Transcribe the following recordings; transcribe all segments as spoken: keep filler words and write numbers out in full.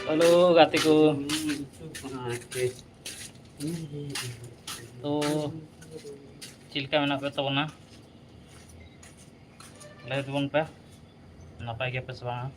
Hello ᱜᱟᱛᱮ ᱠᱚ, ᱛᱚ ᱪᱮᱫ ᱞᱮᱠᱟ ᱢᱮᱱᱟᱜ ᱯᱮ ᱛᱟᱵᱚᱱᱟ? ᱞᱟᱹᱭ ᱛᱟᱵᱚᱱ ᱯᱮ, ᱱᱟᱯᱟᱭ ᱜᱮᱭᱟᱯᱮ ᱥᱮ ᱵᱟᱝᱟ?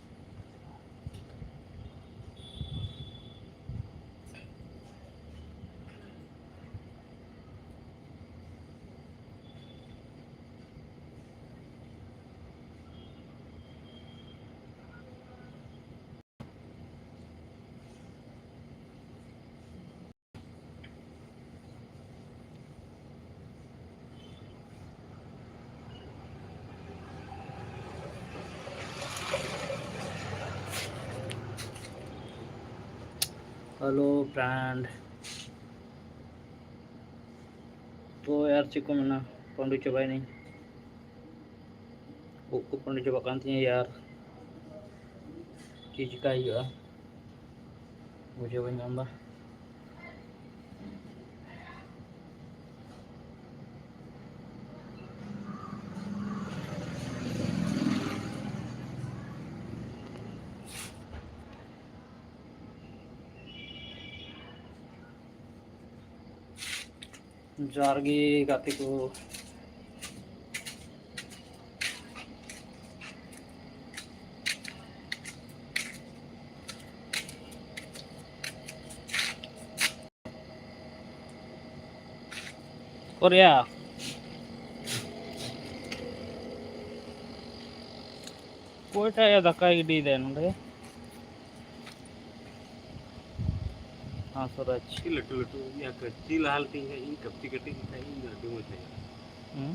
Hello friend. ᱛᱚ ᱟᱨ ᱪᱮᱫ ᱠᱚ ᱢᱮᱱᱟ, ᱯᱟᱺᱰᱩ ᱪᱟᱵᱟᱭᱮᱱᱟᱹᱧ᱾ ᱩᱵ ᱠᱚ ᱯᱟᱺᱰᱩ ᱪᱟᱵᱟᱜ ᱠᱟᱱ ᱛᱤᱧᱟᱹ ᱭᱟᱨ᱾ ᱪᱮᱫ ᱪᱤᱠᱟᱭ ᱦᱩᱭᱩᱜᱼᱟ, ᱵᱩᱡᱷᱟᱹᱣ ᱵᱟᱹᱧ ᱧᱟᱢ ᱮᱫᱟ᱾ ᱡᱚᱦᱟᱨ ᱜᱮ ᱜᱟᱛᱮ ᱠᱚ᱾ ᱚᱠᱚᱨᱭᱟ? ᱚᱠᱚᱭᱴᱟᱜ ᱭᱟ ᱫᱟᱠᱟᱭ ᱜᱤᱰᱤᱭᱮᱫᱟᱭ ᱱᱚᱸᱰᱮ? ᱦᱮᱸ, ᱥᱩᱨᱟᱡᱽ᱾ ᱪᱮᱫ ᱞᱟᱹᱴᱩ ᱞᱟᱹᱴᱩ ᱤᱧᱟᱹᱜ ᱠᱟᱹᱯᱪᱤ ᱞᱟᱦᱟ ᱞᱮᱛᱤᱧ ᱠᱷᱟᱡ, ᱤᱧ ᱠᱟᱹᱯᱪᱤ ᱠᱟᱹᱴᱤᱡ ᱞᱮᱠᱷᱟᱡ ᱤᱧ ᱫᱚ ᱟᱹᱰᱤ ᱢᱚᱡᱽ ᱦᱩᱭᱩᱜᱼᱟ᱾ ᱦᱩᱸ᱾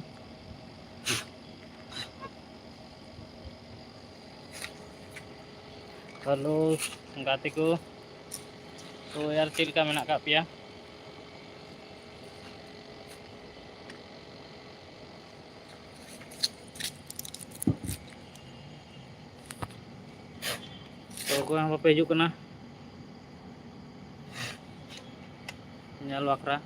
ᱦᱮᱞᱳ ᱜᱟᱛᱮ ᱠᱚ, ᱛᱚ ᱭᱟᱨ ᱪᱮᱫ ᱞᱮᱠᱟ ᱢᱮᱱᱟᱜ ᱟᱠᱟᱫ ᱯᱮᱭᱟ? ᱛᱚ ᱚᱠᱚᱭ ᱦᱚᱸ ᱵᱟᱯᱮ ᱦᱤᱡᱩᱜ ᱠᱟᱱᱟ ᱧᱮᱞ ᱵᱟᱠᱷᱨᱟ᱾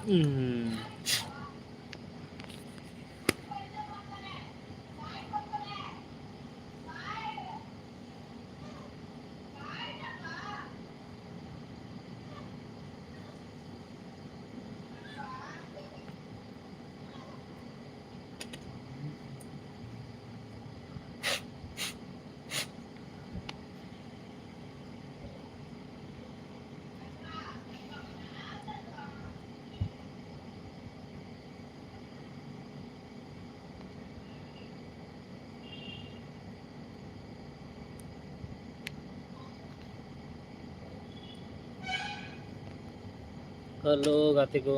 Hmm. Hello ᱜᱟᱛᱮ ᱠᱚ᱾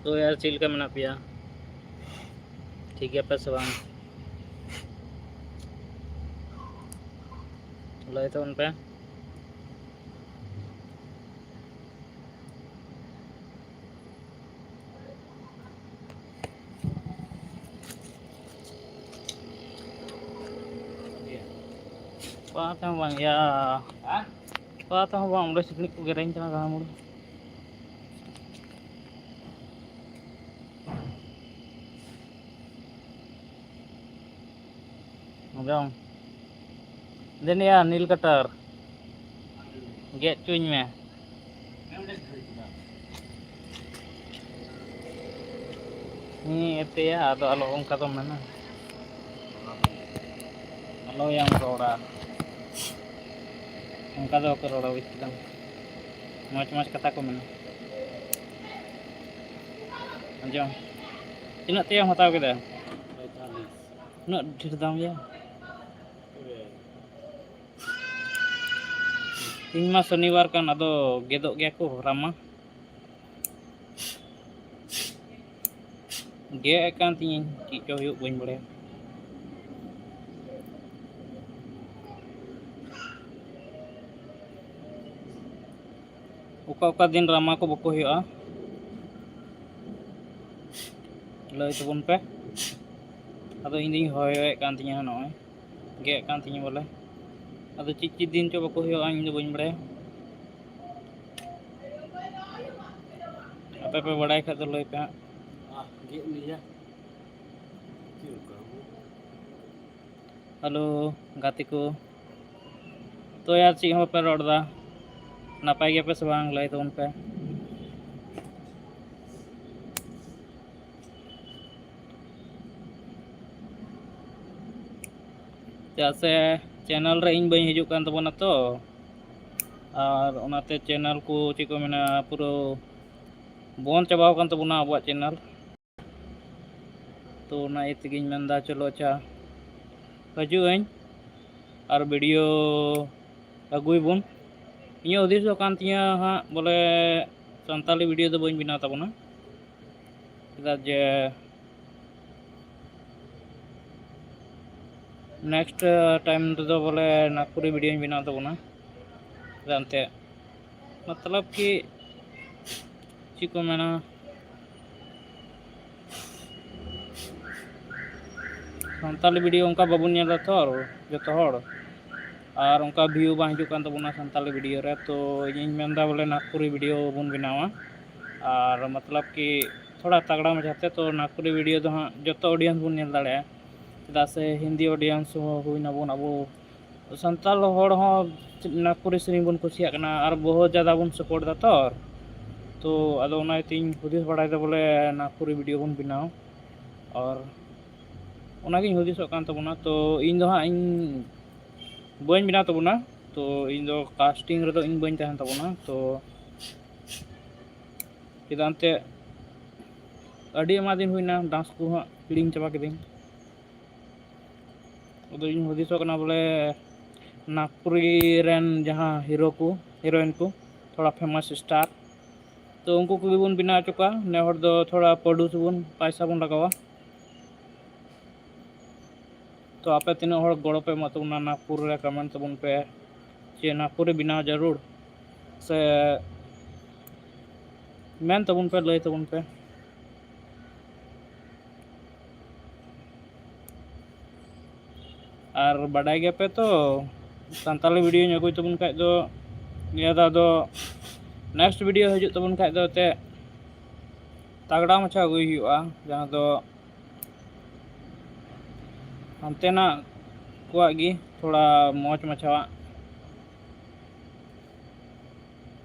ᱛᱚ ᱭᱟᱨ, ᱪᱮᱫ ᱞᱮᱠᱟ ᱢᱮᱱᱟᱜ ᱯᱮᱭᱟ? ᱴᱷᱤᱠ ᱜᱮᱭᱟ ᱯᱮ ᱥᱮ ᱵᱟᱝ? ᱞᱟᱹᱭ ᱛᱟᱵᱚᱱ ᱯᱮ᱾ ᱚᱠᱟ ᱛᱮᱦᱚᱸ ᱵᱟᱝ ᱭᱟ᱾ ᱦᱮᱸ? ᱚᱠᱟ ᱛᱮᱦᱚᱸ ᱵᱟᱝ, ᱚᱸᱰᱮ ᱥᱤᱠᱲᱤᱡ ᱠᱚ ᱜᱮᱨᱮᱧ ᱠᱟᱱᱟ ᱜᱟᱱ ᱢᱩᱲ᱾ ᱟᱸᱡᱚᱢ᱾ ᱫᱮᱱ ᱭᱟ ᱱᱤᱞ ᱠᱟᱴᱟᱨ, ᱜᱮᱫ ᱦᱚᱪᱚᱧ ᱢᱮ᱾ ᱦᱮᱸ, ᱮᱛᱮᱭᱟ, ᱟᱫᱚ ᱟᱞᱚ ᱚᱱᱠᱟ ᱫᱚ ᱢᱮᱱᱟ᱾ ᱟᱞᱚᱭᱟᱢ ᱨᱚᱲᱟ᱾ ᱚᱱᱠᱟ ᱫᱚ ᱵᱟᱠᱚ ᱨᱚᱲᱟ, ᱵᱩᱡᱽ ᱠᱮᱫᱟᱢ᱾ ᱢᱚᱡᱽ ᱢᱚᱡᱽ ᱠᱟᱛᱷᱟ ᱠᱚ ᱢᱮᱱᱟ᱾ ᱟᱸᱡᱚᱢ᱾ ᱛᱤᱱᱟᱹᱜ ᱛᱮᱭᱮᱢ ᱦᱟᱛᱟᱣ ᱠᱮᱫᱟ? ᱩᱱᱟᱹᱜ ᱰᱷᱮᱨ ᱫᱟᱢ ᱭᱟ᱾ ᱛᱮᱦᱮᱧ ᱢᱟ ᱥᱚᱱᱤᱵᱟᱨ ᱠᱟᱱ, ᱟᱫᱚ ᱜᱮᱫᱚᱜ ᱜᱮᱭᱟ ᱠᱚ ᱨᱟᱢᱟ᱾ ᱜᱮᱫ ᱟᱠᱟᱱ ᱛᱤᱧᱟᱹᱧ, ᱪᱮᱫ ᱪᱚ ᱦᱩᱭᱩᱜ ᱵᱟᱹᱧ ᱵᱟᱲᱟᱭᱟ᱾ ᱚᱠᱟ ᱚᱠᱟ ᱫᱤᱱ ᱨᱟᱢᱟ ᱠᱚ ᱵᱟᱠᱚ ᱦᱩᱭᱩᱜᱼᱟ, ᱞᱟᱹᱭ ᱛᱟᱵᱚᱱ ᱯᱮ᱾ ᱟᱫᱚ ᱤᱧ ᱫᱩᱧ ᱦᱚᱭ ᱦᱚᱭᱮᱫ ᱠᱟᱱ ᱛᱤᱧᱟᱹ ᱱᱚᱜᱼᱚᱭ᱾ ᱜᱮᱫ ᱠᱟᱱ ᱛᱤᱧᱟᱹ ᱵᱚᱞᱮ᱾ ᱟᱫᱚ ᱪᱮᱫ ᱪᱮᱫ ᱫᱤᱱ ᱪᱚ ᱵᱟᱠᱚ ᱦᱩᱭᱩᱜᱼᱟ, ᱤᱧ ᱫᱚ ᱵᱟᱹᱧ ᱵᱟᱲᱟᱭᱟ᱾ ᱟᱯᱮ ᱯᱮ ᱵᱟᱲᱟᱭ ᱠᱷᱟᱡ ᱫᱚ ᱞᱟᱹᱭ ᱯᱮ ᱦᱟᱸᱜ᱾ ᱦᱮᱞᱳ ᱜᱟᱛᱮ ᱠᱚ, ᱛᱚ ᱭᱟᱨ ᱪᱮᱫ ᱦᱚᱸ ᱵᱟᱯᱮ ᱨᱚᱲ ᱮᱫᱟ, ᱱᱟᱯᱟᱭ ᱜᱮᱭᱟᱯᱮ ᱥᱮ ᱵᱟᱝ ᱞᱟᱹᱭ ᱛᱟᱵᱚᱱ ᱯᱮ᱾ ᱪᱮᱫᱟᱜ ᱥᱮ ᱪᱮᱱᱮᱞ ᱨᱮ ᱤᱧ ᱵᱟᱹᱧ ᱦᱤᱡᱩᱜ ᱠᱟᱱ ᱛᱟᱵᱚᱱᱟ ᱛᱚ, ᱟᱨ ᱚᱱᱟᱛᱮ ᱪᱮᱱᱮᱞ ᱠᱚ ᱪᱮᱫ ᱠᱚ ᱢᱮᱱᱟ ᱯᱩᱨᱟᱹ ᱵᱚᱱᱫ ᱪᱟᱵᱟᱣ ᱟᱠᱟᱱ ᱛᱟᱵᱚᱱᱟ ᱟᱵᱚᱣᱟᱜ ᱪᱮᱱᱮᱞ᱾ ᱛᱚ ᱚᱱᱟ ᱤᱭᱟᱹ ᱛᱮᱜᱮᱧ ᱢᱮᱱᱫᱟ ᱪᱚᱞᱚ ᱟᱪᱪᱷᱟ ᱦᱤᱡᱩᱜ ᱟᱹᱧ ᱟᱨ ᱵᱷᱤᱰᱤᱭᱳ ᱟᱹᱜᱩᱭ ᱵᱚᱱ᱾ ᱤᱧᱟᱹᱜ ᱦᱩᱫᱤᱥᱚᱜ ᱠᱟᱱ ᱛᱤᱧᱟᱹ ᱦᱟᱸᱜ ᱵᱚᱞᱮ ᱥᱟᱱᱛᱟᱞᱤ ᱵᱷᱤᱰᱤᱭᱳ ᱫᱚ ᱵᱟᱹᱧ ᱵᱮᱱᱟᱣ ᱛᱟᱵᱚᱱᱟ, ᱪᱮᱫᱟᱜ ᱡᱮ ᱱᱮᱠᱥᱴ ᱴᱟᱭᱤᱢ ᱨᱮᱫᱚ ᱵᱚᱞᱮ ᱱᱟᱜᱽᱯᱩᱨᱤ ᱵᱷᱤᱰᱤᱭᱳᱧ ᱵᱮᱱᱟᱣ ᱛᱟᱵᱚᱱᱟ᱾ ᱪᱮᱫᱟᱜ ᱮᱱᱛᱮᱫ ᱢᱚᱛᱞᱚᱵ ᱠᱤ ᱪᱮᱫ ᱠᱚ ᱢᱮᱱᱟ, ᱥᱟᱱᱛᱟᱞᱤ ᱵᱷᱤᱰᱤᱭᱳ ᱚᱱᱠᱟ ᱵᱟᱵᱚᱱ ᱧᱮᱞ ᱫᱟ ᱛᱚ ᱡᱚᱛᱚ ᱦᱚᱲ, ᱟᱨ ᱚᱱᱠᱟ ᱵᱷᱤᱭᱩ ᱵᱟᱝ ᱦᱤᱡᱩᱜ ᱠᱟᱱ ᱛᱟᱵᱚᱱᱟ ᱥᱟᱱᱛᱟᱞᱤ ᱵᱷᱤᱰᱤᱭᱳ ᱨᱮ᱾ ᱛᱚ ᱤᱧᱤᱧ ᱢᱮᱱᱫᱟ ᱵᱚᱞᱮ ᱱᱟᱜᱽᱯᱩᱨᱤ ᱵᱷᱤᱰᱤᱭᱳ ᱵᱚᱱ ᱵᱮᱱᱟᱣᱟ, ᱟᱨ ᱢᱚᱛᱞᱚᱵ ᱠᱤ ᱛᱷᱚᱲᱟ ᱛᱟᱜᱽᱲᱟ ᱢᱟᱪᱷᱟᱛᱮ, ᱛᱚ ᱱᱟᱜᱽᱯᱩᱨᱤ ᱵᱷᱤᱰᱤᱭᱳ ᱫᱚ ᱦᱟᱸᱜ ᱡᱚᱛᱚ ᱚᱰᱤᱭᱮᱱᱥ ᱵᱚᱱ ᱧᱮᱞ ᱫᱟᱲᱮᱭᱟᱜᱼᱟ᱾ ᱪᱮᱫᱟᱜ ᱥᱮ ᱦᱤᱱᱫᱤ ᱚᱰᱤᱭᱮᱱᱥ ᱦᱚᱸ ᱦᱩᱭ ᱱᱟᱵᱚᱱ ᱟᱵᱚ, ᱥᱟᱱᱛᱟᱲ ᱦᱚᱲ ᱦᱚᱸ ᱱᱟᱜᱽᱯᱩᱨᱤ ᱥᱮᱨᱮᱧ ᱵᱚᱱ ᱠᱩᱥᱤᱭᱟᱜ ᱠᱟᱱᱟ ᱟᱨ ᱵᱚᱦᱩᱛ ᱡᱟᱫᱟ ᱵᱚᱱ ᱥᱟᱯᱳᱨᱴ ᱫᱟ ᱛᱚ᱾ ᱛᱚ ᱟᱫᱚ ᱚᱱᱟ ᱤᱭᱟᱹᱛᱮᱧ ᱦᱩᱫᱤᱥ ᱵᱟᱲᱟᱭᱮᱫᱟ ᱵᱚᱞᱮ ᱱᱟᱜᱽᱯᱩᱨᱤ ᱵᱷᱤᱰᱤᱭᱳ ᱵᱚᱱ ᱵᱮᱱᱟᱣ, ᱟᱨ ᱚᱱᱟᱜᱤᱧ ᱦᱩᱫᱤᱥᱚᱜ ᱠᱟᱱ ᱛᱟᱵᱚᱱᱟ᱾ ᱛᱚ ᱤᱧ ᱫᱚ ᱦᱟᱸᱜ ᱤᱧ ᱵᱟᱹᱧ ᱵᱮᱱᱟᱣ ᱛᱟᱵᱚᱱᱟ, ᱛᱚ ᱤᱧ ᱫᱚ ᱠᱟᱥᱴᱤᱝ ᱨᱮᱫᱚ ᱤᱧ ᱵᱟᱹᱧ ᱛᱟᱦᱮᱱ ᱛᱟᱵᱚᱱᱟ᱾ ᱛᱚ ᱪᱮᱫᱟᱜ ᱮᱱᱛᱮᱫ ᱟᱹᱰᱤ ᱟᱭᱢᱟ ᱫᱤᱱ ᱦᱩᱭᱱᱟ ᱰᱟᱱᱥ ᱠᱚ ᱦᱟᱸᱜ ᱦᱤᱲᱤᱧ ᱪᱟᱵᱟ ᱠᱤᱫᱟᱹᱧ᱾ ᱟᱫᱚ ᱤᱧ ᱦᱩᱫᱤᱥᱚᱜ ᱠᱟᱱᱟ ᱵᱚᱞᱮ ᱱᱟᱜᱽᱯᱩᱨᱤ ᱨᱮᱱ ᱡᱟᱦᱟᱸ ᱦᱤᱨᱳ ᱠᱚ, ᱦᱤᱨᱳᱭᱤᱱ ᱠᱚ, ᱛᱷᱚᱲᱟ ᱯᱷᱮᱢᱟᱥ ᱥᱴᱟᱨ, ᱛᱚ ᱩᱱᱠᱩ ᱠᱚᱜᱮ ᱵᱚᱱ ᱵᱮᱱᱟᱣ ᱦᱚᱪᱚ ᱠᱚᱣᱟ᱾ ᱱᱮ ᱦᱚᱲ ᱫᱚ ᱛᱷᱚᱲᱟ ᱯᱨᱚᱰᱩᱥ ᱵᱚᱱ, ᱯᱟᱭᱥᱟ ᱵᱚᱱ ᱞᱟᱜᱟᱣᱟ᱾ ᱛᱚ ᱟᱯᱮ ᱛᱤᱱᱟᱹᱜ ᱦᱚᱲ ᱜᱚᱲᱚ ᱯᱮ ᱮᱢᱚᱜ ᱛᱟᱵᱚᱱᱟ ᱱᱟᱜᱽᱯᱩᱨ ᱨᱮ, ᱠᱚᱢᱮᱱᱴ ᱛᱟᱵᱚᱱ ᱯᱮ ᱡᱮ ᱱᱟᱜᱽᱯᱩᱨ ᱨᱮ ᱵᱮᱱᱟᱣ ᱡᱟᱹᱨᱩᱲ, ᱥᱮ ᱢᱮᱱ ᱛᱟᱵᱚᱱ ᱯᱮ, ᱞᱟᱹᱭ ᱛᱟᱵᱚᱱ ᱯᱮ᱾ ᱟᱨ ᱵᱟᱰᱟᱭ ᱜᱮᱭᱟᱯᱮ ᱛᱚ, ᱥᱟᱱᱛᱟᱞᱤ ᱵᱷᱤᱰᱤᱭᱳᱧ ᱟᱹᱜᱩᱭ ᱛᱟᱵᱚᱱ ᱠᱷᱟᱡ ᱫᱚ, ᱱᱤᱭᱟᱹ ᱫᱷᱟᱣ ᱫᱚ ᱱᱮᱠᱥᱴ ᱵᱷᱤᱰᱤᱭᱳ ᱦᱤᱡᱩᱜ ᱛᱟᱵᱚᱱ ᱠᱷᱟᱡ ᱫᱚ ᱮᱱᱛᱮᱫ ᱛᱟᱜᱽᱲᱟ ᱢᱟᱪᱷᱟ ᱟᱹᱜᱩᱭ ᱦᱩᱭᱩᱜᱼᱟ, ᱡᱟᱦᱟᱸ ᱫᱚ ᱦᱟᱱᱛᱮᱱᱟᱜ ᱠᱚᱣᱟᱜ ᱜᱮ ᱛᱷᱚᱲᱟ ᱢᱚᱡᱽ ᱢᱟᱪᱷᱟᱣᱟᱜ᱾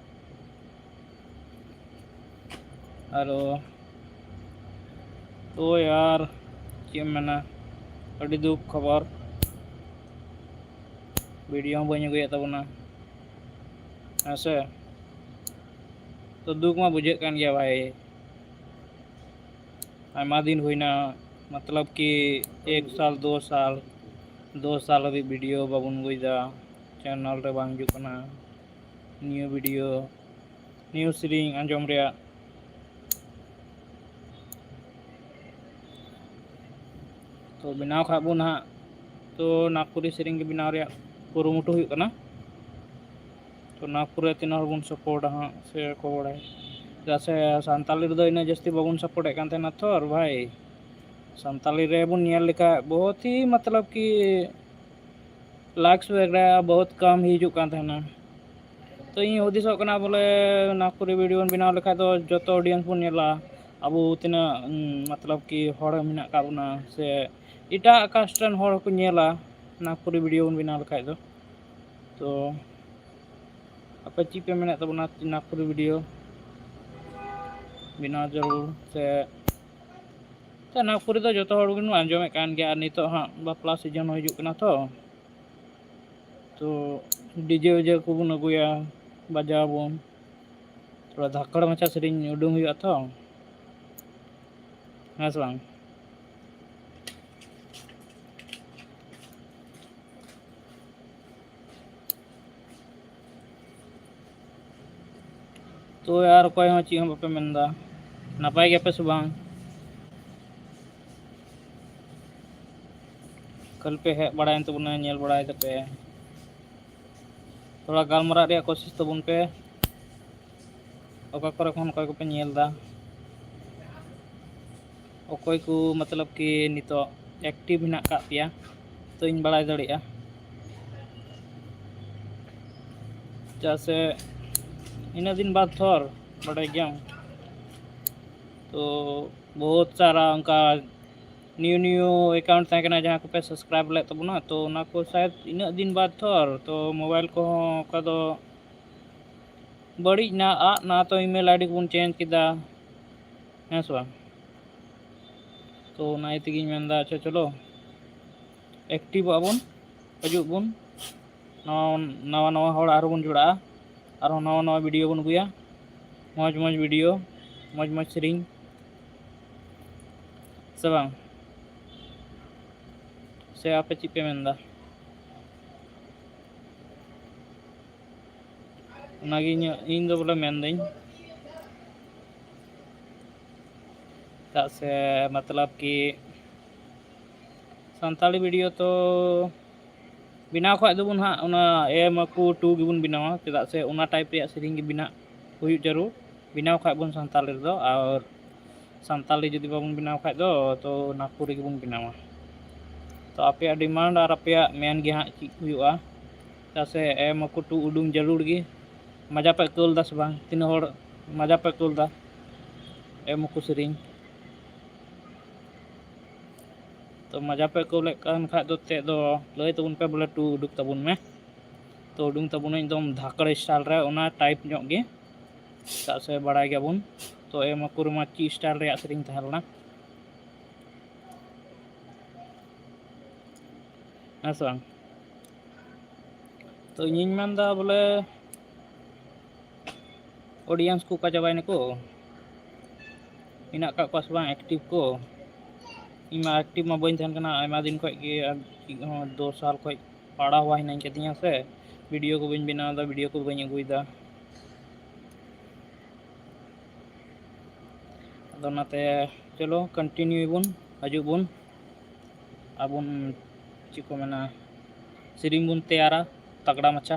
ᱟᱨᱚ ᱛᱚ ᱭᱟᱨ, ᱪᱮᱫ ᱮᱢ ᱢᱮᱱᱟ, ᱟᱹᱰᱤ ᱫᱩᱠ ᱠᱷᱚᱵᱚᱨ, ᱵᱷᱤᱰᱤᱭᱳ ᱦᱚᱸ ᱵᱟᱹᱧ ᱟᱹᱜᱩᱭᱮᱫ ᱛᱟᱵᱚᱱᱟ, ᱦᱮᱸ ᱥᱮ᱾ ᱛᱚ ᱫᱩᱠ ᱢᱟ ᱵᱩᱡᱷᱟᱹᱜ ᱠᱟᱱ ᱜᱮᱭᱟ ᱵᱷᱟᱭ, ᱟᱭᱢᱟ ᱫᱤᱱ ᱦᱩᱭᱱᱟ, ᱢᱚᱛᱞᱚᱵ ᱠᱤ ᱮᱠ ᱥᱟᱞ, ᱫᱩ ᱥᱟᱞ, ᱫᱩ ᱥᱟᱞ ᱦᱟᱹᱵᱤᱡ ᱵᱷᱤᱰᱤᱭᱳ ᱵᱟᱵᱚᱱ ᱟᱹᱜᱩᱭᱮᱫᱟ, ᱪᱮᱱᱮᱞ ᱨᱮ ᱵᱟᱝ ᱦᱤᱡᱩᱜ ᱠᱟᱱᱟ ᱱᱤᱭᱩ ᱵᱷᱤᱰᱤᱭᱳ, ᱱᱤᱭᱩ ᱥᱮᱨᱮᱧ ᱟᱸᱡᱚᱢ ᱨᱮᱭᱟᱜ᱾ ᱛᱚ ᱵᱮᱱᱟᱣ ᱠᱷᱟᱡ ᱵᱚᱱ ᱦᱟᱸᱜ, ᱛᱚ ᱱᱟᱜᱽᱯᱩᱨᱤ ᱥᱮᱨᱮᱧ ᱜᱮ ᱵᱮᱱᱟᱣ ᱨᱮᱭᱟᱜ ᱠᱩᱨᱩᱢᱩᱴᱩ ᱦᱩᱭᱩᱜ ᱠᱟᱱᱟ᱾ ᱛᱚ ᱱᱟᱜᱽᱯᱩᱨ ᱨᱮ ᱛᱤᱱᱟᱹᱜ ᱦᱚᱲ ᱵᱚᱱ ᱥᱟᱯᱳᱨᱴᱟ ᱦᱟᱸᱜ ᱥᱮ ᱠᱚ ᱵᱟᱲᱟᱭᱟ, ᱪᱮᱫᱟᱜ ᱥᱮ ᱥᱟᱱᱛᱟᱞᱤ ᱨᱮᱫᱚ ᱤᱱᱟᱹᱜ ᱡᱟᱹᱥᱛᱤ ᱵᱟᱵᱚᱱ ᱥᱟᱯᱳᱨᱴᱮᱫ ᱠᱟᱱ ᱛᱟᱦᱮᱱᱟ ᱛᱚ᱾ ᱟᱨ ᱵᱷᱟᱭ, ᱥᱟᱱᱛᱟᱞᱤ ᱨᱮᱵᱚᱱ ᱧᱮᱞ ᱞᱮᱠᱷᱟᱡ ᱵᱚᱦᱩᱛ ᱦᱤ ᱢᱚᱛᱞᱚᱵ ᱠᱤ ᱞᱟᱭᱤᱠᱥ ᱵᱮᱜᱽᱨᱟ ᱵᱚᱦᱩᱛ ᱠᱚᱢ ᱦᱤᱡᱩᱜ ᱠᱟᱱ ᱛᱟᱦᱮᱱᱟ᱾ ᱛᱚ ᱤᱧ ᱦᱩᱫᱤᱥᱚᱜ ᱠᱟᱱᱟ ᱵᱚᱞᱮ ᱱᱟᱜᱽᱯᱩᱨᱤ ᱵᱷᱤᱰᱤᱭᱳ ᱵᱚᱱ ᱵᱮᱱᱟᱣ ᱞᱮᱠᱷᱟᱡ ᱫᱚ ᱡᱚᱛᱚ ᱚᱰᱤᱭᱮᱱᱥ ᱵᱚᱱ ᱧᱮᱞᱟ, ᱟᱵᱚ ᱛᱤᱱᱟᱹᱜ ᱩᱸ, ᱢᱚᱛᱞᱚᱵ ᱠᱤ ᱦᱚᱲ ᱢᱮᱱᱟᱜ ᱟᱠᱟᱫ ᱵᱚᱱᱟ ᱥᱮ ᱮᱴᱟᱜ ᱠᱟᱥᱴ ᱨᱮᱱ ᱦᱚᱲ ᱦᱚᱸᱠᱚ ᱧᱮᱞᱟ ᱱᱟᱜᱽᱯᱩᱨᱤ ᱵᱷᱤᱰᱤᱭᱳ ᱵᱚᱱ ᱵᱮᱱᱟᱣ ᱞᱮᱠᱷᱟᱡ ᱫᱚ᱾ ᱛᱚ ᱟᱯᱮ ᱪᱮᱫ ᱯᱮ ᱢᱮᱱᱮᱫ ᱛᱟᱵᱚᱱᱟ ᱱᱟᱜᱽᱯᱩᱨᱤ ᱵᱷᱤᱰᱤᱭᱳ ᱵᱮᱱᱟᱣ ᱡᱟᱹᱨᱩᱲ ᱥᱮ? ᱛᱚ ᱱᱟᱜᱽᱯᱩᱨᱤ ᱫᱚ ᱡᱚᱛᱚ ᱦᱚᱲ ᱜᱮᱵᱚᱱ ᱟᱸᱡᱚᱢᱮᱫ ᱠᱟᱱ ᱜᱮᱭᱟ, ᱟᱨ ᱱᱤᱛᱚᱜ ᱦᱟᱸᱜ ᱵᱟᱯᱞᱟ ᱥᱤᱡᱚᱱ ᱦᱚᱸ ᱦᱤᱡᱩᱜ ᱠᱟᱱᱟ ᱛᱚ᱾ ᱛᱚ ᱰᱤᱡᱮ ᱣᱤᱡᱮ ᱠᱚᱵᱚᱱ ᱟᱹᱜᱩᱭᱟ, ᱵᱟᱡᱟᱣ ᱟᱵᱚᱱ, ᱛᱷᱚᱲᱟ ᱫᱷᱟᱠᱲ ᱢᱟᱪᱷᱟ ᱥᱮᱨᱮᱧ ᱩᱰᱩᱝ ᱦᱩᱭᱩᱜᱼᱟ ᱛᱚ, ᱦᱮᱸ ᱥᱮ ᱵᱟᱝ? ᱛᱚ ᱟᱨ ᱚᱠᱚᱭ ᱦᱚᱸ ᱪᱮᱫ ᱦᱚᱸ ᱵᱟᱯᱮ ᱢᱮᱱᱫᱟ? ᱱᱟᱯᱟᱭ ᱜᱮᱭᱟᱯᱮ ᱥᱮ ᱵᱟᱝ? ᱠᱟᱞ ᱯᱮ ᱦᱮᱡ ᱵᱟᱲᱟᱭᱮᱱ ᱛᱟᱵᱚᱱᱟ, ᱧᱮᱞ ᱵᱟᱲᱟᱭ ᱛᱟᱯᱮ, ᱛᱷᱚᱲᱟ ᱜᱟᱞᱢᱟᱨᱟᱜ ᱨᱮᱭᱟᱜ ᱠᱳᱥᱤᱥ ᱛᱟᱵᱚᱱ ᱯᱮ᱾ ᱚᱠᱟ ᱠᱚᱨᱮ ᱠᱷᱚᱱ ᱚᱠᱚᱭ ᱠᱚᱯᱮ ᱧᱮᱞ ᱮᱫᱟ, ᱚᱠᱚᱭ ᱠᱚ ᱢᱚᱛᱞᱚᱵ ᱠᱤ ᱱᱤᱛᱚᱜ ᱮᱠᱴᱤᱵᱷ ᱦᱮᱱᱟᱜ ᱟᱠᱟᱫ ᱯᱮᱭᱟ, ᱛᱚᱧ ᱵᱟᱲᱟᱭ ᱫᱟᱲᱮᱭᱟᱜᱼᱟ᱾ ᱪᱮᱫᱟᱜ ᱥᱮ ᱤᱱᱟᱹᱜ ᱫᱤᱱ ᱵᱟᱫᱽ ᱛᱷᱚᱨ, ᱵᱟᱰᱟᱭ ᱜᱮᱭᱟᱢ, ᱛᱚ ᱵᱚᱦᱩᱛ ᱥᱟᱨᱟ ᱚᱱᱠᱟ ᱱᱤᱭᱩ ᱱᱤᱭᱩ ᱮᱠᱟᱣᱩᱱᱴ ᱛᱟᱦᱮᱸ ᱠᱟᱱᱟ ᱡᱟᱦᱟᱸ ᱠᱚᱯᱮ ᱥᱟᱵᱥᱠᱨᱟᱭᱤᱵ ᱞᱮᱫ ᱛᱟᱵᱚᱱᱟ, ᱛᱚ ᱚᱱᱟ ᱠᱚ ᱥᱟᱭᱮᱫ ᱤᱱᱟᱹᱜ ᱫᱤᱱ ᱵᱟᱫᱽ ᱛᱷᱚᱨ, ᱛᱚ ᱢᱳᱵᱟᱭᱤᱞ ᱠᱚᱦᱚᱸ ᱚᱱᱠᱟ ᱫᱚ ᱵᱟᱹᱲᱤᱡ ᱱᱟ, ᱟᱫ ᱱᱟ, ᱛᱚ ᱤᱢᱮᱞ ᱟᱭᱰᱤ ᱠᱚᱵᱚᱱ ᱪᱮᱧᱡᱽ ᱠᱮᱫᱟ, ᱦᱮᱸ ᱥᱮ ᱵᱟᱝ? ᱛᱚ ᱚᱱᱟ ᱤᱭᱟᱹ ᱛᱮᱜᱮᱧ ᱢᱮᱱᱫᱟ, ᱟᱪᱪᱷᱟ ᱪᱚᱞᱚ ᱮᱠᱴᱤᱵᱷᱚᱜᱼᱟ ᱵᱚᱱ, ᱦᱤᱡᱩᱜ ᱵᱚᱱ, ᱱᱟᱣᱟ ᱱᱟᱣᱟ ᱱᱟᱣᱟ ᱦᱚᱲ ᱟᱨᱦᱚᱸ ᱵᱚᱱ ᱡᱚᱲᱟᱜᱼᱟ, ᱟᱨᱦᱚᱸ ᱱᱟᱣᱟ ᱱᱟᱣᱟ ᱵᱷᱤᱰᱤᱭᱳ ᱵᱚᱱ ᱟᱹᱜᱩᱭᱟ, ᱢᱚᱡᱽ ᱢᱚᱡᱽ ᱵᱷᱤᱰᱤᱭᱳ, ᱢᱚᱡᱽ ᱢᱚᱡᱽ ᱥᱮᱨᱮᱧ, ᱥᱮ ᱵᱟᱝ? ᱥᱮ ᱟᱯᱮ ᱪᱮᱫ ᱯᱮ ᱢᱮᱱᱫᱟ? ᱚᱱᱟᱜᱮ ᱤᱧᱟᱹᱜ, ᱤᱧ ᱫᱚ ᱵᱚᱞᱮ ᱢᱮᱱᱫᱟᱹᱧ᱾ ᱪᱮᱫᱟᱜ ᱥᱮ ᱢᱚᱛᱞᱚᱵ ᱠᱤ ᱥᱟᱱᱛᱟᱲᱤ ᱵᱷᱤᱰᱤᱭᱳ ᱛᱚ ᱵᱮᱱᱟᱣ ᱠᱷᱟᱡ ᱫᱚᱵᱚᱱ ᱦᱟᱸᱜ ᱚᱱᱟ ᱮᱢ ᱟᱠᱚ ᱴᱩ ᱜᱮᱵᱚᱱ ᱵᱮᱱᱟᱣᱟ, ᱪᱮᱫᱟᱜ ᱥᱮ ᱚᱱᱟ ᱴᱟᱭᱤᱯ ᱨᱮᱭᱟᱜ ᱥᱮᱨᱮᱧ ᱜᱮ ᱵᱮᱱᱟᱜ ᱦᱩᱭᱩᱜ ᱡᱟᱹᱨᱩᱲ᱾ ᱵᱮᱱᱟᱣ ᱠᱷᱟᱡ ᱵᱚᱱ ᱥᱟᱱᱛᱟᱲᱤ ᱨᱮᱫᱚ, ᱟᱨ ᱥᱟᱱᱛᱟᱲᱤ ᱡᱩᱫᱤ ᱵᱟᱵᱚᱱ ᱵᱮᱱᱟᱣ ᱠᱷᱟᱡ ᱫᱚ, ᱛᱚ ᱱᱟᱜᱽᱯᱩᱨᱤ ᱜᱮᱵᱚᱱ ᱵᱮᱱᱟᱣᱟ᱾ ᱛᱚ ᱟᱯᱮᱭᱟᱜ ᱰᱤᱢᱟᱱᱰ ᱟᱨ ᱟᱯᱮᱭᱟᱜ ᱢᱮᱱ ᱜᱮ ᱦᱟᱸᱜ ᱪᱮᱫ ᱦᱩᱭᱩᱜᱼᱟ, ᱪᱮᱫᱟᱜ ᱥᱮ ᱮᱢ ᱟᱠᱚ ᱴᱩ ᱩᱰᱩᱝ ᱡᱟᱹᱨᱩᱲ ᱜᱮ᱾ ᱢᱟᱡᱟ ᱯᱮ ᱟᱹᱭᱠᱟᱹᱣ ᱞᱮᱫᱟ ᱥᱮ ᱵᱟᱝ? ᱛᱤᱱᱟᱹᱜ ᱦᱚᱲ ᱢᱟᱡᱟ ᱯᱮ ᱟᱹᱭᱠᱟᱹᱣ ᱞᱮᱫᱟ ᱮᱢ ᱟᱠᱚ ᱥᱮᱨᱮᱧ? ᱛᱚ ᱢᱟᱡᱟ ᱯᱮ ᱟᱹᱭᱠᱟᱹᱣ ᱞᱮᱫ ᱠᱟᱱ ᱠᱷᱟᱡ ᱫᱚ ᱛᱮᱫ ᱫᱚ ᱞᱟᱹᱭ ᱛᱟᱵᱚᱱ ᱯᱮ ᱵᱚᱞᱮ ᱴᱩ ᱩᱰᱩᱠ ᱛᱟᱵᱚᱱ ᱢᱮ᱾ ᱛᱚ ᱩᱰᱩᱝ ᱛᱟᱵᱚᱱᱟ ᱮᱠᱫᱚᱢ ᱫᱷᱟᱠᱲ ᱥᱴᱟᱭᱤᱞ ᱨᱮ, ᱚᱱᱟ ᱴᱟᱭᱤᱯ ᱧᱚᱜ ᱜᱮ, ᱪᱮᱫᱟᱜ ᱥᱮ ᱵᱟᱲᱟᱭ ᱜᱮᱭᱟᱵᱚᱱ᱾ ᱛᱚ ᱮᱢ ᱟᱠᱚ ᱨᱮᱢᱟ ᱪᱮᱫ ᱥᱴᱟᱭᱤᱞ ᱨᱮᱭᱟᱜ ᱥᱮᱨᱮᱧ ᱛᱟᱦᱮᱸ ᱞᱮᱱᱟ, ᱦᱮᱸ ᱥᱮ ᱵᱟᱝ? ᱛᱚ ᱤᱧᱤᱧ ᱢᱮᱱᱫᱟ ᱵᱚᱞᱮ ᱚᱰᱤᱭᱮᱱᱥ ᱠᱚ ᱚᱠᱟ ᱪᱟᱵᱟᱭᱮᱱᱟᱠᱚ? ᱢᱮᱱᱟᱜ ᱟᱠᱟᱫ ᱠᱚᱣᱟ ᱥᱮ ᱵᱟᱝ ᱮᱠᱴᱤᱵᱷ ᱠᱚ? ᱤᱧ ᱢᱟ ᱮᱠᱴᱤᱵᱷ ᱢᱟ ᱵᱟᱹᱧ ᱛᱟᱦᱮᱱ ᱠᱟᱱᱟ ᱟᱭᱢᱟ ᱫᱤᱱ ᱠᱷᱚᱡ ᱜᱮ, ᱟᱨ ᱪᱮᱫ ᱦᱚᱸ ᱫᱚᱥ ᱥᱟᱞ ᱠᱷᱚᱡ ᱯᱟᱲᱦᱟᱣ ᱦᱚᱸ ᱦᱤᱱᱟᱹᱧ ᱠᱟᱫᱤᱧᱟ ᱥᱮ, ᱵᱷᱤᱰᱤᱭᱳ ᱠᱚ ᱵᱟᱹᱧ ᱵᱮᱱᱟᱣ ᱮᱫᱟ, ᱵᱷᱤᱰᱤᱭᱳ ᱠᱚ ᱵᱟᱹᱧ ᱟᱹᱜᱩᱭᱮᱫᱟ᱾ ᱟᱫᱚ ᱚᱱᱟᱛᱮ ᱪᱚᱞᱚ ᱠᱚᱱᱴᱤᱱᱤᱭᱩᱭ ᱵᱚᱱ, ᱦᱤᱡᱩᱜ ᱵᱚᱱ, ᱟᱵᱚᱱ ᱪᱮᱫ ᱠᱚ ᱢᱮᱱᱟ, ᱥᱮᱨᱮᱧ ᱵᱚᱱ ᱛᱮᱭᱟᱨᱟ ᱛᱟᱜᱽᱲᱟ ᱢᱟᱪᱷᱟ,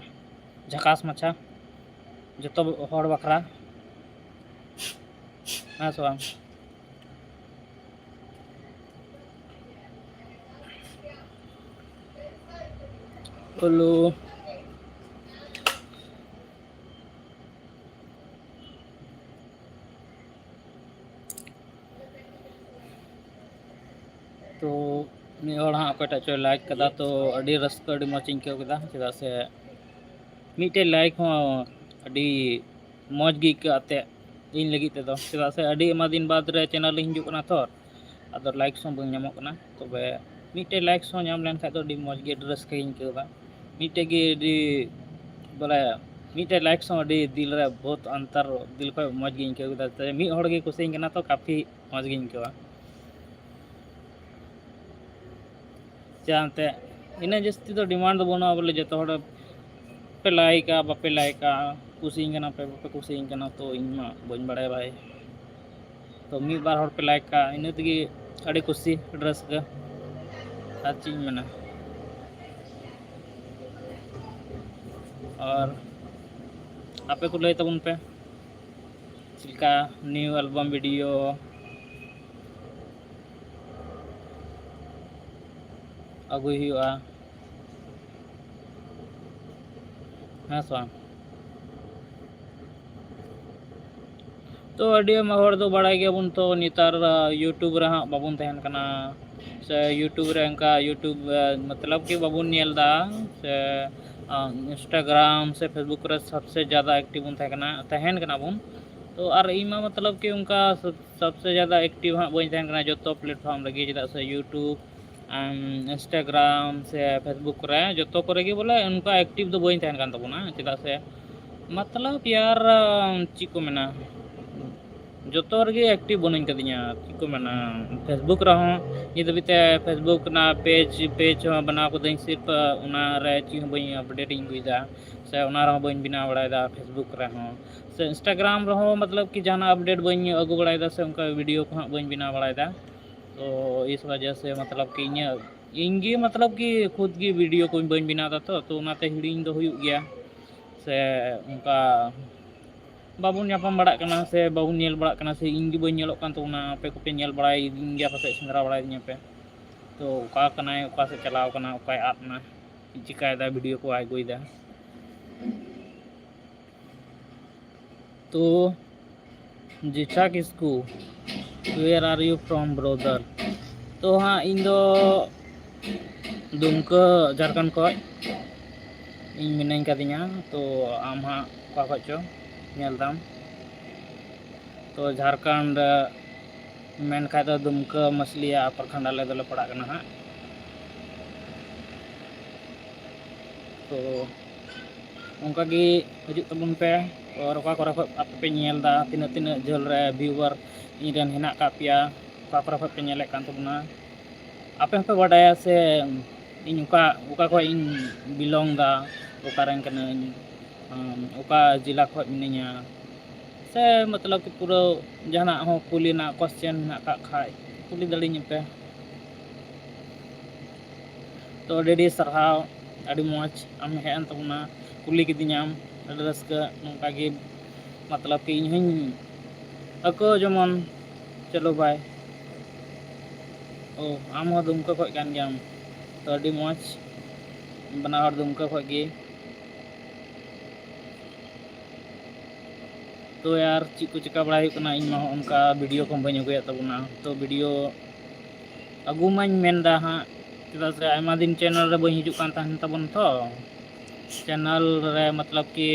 ᱡᱷᱟᱠᱟᱥ ᱢᱟᱪᱷᱟ, ᱡᱚᱛᱚ ᱦᱚᱲ ᱵᱟᱠᱷᱨᱟ, ᱦᱮᱸ ᱥᱮ ᱵᱟᱝ? ᱦᱮᱞᱳ᱾ ᱛᱚ ᱢᱤᱫ ᱦᱚᱲ ᱦᱟᱸᱜ ᱚᱠᱚᱭᱴᱟᱜ ᱪᱚᱭ ᱞᱟᱭᱤᱠ ᱠᱟᱫᱟ, ᱛᱚ ᱟᱹᱰᱤ ᱨᱟᱹᱥᱠᱟᱹ, ᱟᱹᱰᱤ ᱢᱚᱡᱽ ᱤᱧ ᱟᱹᱭᱠᱟᱹᱣ ᱠᱮᱫᱟ, ᱪᱮᱫᱟᱜ ᱥᱮ ᱢᱤᱫᱴᱮᱡ ᱞᱟᱭᱤᱠ ᱦᱚᱸ ᱟᱹᱰᱤ ᱢᱚᱡᱽ ᱜᱮ ᱟᱹᱭᱠᱟᱹᱜᱼᱟ ᱛᱮ ᱤᱧ ᱞᱟᱹᱜᱤᱫ ᱛᱮᱫᱚ, ᱪᱮᱫᱟᱜ ᱥᱮ ᱟᱹᱰᱤ ᱟᱭᱢᱟ ᱫᱤᱱ ᱵᱟᱫᱽ ᱨᱮ ᱪᱮᱱᱮᱞ ᱤᱧ ᱦᱤᱡᱩᱜ ᱠᱟᱱᱟ ᱛᱚ, ᱟᱫᱚ ᱞᱟᱭᱤᱠ ᱦᱚᱸ ᱵᱟᱹᱧ ᱧᱟᱢᱚᱜ ᱠᱟᱱᱟ᱾ ᱛᱚᱵᱮ ᱢᱤᱫᱴᱮᱡ ᱞᱟᱭᱤᱠ ᱦᱚᱸ ᱧᱟᱢ ᱞᱮᱱᱠᱷᱟᱡ ᱫᱚ ᱟᱹᱰᱤ ᱢᱚᱡᱽ ᱜᱮ, ᱟᱹᱰᱤ ᱨᱟᱹᱥᱠᱟᱹ ᱜᱤᱧ ᱟᱹᱭᱠᱟᱹᱣ ᱮᱫᱟ᱾ ᱢᱤᱫᱴᱮᱡ ᱜᱮ ᱟᱹᱰᱤ, ᱵᱚᱞᱮ, ᱢᱤᱫᱴᱮᱡ ᱞᱟᱭᱤᱠ ᱦᱚᱸ ᱟᱹᱰᱤ ᱫᱤᱞ ᱨᱮ ᱵᱚᱦᱩᱛ ᱚᱱᱛᱚᱨ, ᱫᱤᱞ ᱠᱷᱚᱡ ᱢᱚᱡᱽ ᱜᱤᱧ ᱟᱹᱭᱠᱟᱹᱣ ᱠᱮᱫᱟ᱾ ᱛᱚ ᱢᱤᱫ ᱦᱚᱲ ᱜᱮ ᱠᱩᱥᱤᱭᱟᱹᱧ ᱠᱟᱱᱟ, ᱛᱚ ᱠᱟᱯᱷᱤ ᱢᱚᱡᱽ ᱜᱤᱧ ᱟᱹᱭᱠᱟᱹᱣᱟ᱾ ᱪᱮᱫᱟᱜ ᱮᱱᱛᱮ ᱤᱱᱟᱹᱜ ᱡᱟᱹᱥᱛᱤ ᱫᱚ ᱰᱤᱢᱟᱱᱰ ᱫᱚ ᱵᱟᱹᱱᱩᱜᱼᱟ, ᱵᱚᱞᱮ ᱡᱚᱛᱚ ᱦᱚᱲ ᱯᱮ ᱞᱟᱭᱤᱠᱟ, ᱵᱟᱯᱮ ᱞᱟᱭᱤᱠᱟ, ᱠᱩᱥᱤᱭᱟᱹᱧ ᱠᱟᱱᱟ ᱯᱮ, ᱵᱟᱯᱮ ᱠᱩᱥᱤᱭᱟᱹᱧ ᱠᱟᱱᱟ, ᱛᱚ ᱤᱧ ᱢᱟ ᱵᱟᱹᱧ ᱵᱟᱲᱟᱭᱟ ᱵᱷᱟᱭ᱾ ᱛᱚ ᱢᱤᱫ ᱵᱟᱨ ᱦᱚᱲ ᱯᱮ ᱞᱟᱭᱤᱠᱟ, ᱤᱱᱟᱹ ᱛᱮᱜᱮ ᱟᱹᱰᱤ ᱠᱩᱥᱤ, ᱟᱹᱰᱤ ᱨᱟᱹᱥᱠᱟᱹ᱾ ᱟᱨ ᱪᱮᱫ ᱤᱧ ᱢᱮᱱᱟ? ᱟᱨ ᱟᱯᱮ ᱠᱚ ᱞᱟᱹᱭ ᱛᱟᱵᱚᱱ ᱯᱮ, ᱪᱮᱫ ᱞᱮᱠᱟ ᱱᱤᱭᱩ ᱮᱞᱵᱟᱢ ᱵᱷᱤᱰᱤᱭᱳ ᱟᱹᱜᱩᱭ ᱦᱩᱭᱩᱜᱼᱟ, ᱦᱮᱸ ᱥᱮ ᱵᱟᱝ? ᱛᱚ ᱟᱹᱰᱤ ᱟᱭᱢᱟ ᱦᱚᱲ ᱫᱚ ᱵᱟᱲᱟᱭ ᱜᱮᱭᱟᱵᱚᱱ, ᱛᱚ ᱱᱮᱛᱟᱨ, ᱟ, YouTube ᱨᱮ ᱦᱟᱸᱜ ᱵᱟᱵᱚᱱ ᱛᱟᱦᱮᱱ ᱠᱟᱱᱟ, ᱥᱮ YouTube ᱨᱮ ᱚᱱᱠᱟ YouTube, ᱟ, ᱢᱚᱛᱞᱚᱵ ᱠᱤ ᱵᱟᱵᱚᱱ ᱧᱮᱞ ᱮᱫᱟ, ᱥᱮ, ᱟ, Instagram ᱥᱮ Facebook ᱨᱮ ᱥᱚᱵᱥᱮ ᱡᱟᱫᱟ ᱮᱠᱴᱤᱵᱷ ᱵᱚᱱ ᱛᱟᱦᱮᱸ ᱠᱟᱱᱟ, ᱛᱟᱦᱮᱱ ᱠᱟᱱᱟ ᱵᱚᱱ᱾ ᱛᱚ ᱟᱨ ᱤᱧ ᱢᱟ ᱢᱚᱛᱞᱚᱵ ᱠᱤ ᱚᱱᱠᱟ ᱥᱚᱵ-, ᱥᱚᱵᱥᱮ ᱡᱟᱫᱟ ᱮᱠᱴᱤᱵᱷ ᱦᱟᱸᱜ ᱵᱟᱹᱧ ᱛᱟᱦᱮᱱ ᱠᱟᱱᱟ ᱡᱚᱛᱚ platform ᱨᱮᱜᱮ, ᱪᱮᱫᱟᱜ ᱥᱮ YouTube, ᱟᱢ, Instagram ᱥᱮ Facebook ᱠᱚᱨᱮ, ᱡᱚᱛᱚ ᱠᱚᱨᱮ ᱜᱮ ᱵᱚᱞᱮ ᱚᱱᱠᱟ ᱮᱠᱴᱤᱵᱷ ᱫᱚ ᱵᱟᱹᱧ ᱛᱟᱦᱮᱱ ᱠᱟᱱ ᱛᱟᱵᱚᱱᱟ, ᱪᱮᱫᱟᱜ ᱥᱮ ᱢᱚᱛᱞᱚᱵ ᱭᱟᱨ, ᱪᱮᱫ ᱠᱚ ᱢᱮᱱᱟ, ᱡᱚᱛᱚ ᱨᱮᱜᱮ ᱮᱠᱴᱤᱵᱷ ᱵᱟᱹᱱᱩᱧ ᱠᱟᱫᱤᱧᱟ᱾ ᱪᱮᱫ ᱠᱚ ᱢᱮᱱᱟ, Facebook ᱨᱮᱦᱚᱸ ᱱᱤᱛ ᱫᱷᱟᱹᱵᱤᱡ ᱛᱮ Facebook ᱨᱮᱱᱟᱜ ᱯᱮᱡᱽ, ᱯᱮᱡᱽ ᱦᱚᱸ ᱵᱮᱱᱟᱣ ᱠᱟᱹᱫᱟᱹᱧ, ᱥᱤᱨᱯ ᱚᱱᱟ ᱨᱮ ᱪᱮᱫ ᱦᱚᱸ ᱵᱟᱹᱧ ᱟᱯᱰᱮᱴ ᱤᱧ ᱟᱹᱜᱩᱭᱮᱫᱟ, ᱥᱮ ᱚᱱᱟ ᱨᱮᱦᱚᱸ ᱵᱟᱹᱧ ᱵᱮᱱᱟᱣ ᱵᱟᱲᱟᱭᱮᱫᱟ᱾ Facebook ᱨᱮᱦᱚᱸ ᱥᱮ Instagram ᱨᱮᱦᱚᱸ ᱢᱚᱛᱞᱚᱵ ᱠᱤ ᱡᱟᱦᱟᱱᱟᱜ ᱟᱯᱰᱮᱴ ᱵᱟᱹᱧ ᱟᱹᱜᱩ ᱵᱟᱲᱟᱭᱮᱫᱟ, ᱥᱮ ᱚᱱᱠᱟ ᱵᱷᱤᱰᱤᱭᱳ ᱠᱚᱦᱚᱸ ᱵᱟᱹᱧ ᱵᱮᱱᱟᱣ ᱵᱟᱲᱟᱭᱮᱫᱟ᱾ ᱛᱚ ᱤᱥ ᱣᱟᱡᱟ ᱥᱮ ᱢᱚᱛᱞᱚᱵ ᱠᱤ ᱤᱧᱟᱹᱜ, ᱤᱧ ᱜᱮ ᱢᱚᱛᱞᱚᱵ ᱠᱤ ᱠᱷᱩᱫ ᱜᱮ ᱵᱷᱤᱰᱤᱭᱳ ᱠᱚᱧ ᱵᱟᱹᱧ ᱵᱮᱱᱟᱣ ᱮᱫᱟ, ᱛᱚ, ᱛᱚ ᱚᱱᱟᱛᱮ ᱦᱤᱲᱤᱧ ᱫᱚ ᱦᱩᱭᱩᱜ ᱜᱮᱭᱟ᱾ ᱥᱮ ᱚᱱᱠᱟ ᱵᱟᱵᱚᱱ ᱧᱟᱯᱟᱢ ᱵᱟᱲᱟᱜ ᱠᱟᱱᱟ, ᱥᱮ ᱵᱟᱵᱚᱱ ᱧᱮᱞ ᱵᱟᱲᱟᱜ ᱠᱟᱱᱟ, ᱥᱮ ᱤᱧ ᱜᱮ ᱵᱟᱹᱧ ᱧᱮᱞᱚᱜ ᱠᱟᱱ ᱛᱟᱵᱚᱱᱟ, ᱟᱯᱮ ᱠᱚᱯᱮ ᱧᱮᱞ ᱵᱟᱲᱟᱭᱤᱫᱤᱧ ᱜᱮᱭᱟ ᱯᱟᱥᱮᱡ, ᱥᱮᱸᱫᱽᱨᱟ ᱵᱟᱲᱟᱭᱤᱫᱤᱧᱟ ᱯᱮ᱾ ᱛᱚ ᱚᱠᱟ ᱠᱟᱱᱟᱭ, ᱚᱠᱟ ᱥᱮᱫ ᱪᱟᱞᱟᱣ ᱠᱟᱱᱟ, ᱚᱠᱟᱭ ᱟᱫ ᱮᱱᱟ, ᱪᱤᱠᱟᱭᱮᱫᱟ, ᱵᱷᱤᱰᱤᱭᱳ ᱠᱚ ᱵᱟᱭ ᱟᱹᱜᱩᱭᱮᱫᱟ᱾ ᱛᱚ ᱡᱮᱴᱟ ᱠᱤᱥᱠᱩ, where are you from brother? ᱛᱚ ᱦᱟᱸᱜ ᱤᱧ ᱫᱚ ᱫᱩᱢᱠᱟᱹ, ᱡᱷᱟᱲᱠᱷᱚᱸᱰ ᱠᱷᱚᱡ ᱤᱧ ᱢᱤᱱᱟᱹᱧ ᱠᱟᱫᱤᱧᱟ᱾ ᱛᱚ ᱟᱢ ᱦᱟᱸᱜ ᱚᱠᱟ ᱠᱷᱚᱡ ᱪᱚ ᱧᱮᱞ ᱫᱟᱢ? ᱛᱚ ᱡᱷᱟᱲᱠᱷᱚᱸᱰ ᱢᱮᱱ ᱠᱷᱟᱡ ᱫᱚ ᱫᱩᱢᱠᱟᱹ ᱢᱟᱹᱥᱞᱤᱭᱟ ᱯᱨᱚᱠᱷᱚᱸᱰ ᱟᱞᱮ ᱫᱚᱞᱮ ᱯᱟᱲᱟᱜ ᱠᱟᱱᱟ ᱦᱟᱸᱜ᱾ ᱛᱚ ᱚᱱᱠᱟ ᱜᱮ ᱦᱤᱡᱩᱜ ᱛᱟᱵᱚᱱ ᱯᱮ᱾ ᱟᱨ ᱚᱠᱟ ᱠᱚᱨᱮ ᱠᱷᱚᱡ ᱟᱯᱮ ᱯᱮ ᱧᱮᱞ ᱫᱟ, ᱛᱤᱱᱟᱹᱜ ᱛᱤᱱᱟᱹᱜ ᱡᱷᱟᱹᱞ ᱨᱮ viewer ᱤᱧ ᱨᱮᱱ ᱦᱮᱱᱟᱜ ᱟᱠᱟᱫ ᱯᱮᱭᱟ, ᱚᱠᱟ ᱠᱚᱨᱮ ᱠᱷᱚᱡ ᱯᱮ ᱧᱮᱞᱮᱫ ᱠᱟᱱ ᱛᱟᱵᱚᱱᱟ, ᱟᱯᱮ ᱦᱚᱸᱯᱮ ᱵᱟᱰᱟᱭᱟ ᱥᱮ ᱤᱧ ᱚᱠᱟ, ᱚᱠᱟ ᱠᱷᱚᱡ ᱤᱧ belong ᱫᱟ, ᱚᱠᱟ ᱨᱮᱱ ᱠᱟᱹᱱᱟᱹᱧ, ᱟᱢ ᱚᱠᱟ ᱡᱮᱞᱟ ᱠᱷᱚᱡ ᱢᱤᱱᱟᱹᱧᱟ, ᱥᱮ ᱢᱚᱛᱞᱚᱵ ᱠᱤ ᱯᱩᱨᱟᱹ ᱡᱟᱦᱟᱱᱟᱜ ᱦᱚᱸ ᱠᱩᱞᱤ ᱨᱮᱱᱟᱜ question ᱢᱮᱱᱟᱜ ᱠᱟᱜ ᱠᱷᱟᱡ ᱠᱩᱞᱤ ᱫᱟᱲᱮᱧ ᱯᱮ᱾ ᱛᱚ ᱟᱹᱰᱤ ᱟᱹᱰᱤ ᱥᱟᱨᱦᱟᱣ, ᱟᱹᱰᱤ ᱢᱚᱡᱽ ᱟᱢ ᱦᱮᱡ ᱮᱱ ᱛᱟᱵᱚᱱᱟ, ᱠᱩᱞᱤ ᱠᱤᱫᱤᱧᱟᱢ, ᱟᱹᱰᱤ ᱨᱟᱹᱥᱠᱟᱹ᱾ ᱱᱚᱝᱠᱟ ᱜᱮ ᱢᱚᱛᱞᱚᱵ ᱠᱤ ᱤᱧ ᱦᱚᱸᱧ ᱟᱹᱭᱠᱟᱹᱣ ᱡᱮᱢᱚᱱ ᱪᱚᱞᱚ ᱵᱷᱟᱭ, ᱚ ᱟᱢ ᱦᱚᱸ ᱫᱩᱢᱠᱟᱹ ᱠᱷᱚᱡ ᱠᱟᱱ ᱜᱮᱭᱟᱢ, ᱛᱚ ᱟᱹᱰᱤ ᱢᱚᱡᱽ, ᱵᱟᱱᱟ ᱦᱚᱲ ᱫᱩᱢᱠᱟᱹ ᱠᱷᱚᱡ ᱜᱮ᱾ ᱛᱚ ᱭᱟᱨ, ᱪᱮᱫ ᱠᱚ ᱪᱤᱠᱟ ᱵᱟᱲᱟᱭ ᱦᱩᱭᱩᱜ ᱠᱟᱱᱟ? ᱤᱧ ᱢᱟ ᱦᱚᱸ ᱚᱱᱠᱟ video ᱠᱚᱦᱚᱸ ᱵᱟᱹᱧ ᱟᱹᱜᱩᱭᱮᱫ ᱛᱟᱵᱚᱱᱟ᱾ ᱛᱚ video ᱟᱹᱜᱩ ᱢᱟᱧ ᱢᱮᱱᱫᱟ ᱦᱟᱸᱜ, ᱪᱮᱫᱟᱜ ᱥᱮ ᱟᱭᱢᱟ ᱫᱤᱱ channel ᱨᱮ ᱵᱟᱹᱧ ᱦᱤᱡᱩᱜ ᱠᱟᱱ ᱛᱟᱦᱮᱱ ᱛᱟᱵᱚᱱ᱾ ᱛᱚ channel ᱨᱮ ᱢᱚᱛᱞᱚᱵ ᱠᱤ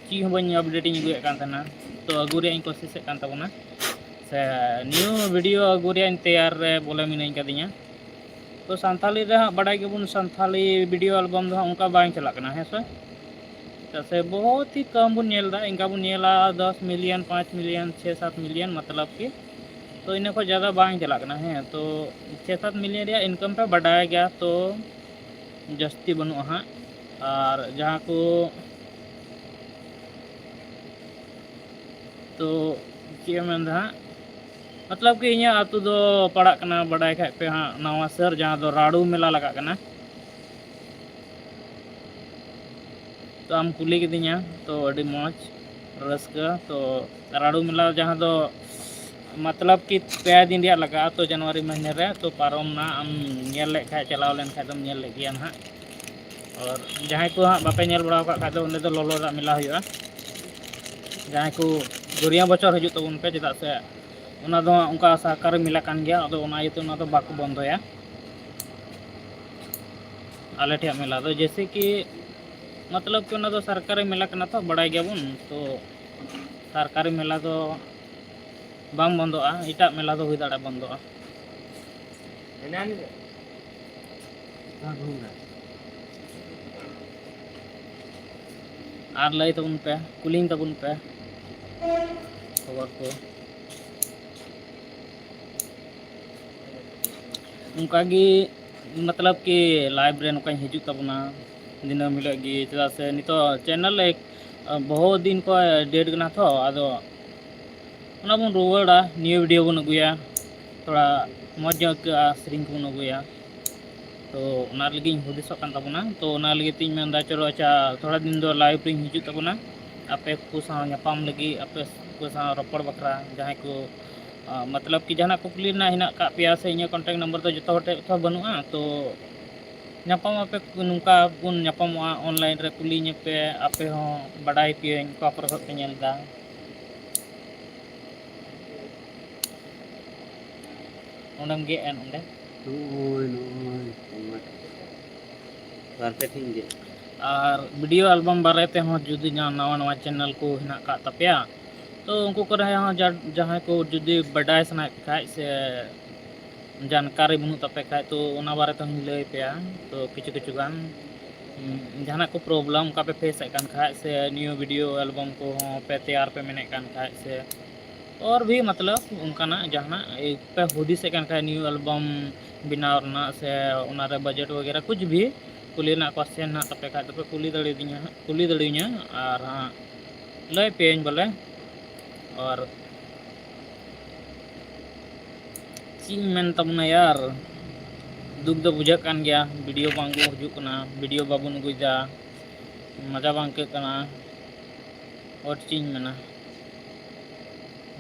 ᱪᱮᱫ ᱦᱚᱸ ᱵᱟᱹᱧ update ᱤᱧ ᱟᱹᱜᱩᱭᱮᱫ ᱠᱟᱱ ᱛᱟᱦᱮᱱᱟ᱾ ᱛᱚ ᱟᱹᱜᱩ ᱨᱮᱭᱟᱜ ᱤᱧ ᱠᱳᱥᱤᱥᱮᱫ ᱠᱟᱱ ᱛᱟᱵᱚᱱᱟ, ᱥᱮ new video ᱟᱹᱜᱩ ᱨᱮᱭᱟᱜ ᱤᱧ ᱛᱮᱭᱟᱨ ᱨᱮ ᱵᱚᱞᱮ ᱢᱤᱱᱟᱹᱧ ᱠᱟᱫᱤᱧᱟ᱾ ᱛᱚ ᱥᱟᱱᱛᱷᱟᱞᱤ ᱨᱮ ᱦᱟᱸᱜ ᱵᱟᱰᱟᱭ ᱜᱮᱵᱚᱱ, ᱥᱟᱱᱛᱷᱟᱞᱤ video album ᱫᱚ ᱦᱟᱸᱜ ᱚᱱᱠᱟ ᱵᱟᱝ ᱪᱟᱞᱟᱜ ᱠᱟᱱᱟ, ᱦᱮᱸ ᱥᱮ? ᱪᱮᱫᱟᱜ ᱥᱮ ᱵᱚᱦᱩᱛ ᱦᱤ ᱠᱚᱢ ᱵᱚᱱ ᱧᱮᱞ ᱮᱫᱟ, ᱤᱱᱠᱟ ᱵᱚᱱ ᱧᱮᱞᱟ ᱫᱚᱥ million, ᱯᱟᱸᱪ million, ᱪᱷᱮ ᱥᱟᱛ million, ᱢᱚᱛᱞᱚᱵ ᱠᱤ ᱛᱚ ᱤᱱᱟᱹ ᱠᱷᱚᱡ ᱡᱟᱫᱟ ᱵᱟᱝ ᱪᱟᱞᱟᱜ ᱠᱟᱱᱟ᱾ ᱦᱮᱸ, ᱛᱚ ᱪᱷᱮ ᱥᱟᱛ million ᱨᱮᱭᱟᱜ income ᱯᱮ ᱵᱟᱰᱟᱭ ᱜᱮᱭᱟ, ᱛᱚ ᱡᱟᱹᱥᱛᱤ ᱵᱟᱹᱱᱩᱜᱼᱟ ᱦᱟᱸᱜ᱾ ᱟᱨ ᱡᱟᱦᱟᱸ ᱠᱚ, ᱛᱚ ᱪᱮᱫ ᱮᱢ ᱢᱮᱱᱫᱟ ᱦᱟᱸᱜ, ᱢᱚᱛᱞᱚᱵ ᱠᱤ ᱤᱧᱟᱹᱜ ᱟᱹᱛᱩ ᱫᱚ ᱯᱟᱲᱟᱜ ᱠᱟᱱᱟ, ᱵᱟᱰᱟᱭ ᱠᱷᱟᱡ ᱯᱮ ᱦᱟᱸᱜ, ᱱᱟᱣᱟ ᱥᱟᱹᱨ, ᱡᱟᱦᱟᱸ ᱫᱚ ᱨᱟᱲᱩ ᱢᱮᱞᱟ ᱞᱟᱜᱟᱜ ᱠᱟᱱᱟ᱾ ᱛᱚ ᱟᱢ ᱠᱩᱞᱤ ᱠᱤᱫᱤᱧᱟ, ᱛᱚ ᱟᱹᱰᱤ ᱢᱚᱡᱽ, ᱨᱟᱹᱥᱠᱟᱹ᱾ ᱛᱚ ᱨᱟᱲᱩ ᱢᱮᱞᱟ ᱡᱟᱦᱟᱸ ᱫᱚ ᱢᱚᱛᱞᱚᱵ ᱠᱤ ᱯᱮ ᱫᱤᱱ ᱨᱮᱭᱟᱜ ᱞᱟᱜᱟᱜᱼᱟ, ᱛᱚ ᱡᱟᱱᱩᱣᱟᱨᱤ ᱢᱟᱹᱦᱱᱟᱹ ᱨᱮ, ᱛᱚ ᱯᱟᱨᱚᱢ ᱱᱟ, ᱟᱢ ᱧᱮᱞ ᱞᱮᱫ ᱠᱷᱟᱡ, ᱪᱟᱞᱟᱣ ᱞᱮᱱ ᱠᱷᱟᱡ ᱫᱚᱢ ᱧᱮᱞ ᱞᱮᱫ ᱜᱮᱭᱟ ᱱᱟᱦᱟᱜ᱾ ᱟᱨ ᱡᱟᱦᱟᱸᱭ ᱠᱚ ᱦᱟᱸᱜ ᱵᱟᱯᱮ ᱧᱮᱞ ᱵᱟᱲᱟ ᱟᱠᱟᱫ ᱠᱷᱟᱡ ᱫᱚ, ᱚᱸᱰᱮ ᱫᱚ ᱞᱚᱞᱚ ᱫᱟᱜ ᱢᱮᱞᱟ ᱦᱩᱭᱩᱜᱼᱟ᱾ ᱡᱟᱦᱟᱸᱭ ᱠᱚ ᱫᱩᱨᱭᱟᱹ ᱵᱚᱪᱷᱚᱨ ᱦᱤᱡᱩᱜ ᱛᱟᱵᱚᱱ ᱯᱮ, ᱪᱮᱫᱟᱜ ᱥᱮ ᱚᱱᱟ ᱫᱚ ᱚᱱᱠᱟ ᱥᱚᱨᱠᱟᱨᱤ ᱢᱮᱞᱟ ᱠᱟᱱ ᱜᱮᱭᱟ, ᱟᱫᱚ ᱚᱱᱟ ᱤᱭᱟᱹᱛᱮ ᱚᱱᱟ ᱫᱚ ᱵᱟᱠᱚ ᱵᱚᱱᱫᱚᱭᱟ᱾ ᱟᱞᱮ ᱴᱷᱮᱡ ᱢᱮᱞᱟ ᱫᱚ ᱡᱮᱭᱥᱮ ᱠᱤ, ᱢᱚᱛᱞᱚᱵ ᱠᱤ ᱚᱱᱟ ᱫᱚ ᱥᱚᱨᱠᱟᱨᱤ ᱢᱮᱞᱟ ᱠᱟᱱᱟ ᱛᱚ, ᱵᱟᱲᱟᱭ ᱜᱮᱭᱟᱵᱚᱱ ᱛᱚ, ᱥᱚᱨᱠᱟᱨᱤ ᱢᱮᱞᱟ ᱫᱚ ᱵᱟᱝ ᱵᱚᱱᱫᱚᱜᱼᱟ, ᱮᱴᱟᱜ ᱢᱮᱞᱟ ᱫᱚ ᱦᱩᱭ ᱫᱟᱲᱮᱭᱟᱜᱼᱟ ᱵᱚᱱᱫᱚᱜᱼᱟ᱾ ᱟᱨ ᱞᱟᱹᱭ ᱛᱟᱵᱚᱱ ᱯᱮ, ᱠᱩᱞᱤᱧ ᱛᱟᱵᱚᱱ ᱯᱮ ᱠᱷᱚᱵᱚᱨ ᱠᱚ᱾ ᱚᱱᱠᱟᱜᱮ ᱢᱚᱛᱞᱚᱵ ᱠᱤ live ᱨᱮ ᱱᱚᱝᱠᱟᱧ ᱦᱤᱡᱩᱜ ᱛᱟᱵᱚᱱᱟ ᱫᱤᱱᱟᱹᱢ ᱦᱤᱞᱳᱜ ᱜᱮ, ᱪᱮᱫᱟᱜ ᱥᱮ ᱱᱤᱛᱚᱜ channel ᱮᱠ ᱵᱚᱦᱩᱛ ᱫᱤᱱ ᱠᱷᱚᱱ dead ᱠᱟᱱᱟ ᱛᱚ, ᱟᱫᱚ ᱚᱱᱟ ᱵᱚᱱ ᱨᱩᱣᱟᱹᱲᱟ, new video ᱵᱚᱱ ᱟᱹᱜᱩᱭᱟ, ᱛᱷᱚᱲᱟ ᱢᱚᱡᱽ ᱧᱚᱜ ᱟᱹᱭᱠᱟᱹᱜᱼᱟ, ᱥᱮᱨᱮᱧ ᱠᱚᱵᱚᱱ ᱟᱹᱜᱩᱭᱟ᱾ ᱛᱚ ᱚᱱᱟ ᱞᱟᱹᱜᱤᱫ ᱤᱧ ᱦᱩᱫᱤᱥᱚᱜ ᱠᱟᱱ ᱛᱟᱵᱚᱱᱟ᱾ ᱛᱚ ᱚᱱᱟ ᱞᱟᱹᱜᱤᱫ ᱛᱤᱧ ᱢᱮᱱᱫᱟ, ᱪᱚᱞᱚ ᱟᱪᱪᱷᱟ, ᱛᱷᱚᱲᱟ ᱫᱤᱱ ᱫᱚ live ᱨᱤᱧ ᱦᱤᱡᱩᱜ ᱛᱟᱵᱚᱱᱟ, ᱟᱯᱮ ᱠᱚ ᱥᱟᱶ ᱧᱟᱯᱟᱢ ᱞᱟᱹᱜᱤᱫ, ᱟᱯᱮ ᱠᱚ ᱥᱟᱶ ᱨᱚᱯᱚᱲ ᱵᱟᱠᱷᱨᱟ᱾ ᱡᱟᱦᱟᱸᱭ ᱠᱚ ᱟᱸ, ᱢᱚᱛᱞᱚᱵ ᱠᱤ ᱡᱟᱦᱟᱱᱟᱜ ᱠᱩᱠᱞᱤ ᱨᱮᱱᱟᱜ ᱦᱮᱱᱟᱜ ᱠᱟᱜ ᱯᱮᱭᱟ ᱥᱮ ᱤᱧᱟᱹᱜ contact number ᱫᱚ ᱡᱚᱛᱚ ᱦᱚᱲ ᱴᱷᱮᱱ ᱛᱚ ᱵᱟᱹᱱᱩᱜᱼᱟ, ᱛᱚ ᱧᱟᱯᱟᱢ ᱟᱯᱮ, ᱱᱚᱝᱠᱟ ᱵᱚᱱ ᱧᱟᱯᱟᱢᱚᱜᱼᱟ online ᱨᱮ, ᱠᱩᱞᱤᱧ ᱯᱮ, ᱟᱯᱮ ᱦᱚᱸ ᱵᱟᱰᱟᱭ ᱯᱮᱭᱟᱹᱧ ᱚᱠᱟ ᱠᱚᱨᱮ ᱠᱷᱚᱱ ᱯᱮ ᱧᱮᱞ ᱮᱫᱟ᱾ ᱚᱸᱰᱮᱢ ᱜᱮᱫ ᱮᱱ ᱚᱸᱰᱮ᱾ ᱱᱚᱜᱼᱚᱭ, ᱱᱚᱜᱼᱚᱭ, ᱱᱚᱜᱼᱚᱭ᱾ ᱵᱟᱨ ᱯᱮ ᱴᱷᱮᱱ ᱜᱮᱫ᱾ ᱟᱨ video album ᱵᱟᱨᱮ ᱛᱮᱦᱚᱸ ᱡᱩᱫᱤ ᱡᱟᱦᱟᱸ ᱱᱟᱣᱟ ᱱᱟᱣᱟ channel ᱠᱚ ᱦᱮᱱᱟᱜ ᱠᱟᱜ ᱛᱟᱯᱮᱭᱟ, ᱛᱚ ᱩᱱᱠᱩ ᱠᱚᱨᱮ ᱦᱚᱸ ᱡᱟ-, ᱡᱟᱦᱟᱸᱭ ᱠᱚ ᱡᱩᱫᱤ ᱵᱟᱰᱟᱭ ᱥᱟᱱᱟᱭᱮᱫ ᱯᱮ ᱠᱷᱟᱡ ᱥᱮ ᱡᱟᱱᱠᱟᱨᱤ ᱵᱟᱹᱱᱩᱜ ᱛᱟᱯᱮ ᱠᱷᱟᱡ, ᱛᱚ ᱚᱱᱟ ᱵᱟᱨᱮ ᱛᱮᱦᱚᱸᱧ ᱞᱟᱹᱭ ᱯᱮᱭᱟ᱾ ᱛᱚ ᱠᱤᱪᱷᱩ ᱠᱤᱪᱷᱩ ᱜᱟᱱ, ᱩᱸ, ᱡᱟᱦᱟᱱᱟᱜ ᱠᱚ problem ᱚᱱᱠᱟ ᱯᱮ face ᱮᱫ ᱠᱟᱱ ᱠᱷᱟᱡ ᱥᱮ new video album ᱠᱚᱦᱚᱸ ᱯᱮ ᱛᱮᱭᱟᱨ ᱯᱮ ᱢᱮᱱᱮᱫ ᱠᱟᱱ ᱠᱷᱟᱡ ᱥᱮ ᱚᱨ ᱵᱷᱤ ᱢᱚᱛᱞᱚᱵ ᱚᱱᱠᱟᱱᱟᱜ ᱡᱟᱦᱟᱱᱟᱜ ᱯᱮ ᱦᱩᱫᱤᱥᱮᱫ ᱠᱟᱱ ᱠᱷᱟᱡ new album ᱵᱮᱱᱟᱣ ᱨᱮᱱᱟᱜ ᱥᱮ ᱚᱱᱟᱨᱮ budget ᱣᱟᱜᱮᱨᱟ ᱠᱩᱪ ᱵᱷᱤ ᱠᱩᱞᱤ ᱨᱮᱱᱟᱜ question ᱦᱮᱱᱟᱜ ᱛᱟᱯᱮ ᱠᱷᱟᱡ ᱫᱚᱯᱮ ᱠᱩᱞᱤ ᱫᱟᱲᱮᱭᱟᱫᱤᱧᱟ ᱦᱟᱸᱜ, ᱠᱩᱞᱤ ᱫᱟᱲᱮᱭᱟᱹᱧᱟ ᱟᱨ ᱦᱟᱸᱜ ᱞᱟᱹᱭ ᱯᱮᱭᱟᱹᱧ ᱵᱚᱞᱮ᱾ ᱟᱨ ᱪᱮᱫ ᱤᱧ ᱢᱮᱱ ᱛᱟᱵᱚᱱᱟ ᱭᱟᱨ, ᱫᱩᱠ ᱫᱚ ᱵᱩᱡᱷᱟᱹᱜ ᱠᱟᱱ ᱜᱮᱭᱟ, video ᱵᱟᱝ ᱠᱚ ᱦᱤᱡᱩᱜ ᱠᱟᱱᱟ, video ᱵᱟᱵᱚᱱ ᱟᱹᱜᱩᱭᱮᱫᱟ, ᱢᱚᱡᱟ ᱵᱟᱝ ᱟᱹᱭᱠᱟᱹᱜ ᱠᱟᱱᱟ᱾ ᱟᱨ ᱪᱮᱫ ᱤᱧ ᱢᱮᱱᱟ,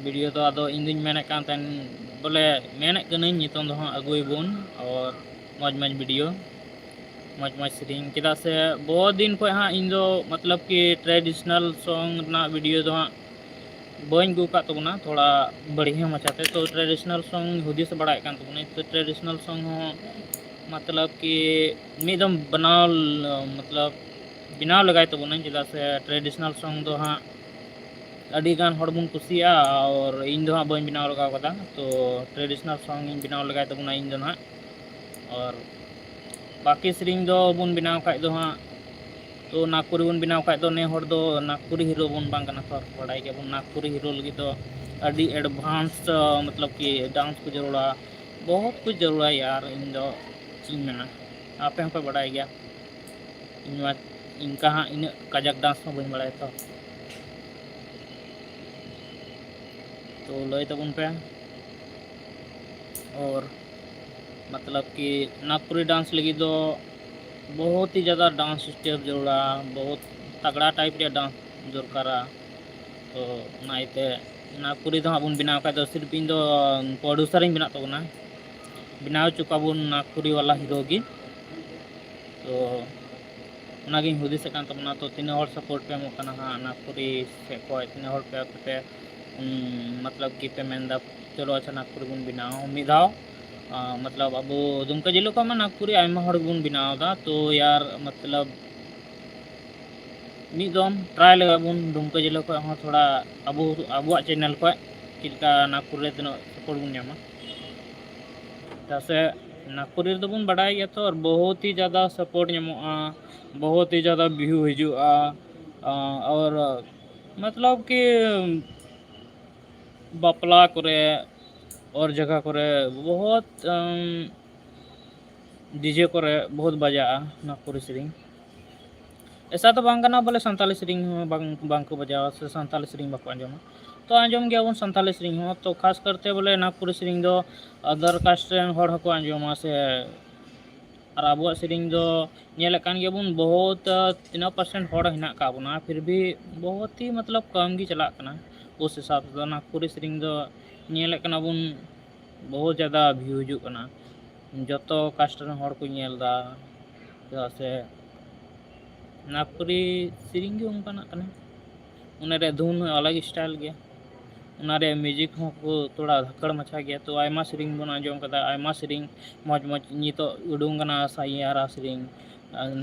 video ᱫᱚ ᱟᱫᱚ ᱤᱧ ᱫᱩᱧ ᱢᱮᱱᱮᱫ ᱠᱟᱱ ᱛᱟᱦᱮᱱ, ᱵᱚᱞᱮ ᱢᱮᱱᱮᱫ ᱠᱟᱹᱱᱟᱹᱧ ᱱᱤᱛᱚᱝ ᱫᱚ ᱦᱟᱸᱜ ᱟᱹᱜᱩᱭᱟᱵᱚᱱ ᱟᱨ ᱢᱚᱡᱽ ᱢᱚᱡᱽ video, ᱢᱚᱡᱽ ᱢᱚᱡᱽ ᱥᱮᱨᱮᱧ, ᱪᱮᱫᱟᱜ ᱥᱮ ᱵᱚᱦᱩᱛ ᱫᱤᱱ ᱠᱷᱚᱱ ᱦᱟᱸᱜ ᱤᱧ ᱫᱚ ᱢᱚᱛᱞᱚᱵ ᱠᱤ traditional song ᱨᱮᱱᱟᱜ video ᱫᱚ ᱦᱟᱸᱜ ᱵᱟᱹᱧ ᱟᱹᱜᱩ ᱟᱠᱟᱫ ᱛᱟᱵᱚᱱᱟ ᱛᱷᱚᱲᱟ ᱵᱟᱹᱲᱤᱡ ᱢᱟᱪᱷᱟᱛᱮ, ᱛᱚ traditional song ᱦᱩᱫᱤᱥ ᱵᱟᱲᱟᱭᱮᱫ ᱠᱟᱱ ᱛᱟᱵᱚᱱᱟᱹᱧ᱾ ᱛᱚ traditional song ᱦᱚᱸ ᱢᱚᱛᱞᱚᱵ ᱠᱤ ᱢᱤᱫ ᱫᱚᱢ ᱵᱮᱱᱟᱣ, ᱢᱚᱛᱞᱚᱵ ᱵᱮᱱᱟᱣ ᱞᱮᱜᱟᱭ ᱛᱟᱵᱚᱱᱟᱹᱧ, ᱪᱮᱫᱟᱜ ᱥᱮ traditional song ᱫᱚ ᱦᱟᱸᱜ ᱟᱹᱰᱤ ᱜᱟᱱ ᱦᱚᱲ ᱵᱚᱱ ᱠᱩᱥᱤᱭᱟᱜᱼᱟ, ᱟᱨ ᱤᱧ ᱫᱚ ᱦᱟᱸᱜ ᱵᱟᱹᱧ ᱵᱮᱱᱟᱣ ᱞᱮᱜᱟᱣ ᱠᱟᱫᱟ᱾ ᱛᱚ traditional song ᱤᱧ ᱵᱮᱱᱟᱣ ᱞᱮᱜᱟᱭ ᱛᱟᱵᱚᱱᱟ ᱤᱧ ᱫᱚ ᱦᱟᱸᱜ᱾ ᱟᱨ ᱵᱟᱹᱠᱤ ᱥᱮᱨᱮᱧ ᱫᱚ ᱵᱚᱱ ᱵᱮᱱᱟᱣ ᱠᱷᱟᱡ ᱫᱚ ᱦᱟᱸᱜ, ᱛᱚ ᱱᱟᱜᱽᱯᱩᱨᱤ ᱵᱚᱱ ᱵᱮᱱᱟᱣ ᱠᱷᱟᱡ ᱫᱚ ᱱᱮ ᱦᱚᱲ ᱫᱚ ᱱᱟᱜᱽᱯᱩᱨᱤ ᱦᱤᱨᱳ ᱵᱚᱱ ᱵᱟᱝ ᱠᱟᱱᱟ ᱛᱚ, ᱵᱟᱲᱟᱭ ᱜᱮᱭᱟᱵᱚᱱ ᱱᱟᱜᱽᱯᱩᱨᱤ ᱦᱤᱨᱳ ᱞᱟᱹᱜᱤᱫ ᱫᱚ ᱟᱹᱰᱤ advance, ᱢᱚᱛᱞᱚᱵ ᱠᱤ dance ᱠᱚ ᱡᱟᱹᱨᱩᱲᱟ, ᱵᱚᱦᱩᱛ ᱠᱩᱪ ᱡᱟᱹᱨᱩᱲᱟ ᱭᱟᱨ᱾ ᱤᱧ ᱫᱚ ᱪᱮᱫ ᱤᱧ ᱢᱮᱱᱟ, ᱟᱯᱮ ᱦᱚᱸᱯᱮ ᱵᱟᱲᱟᱭ ᱜᱮᱭᱟ, ᱤᱧ ᱢᱟ ᱤᱱᱠᱟ ᱦᱟᱸᱜ ᱤᱱᱟᱹᱜ ᱠᱟᱡᱟᱠ dance ᱦᱚᱸ ᱵᱟᱹᱧ ᱵᱟᱲᱟᱭᱟ ᱛᱚ᱾ ᱛᱚ ᱞᱟᱹᱭ ᱛᱟᱵᱚᱱ ᱯᱮ᱾ ᱟᱨ ᱢᱚᱛᱞᱚᱵ ᱠᱤ ᱱᱟᱜᱽᱯᱩᱨᱤ dance ᱞᱟᱹᱜᱤᱫ ᱫᱚ ᱵᱚᱦᱩᱛ ᱦᱤ ᱡᱟᱫᱟ dance step ᱡᱟᱹᱨᱩᱲᱟ, ᱵᱚᱦᱩᱛ ᱛᱟᱜᱽᱲᱟ type ᱨᱮᱭᱟᱜ dance ᱫᱚᱨᱠᱟᱨᱟ᱾ ᱛᱚ ᱚᱱᱟ ᱤᱭᱟᱹᱛᱮ ᱱᱟᱜᱽᱯᱩᱨᱤ ᱫᱚ ᱦᱟᱸᱜ ᱵᱚᱱ ᱵᱮᱱᱟᱣ ᱠᱷᱟᱡ ᱫᱚ ᱥᱤᱨᱯ ᱤᱧ ᱫᱚ producer ᱤᱧ ᱵᱮᱱᱟᱜ ᱛᱟᱵᱚᱱᱟ, ᱵᱮᱱᱟᱣ ᱦᱚᱪᱚ ᱠᱚᱣᱟ ᱵᱚᱱ ᱱᱟᱜᱽᱯᱩᱨᱤ ᱣᱟᱞᱟ ᱦᱤᱨᱳ ᱜᱮ᱾ ᱛᱚ ᱚᱱᱟᱜᱤᱧ ᱦᱩᱫᱤᱥᱮᱫ ᱠᱟᱱ ᱛᱟᱵᱚᱱᱟ᱾ ᱛᱚ ᱛᱤᱱᱟᱹᱜ ᱦᱚᱲ support ᱯᱮ ᱮᱢᱚᱜ ᱠᱟᱱᱟ ᱦᱟᱸᱜ ᱱᱟᱜᱽᱯᱩᱨᱤ ᱥᱮᱫ ᱠᱷᱚᱡ, ᱛᱤᱱᱟᱹᱜ ᱦᱚᱲ ᱯᱮ ᱟᱯᱮ ᱯᱮ, ᱩᱢ, ᱢᱚᱛᱞᱚᱵ ᱠᱤ ᱯᱮ ᱢᱮᱱᱫᱟ ᱪᱚᱞᱚ ᱟᱪᱪᱷᱟ ᱱᱟᱜᱽᱯᱩᱨᱤ ᱵᱚᱱ ᱵᱮᱱᱟᱣᱟ ᱢᱤᱫ ᱫᱷᱟᱣ, ᱟ, ᱢᱚᱛᱞᱚᱵ ᱟᱵᱚ ᱫᱩᱢᱠᱟ ᱡᱮᱞᱟ ᱠᱷᱚᱱ ᱢᱟ ᱱᱟᱜᱽᱯᱩᱨᱤ ᱟᱭᱢᱟ ᱦᱚᱲ ᱜᱮᱵᱚᱱ ᱵᱮᱱᱟᱣ ᱮᱫᱟ᱾ ᱛᱚ ᱭᱟᱨ ᱢᱚᱛᱞᱚᱵ ᱢᱤᱫ ᱫᱚᱢ try ᱞᱮᱜᱟ ᱵᱚᱱ, ᱫᱩᱢᱠᱟ ᱡᱮᱞᱟ ᱠᱷᱚᱱ ᱦᱚᱸ ᱛᱷᱚᱲᱟ ᱟᱵᱚ ᱟᱵᱚᱣᱟᱜ channel ᱠᱷᱚᱱ ᱪᱮᱫ ᱞᱮᱠᱟ ᱱᱟᱜᱽᱯᱩᱨ ᱨᱮ ᱛᱤᱱᱟᱹᱜ support ᱵᱚᱱ ᱧᱟᱢᱟ᱾ ᱪᱮᱫᱟᱜ ᱥᱮ ᱱᱟᱜᱽᱯᱩᱨᱤ ᱨᱮᱫᱚ ᱵᱚᱱ ᱵᱟᱰᱟᱭ ᱜᱮᱭᱟ ᱛᱚ, ᱟᱨ ᱵᱚᱦᱩᱛ ᱦᱤ ᱡᱟᱫᱟ support ᱧᱟᱢᱚᱜᱼᱟ, ᱵᱚᱦᱩᱛ ᱦᱤ ᱡᱟᱫᱟ view ᱦᱤᱡᱩᱜᱼᱟ᱾ ᱟᱨ ᱢᱚᱛᱞᱚᱵ ᱠᱤ ᱵᱟᱯᱞᱟ ᱠᱚᱨᱮ ᱚᱨ ᱡᱟᱭᱜᱟ ᱠᱚᱨᱮ ᱵᱚᱦᱩᱛ, ᱟᱢ, DJ ᱠᱚᱨᱮ ᱵᱚᱦᱩᱛ ᱵᱟᱡᱟᱜᱼᱟ ᱱᱟᱜᱽᱯᱩᱨᱤ ᱥᱮᱨᱮᱧ᱾ ᱮᱥᱟ ᱫᱚ ᱵᱟᱝ ᱠᱟᱱᱟ ᱵᱚᱞᱮ ᱥᱟᱱᱛᱟᱞᱤ ᱥᱮᱨᱮᱧ ᱦᱚᱸ ᱵᱟᱝ, ᱵᱟᱝ ᱠᱚ ᱵᱟᱡᱟᱣᱟ ᱥᱮ ᱥᱟᱱᱛᱟᱞᱤ ᱥᱮᱨᱮᱧ ᱵᱟᱠᱚ ᱟᱸᱡᱚᱢᱟ᱾ ᱛᱚ ᱟᱸᱡᱚᱢ ᱜᱮᱭᱟᱵᱚᱱ ᱥᱟᱱᱛᱟᱞᱤ ᱥᱮᱨᱮᱧ ᱦᱚᱸ, ᱛᱚ ᱠᱷᱟᱥ ᱠᱟᱨᱛᱮ ᱵᱚᱞᱮ ᱱᱟᱜᱽᱯᱩᱨᱤ ᱥᱮᱨᱮᱧ ᱫᱚ other caste ᱨᱮᱱ ᱦᱚᱲ ᱦᱚᱸᱠᱚ ᱟᱸᱡᱚᱢᱟ ᱥᱮ᱾ ᱟᱨ ᱟᱵᱚᱣᱟᱜ ᱥᱮᱨᱮᱧ ᱫᱚ ᱧᱮᱞᱮᱫ ᱠᱟᱱ ᱜᱮᱭᱟᱵᱚᱱ ᱵᱚᱦᱩᱛ, ᱛᱤᱱᱟᱹᱜ percent ᱦᱚᱲ ᱦᱮᱱᱟᱜ ᱟᱠᱟᱫ ᱵᱚᱱᱟ, ᱯᱷᱤᱨ ᱵᱷᱤ ᱵᱚᱦᱩᱛ ᱦᱤ ᱢᱚᱛᱞᱚᱵ ᱠᱚᱢ ᱜᱮ ᱪᱟᱞᱟᱜ ᱠᱟᱱᱟ᱾ ᱩᱥ ᱦᱤᱥᱟᱵ ᱛᱮᱫᱚ ᱱᱟᱜᱽᱯᱩᱨᱤ ᱥᱮᱨᱮᱧ ᱫᱚ ᱧᱮᱞᱮᱫ ᱠᱟᱱᱟ ᱵᱚᱱ ᱵᱚᱦᱩᱛ ᱡᱟᱫᱟ view ᱦᱤᱡᱩᱜ ᱠᱟᱱᱟ, ᱡᱚᱛᱚ caste ᱨᱮᱱ ᱦᱚᱲ ᱠᱚ ᱧᱮᱞ ᱮᱫᱟ᱾ ᱪᱮᱫᱟᱜ ᱥᱮ ᱱᱟᱜᱽᱯᱩᱨᱤ ᱥᱮᱨᱮᱧ ᱜᱮ ᱚᱱᱠᱟᱱᱟᱜ ᱠᱟᱱᱟ᱾ ᱚᱱᱟ ᱨᱮᱭᱟᱜ ᱫᱷᱩᱱ ᱦᱚᱸ ᱟᱞᱟᱜᱽ ᱥᱴᱟᱭᱤᱞ ᱜᱮᱭᱟ, ᱚᱱᱟ ᱨᱮᱭᱟᱜ ᱢᱤᱭᱩᱡᱤᱠ ᱦᱚᱸ ᱠᱚ ᱛᱷᱚᱲᱟ ᱫᱷᱟᱠᱠᱟᱲ ᱢᱟᱪᱷᱟ ᱜᱮᱭᱟ᱾ ᱛᱚ ᱟᱭᱢᱟ ᱥᱮᱨᱮᱧ ᱵᱚᱱ ᱟᱸᱡᱚᱢ ᱠᱟᱫᱟ, ᱟᱭᱢᱟ ᱥᱮᱨᱮᱧ ᱢᱚᱡᱽ ᱢᱚᱡᱽ ᱱᱤᱛᱚᱜ ᱩᱰᱩᱝ ᱠᱟᱱᱟ, ᱥᱟᱭᱟᱨᱟ ᱥᱮᱨᱮᱧ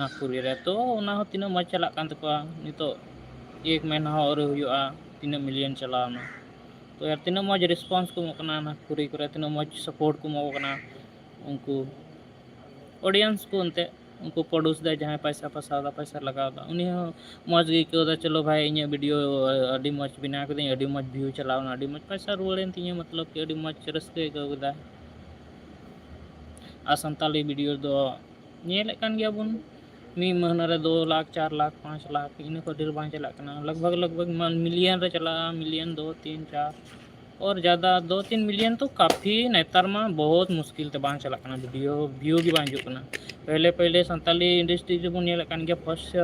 ᱱᱟᱜᱽᱯᱩᱨᱤ ᱨᱮ, ᱛᱚ ᱚᱱᱟ ᱦᱚᱸ ᱛᱤᱱᱟᱹᱜ ᱢᱚᱡᱽ ᱪᱟᱞᱟᱜ ᱠᱟᱱ ᱛᱟᱠᱚᱣᱟ᱾ ᱱᱤᱛᱚᱜ ᱮᱠ ᱢᱟᱹᱦᱱᱟᱹ ᱦᱚᱸ ᱟᱹᱣᱨᱤ ᱦᱩᱭᱩᱜᱼᱟ, ᱛᱤᱱᱟᱹᱜ ᱢᱤᱞᱤᱭᱚᱱ ᱪᱟᱞᱟᱣ ᱮᱱᱟ᱾ ᱛᱚ ᱭᱟᱨ, ᱛᱤᱱᱟᱹᱜ ᱢᱚᱡᱽ ᱨᱮᱥᱯᱚᱱᱥ ᱠᱚ ᱮᱢᱚᱜ ᱠᱟᱱᱟ ᱱᱟᱜᱽᱯᱩᱨᱤ ᱠᱚᱨᱮ, ᱛᱤᱱᱟᱹᱜ ᱢᱚᱡᱽ ᱥᱟᱯᱳᱨᱴ ᱠᱚ ᱮᱢᱚᱜ ᱠᱟᱱᱟ ᱩᱱᱠᱩ ᱚᱰᱤᱭᱮᱱᱥ ᱠᱚ᱾ ᱮᱱᱛᱮᱫ ᱩᱱᱠᱩ ᱯᱨᱚᱰᱩᱥ ᱫᱟᱭ ᱡᱟᱦᱟᱸᱭ, ᱯᱚᱭᱥᱟ ᱯᱷᱟᱥᱟᱣ ᱫᱟ, ᱯᱚᱭᱥᱟ ᱞᱟᱜᱟᱣ ᱫᱟ, ᱩᱱᱤ ᱦᱚᱸ ᱢᱚᱡᱽ ᱜᱮ ᱟᱹᱭᱠᱟᱹᱣ ᱫᱟ, ᱪᱚᱞᱚ ᱵᱷᱟᱭ, ᱤᱧᱟᱹᱜ ᱵᱷᱤᱰᱤᱭᱳ ᱟᱹᱰᱤ ᱢᱚᱡᱽ ᱵᱮᱱᱟᱣ ᱠᱤᱫᱟᱹᱧ, ᱟᱹᱰᱤ ᱢᱚᱡᱽ ᱵᱷᱤᱭᱩ ᱪᱟᱞᱟᱣ ᱮᱱᱟ, ᱟᱹᱰᱤ ᱢᱚᱡᱽ ᱯᱚᱭᱥᱟ ᱨᱩᱣᱟᱹᱲᱮᱱ ᱛᱤᱧᱟᱹ, ᱢᱚᱛᱞᱚᱵ ᱠᱤ ᱟᱹᱰᱤ ᱢᱚᱡᱽ ᱨᱟᱹᱥᱠᱟᱹ ᱟᱹᱭᱠᱟᱹᱣ ᱠᱮᱫᱟ᱾ ᱟᱨ ᱥᱟᱱᱛᱟᱞᱤ ᱵᱷᱤᱰᱤᱭᱳ ᱫᱚ ᱧᱮᱞᱮᱫ ᱠᱟᱱ ᱜᱮᱭᱟ ᱵᱚᱱ, ᱢᱤᱫ ᱢᱟᱹᱦᱱᱟᱹ ᱨᱮ ᱫᱩ ᱞᱟᱠᱷ, ᱪᱟᱨ ᱞᱟᱠᱷ, ᱯᱟᱸᱪ ᱞᱟᱠᱷ, ᱤᱱᱟᱹ ᱠᱷᱚᱱ ᱰᱷᱮᱨ ᱵᱟᱝ ᱪᱟᱞᱟᱜ ᱠᱟᱱᱟ᱾ ᱞᱟᱜᱽ ᱵᱷᱟᱜᱽ, ᱞᱟᱜᱽ ᱵᱷᱟᱜᱽ ᱢᱤᱞᱤᱭᱚᱱ ᱨᱮ ᱪᱟᱞᱟᱜᱼᱟ, ᱢᱤᱞᱤᱭᱚᱱ, ᱫᱩ, ᱛᱤᱱ, ᱪᱟᱨ, ᱚᱨ ᱡᱟᱫᱟ ᱫᱩ ᱛᱤᱱ ᱢᱤᱞᱤᱭᱚᱱ ᱛᱚ ᱠᱟᱯᱷᱤ, ᱱᱮᱛᱟᱨ ᱢᱟ ᱵᱚᱦᱩᱛ ᱢᱩᱥᱠᱤᱞ ᱛᱮ ᱵᱟᱝ ᱪᱟᱞᱟᱜ ᱠᱟᱱᱟ, ᱵᱷᱤᱰᱤᱭᱳ ᱵᱷᱤᱭᱩ ᱜᱮ ᱵᱟᱝ ᱦᱤᱡᱩᱜ ᱠᱟᱱᱟ᱾ ᱯᱮᱦᱞᱮ ᱯᱮᱦᱞᱮ ᱥᱟᱱᱛᱟᱞᱤ ᱤᱱᱰᱟᱥᱴᱨᱤ ᱨᱮᱵᱚᱱ ᱧᱮᱞᱮᱫ ᱠᱟᱱ ᱜᱮᱭᱟ, ᱯᱷᱟᱥᱴ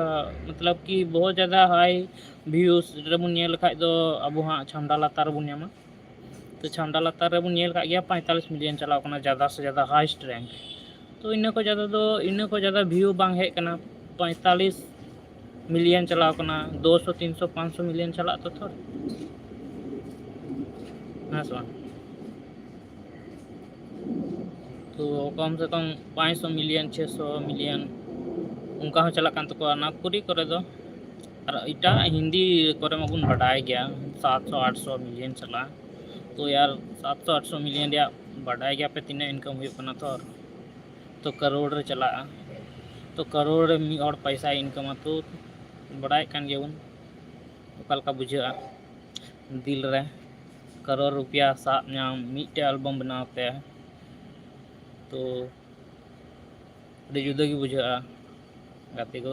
ᱢᱚᱛᱞᱚᱵ ᱠᱤ ᱵᱚᱦᱩᱛ ᱡᱟᱫᱟ ᱦᱟᱭ ᱵᱷᱤᱭᱩᱥ ᱨᱮᱵᱚᱱ ᱧᱮᱞ ᱞᱮᱠᱷᱟᱡ ᱫᱚ ᱟᱵᱚ ᱦᱟᱸᱜ ᱪᱷᱟᱢᱰᱟ ᱞᱟᱛᱟᱨ ᱨᱮᱵᱚᱱ ᱧᱟᱢᱟ᱾ ᱛᱚ ᱪᱷᱟᱢᱰᱟ ᱞᱟᱛᱟᱨ ᱨᱮᱵᱚᱱ ᱧᱮᱞ ᱠᱟᱜ ᱜᱮᱭᱟ, ᱯᱚᱸᱭᱛᱟᱞᱞᱤᱥ ᱢᱤᱞᱤᱭᱚᱱ ᱪᱟᱞᱟᱣ ᱠᱟᱱᱟ, ᱡᱟᱫᱟ ᱥᱮ ᱡᱟᱫᱟ ᱦᱟᱭᱮᱥᱴ ᱨᱮᱝᱠ᱾ ᱛᱚ ᱤᱱᱟᱹ ᱠᱷᱚᱱ ᱡᱟᱫᱟ ᱫᱚ, ᱤᱱᱟᱹ ᱠᱷᱚᱱ ᱡᱟᱫᱟ ᱵᱷᱤᱭᱩ ᱵᱟᱝ ᱦᱮᱡ ᱠᱟᱱᱟ, ᱯᱚᱸᱭᱛᱟᱞᱞᱤᱥ ᱢᱤᱞᱤᱭᱚᱱ ᱪᱟᱞᱟᱣ ᱠᱟᱱᱟ, ᱫᱩ ᱥᱚ, ᱛᱤᱱ ᱥᱚ, ᱯᱟᱸᱪ ᱥᱚ ᱢᱤᱞᱤᱭᱚᱱ ᱪᱟᱞᱟᱜ ᱛᱚ ᱛᱷᱚᱨ, ᱦᱮᱸ ᱥᱮ ᱵᱟᱝ? ᱛᱚ ᱠᱚᱢ ᱥᱮ ᱠᱚᱢ ᱯᱟᱸᱪ ᱥᱚ ᱢᱤᱞᱤᱭᱚᱱ, ᱪᱷᱚᱭ ᱥᱚ ᱢᱤᱞᱤᱭᱚᱱ ᱚᱱᱠᱟ ᱦᱚᱸ ᱪᱟᱞᱟᱜ ᱠᱟᱱ ᱛᱟᱠᱚᱣᱟ ᱱᱟᱜᱽᱯᱩᱨᱤ ᱠᱚᱨᱮ ᱫᱚ᱾ ᱟᱨ ᱮᱴᱟᱜ ᱦᱤᱱᱫᱤ ᱠᱚᱨᱮ ᱢᱟᱵᱚᱱ ᱵᱟᱰᱟᱭ ᱜᱮᱭᱟ, ᱥᱟᱛ ᱥᱚ ᱟᱴ ᱥᱚ ᱢᱤᱞᱤᱭᱚᱱ ᱪᱟᱞᱟᱜᱼᱟ᱾ ᱛᱚ ᱭᱟᱨ, ᱥᱟᱛ ᱥᱚ ᱟᱴ ᱥᱚ ᱢᱤᱞᱤᱭᱚᱱ ᱨᱮᱭᱟᱜ ᱵᱟᱰᱟᱭ ᱜᱮᱭᱟᱯᱮ ᱛᱤᱱᱟᱹᱜ ᱤᱱᱠᱟᱢ ᱦᱩᱭᱩᱜ ᱠᱟᱱᱟ ᱛᱷᱚᱨ? ᱛᱚ ᱠᱟᱨᱳᱲ ᱨᱮ ᱪᱟᱞᱟᱜᱼᱟ᱾ ᱛᱚ ᱠᱟᱨᱳᱲ ᱨᱮ ᱢᱤᱫ ᱦᱚᱲ ᱯᱚᱭᱥᱟᱭ ᱤᱱᱠᱟᱢᱟ, ᱛᱚ ᱵᱟᱰᱟᱭᱮᱫ ᱠᱟᱱ ᱜᱮᱭᱟᱵᱚᱱ ᱚᱠᱟ ᱞᱮᱠᱟ ᱵᱩᱡᱷᱟᱹᱜᱼᱟ ᱫᱤᱞ ᱨᱮ᱾ ᱠᱟᱨᱳᱲ ᱨᱩᱯᱤᱭᱟ ᱥᱟᱵ ᱧᱟᱢ, ᱢᱤᱫᱴᱮᱡ ᱮᱞᱵᱟᱢ ᱵᱮᱱᱟᱣ ᱛᱮ, ᱛᱚ ᱟᱹᱰᱤ ᱡᱩᱫᱟᱹ ᱜᱮ ᱵᱩᱡᱷᱟᱹᱜᱼᱟ ᱜᱟᱛᱮ ᱠᱚ᱾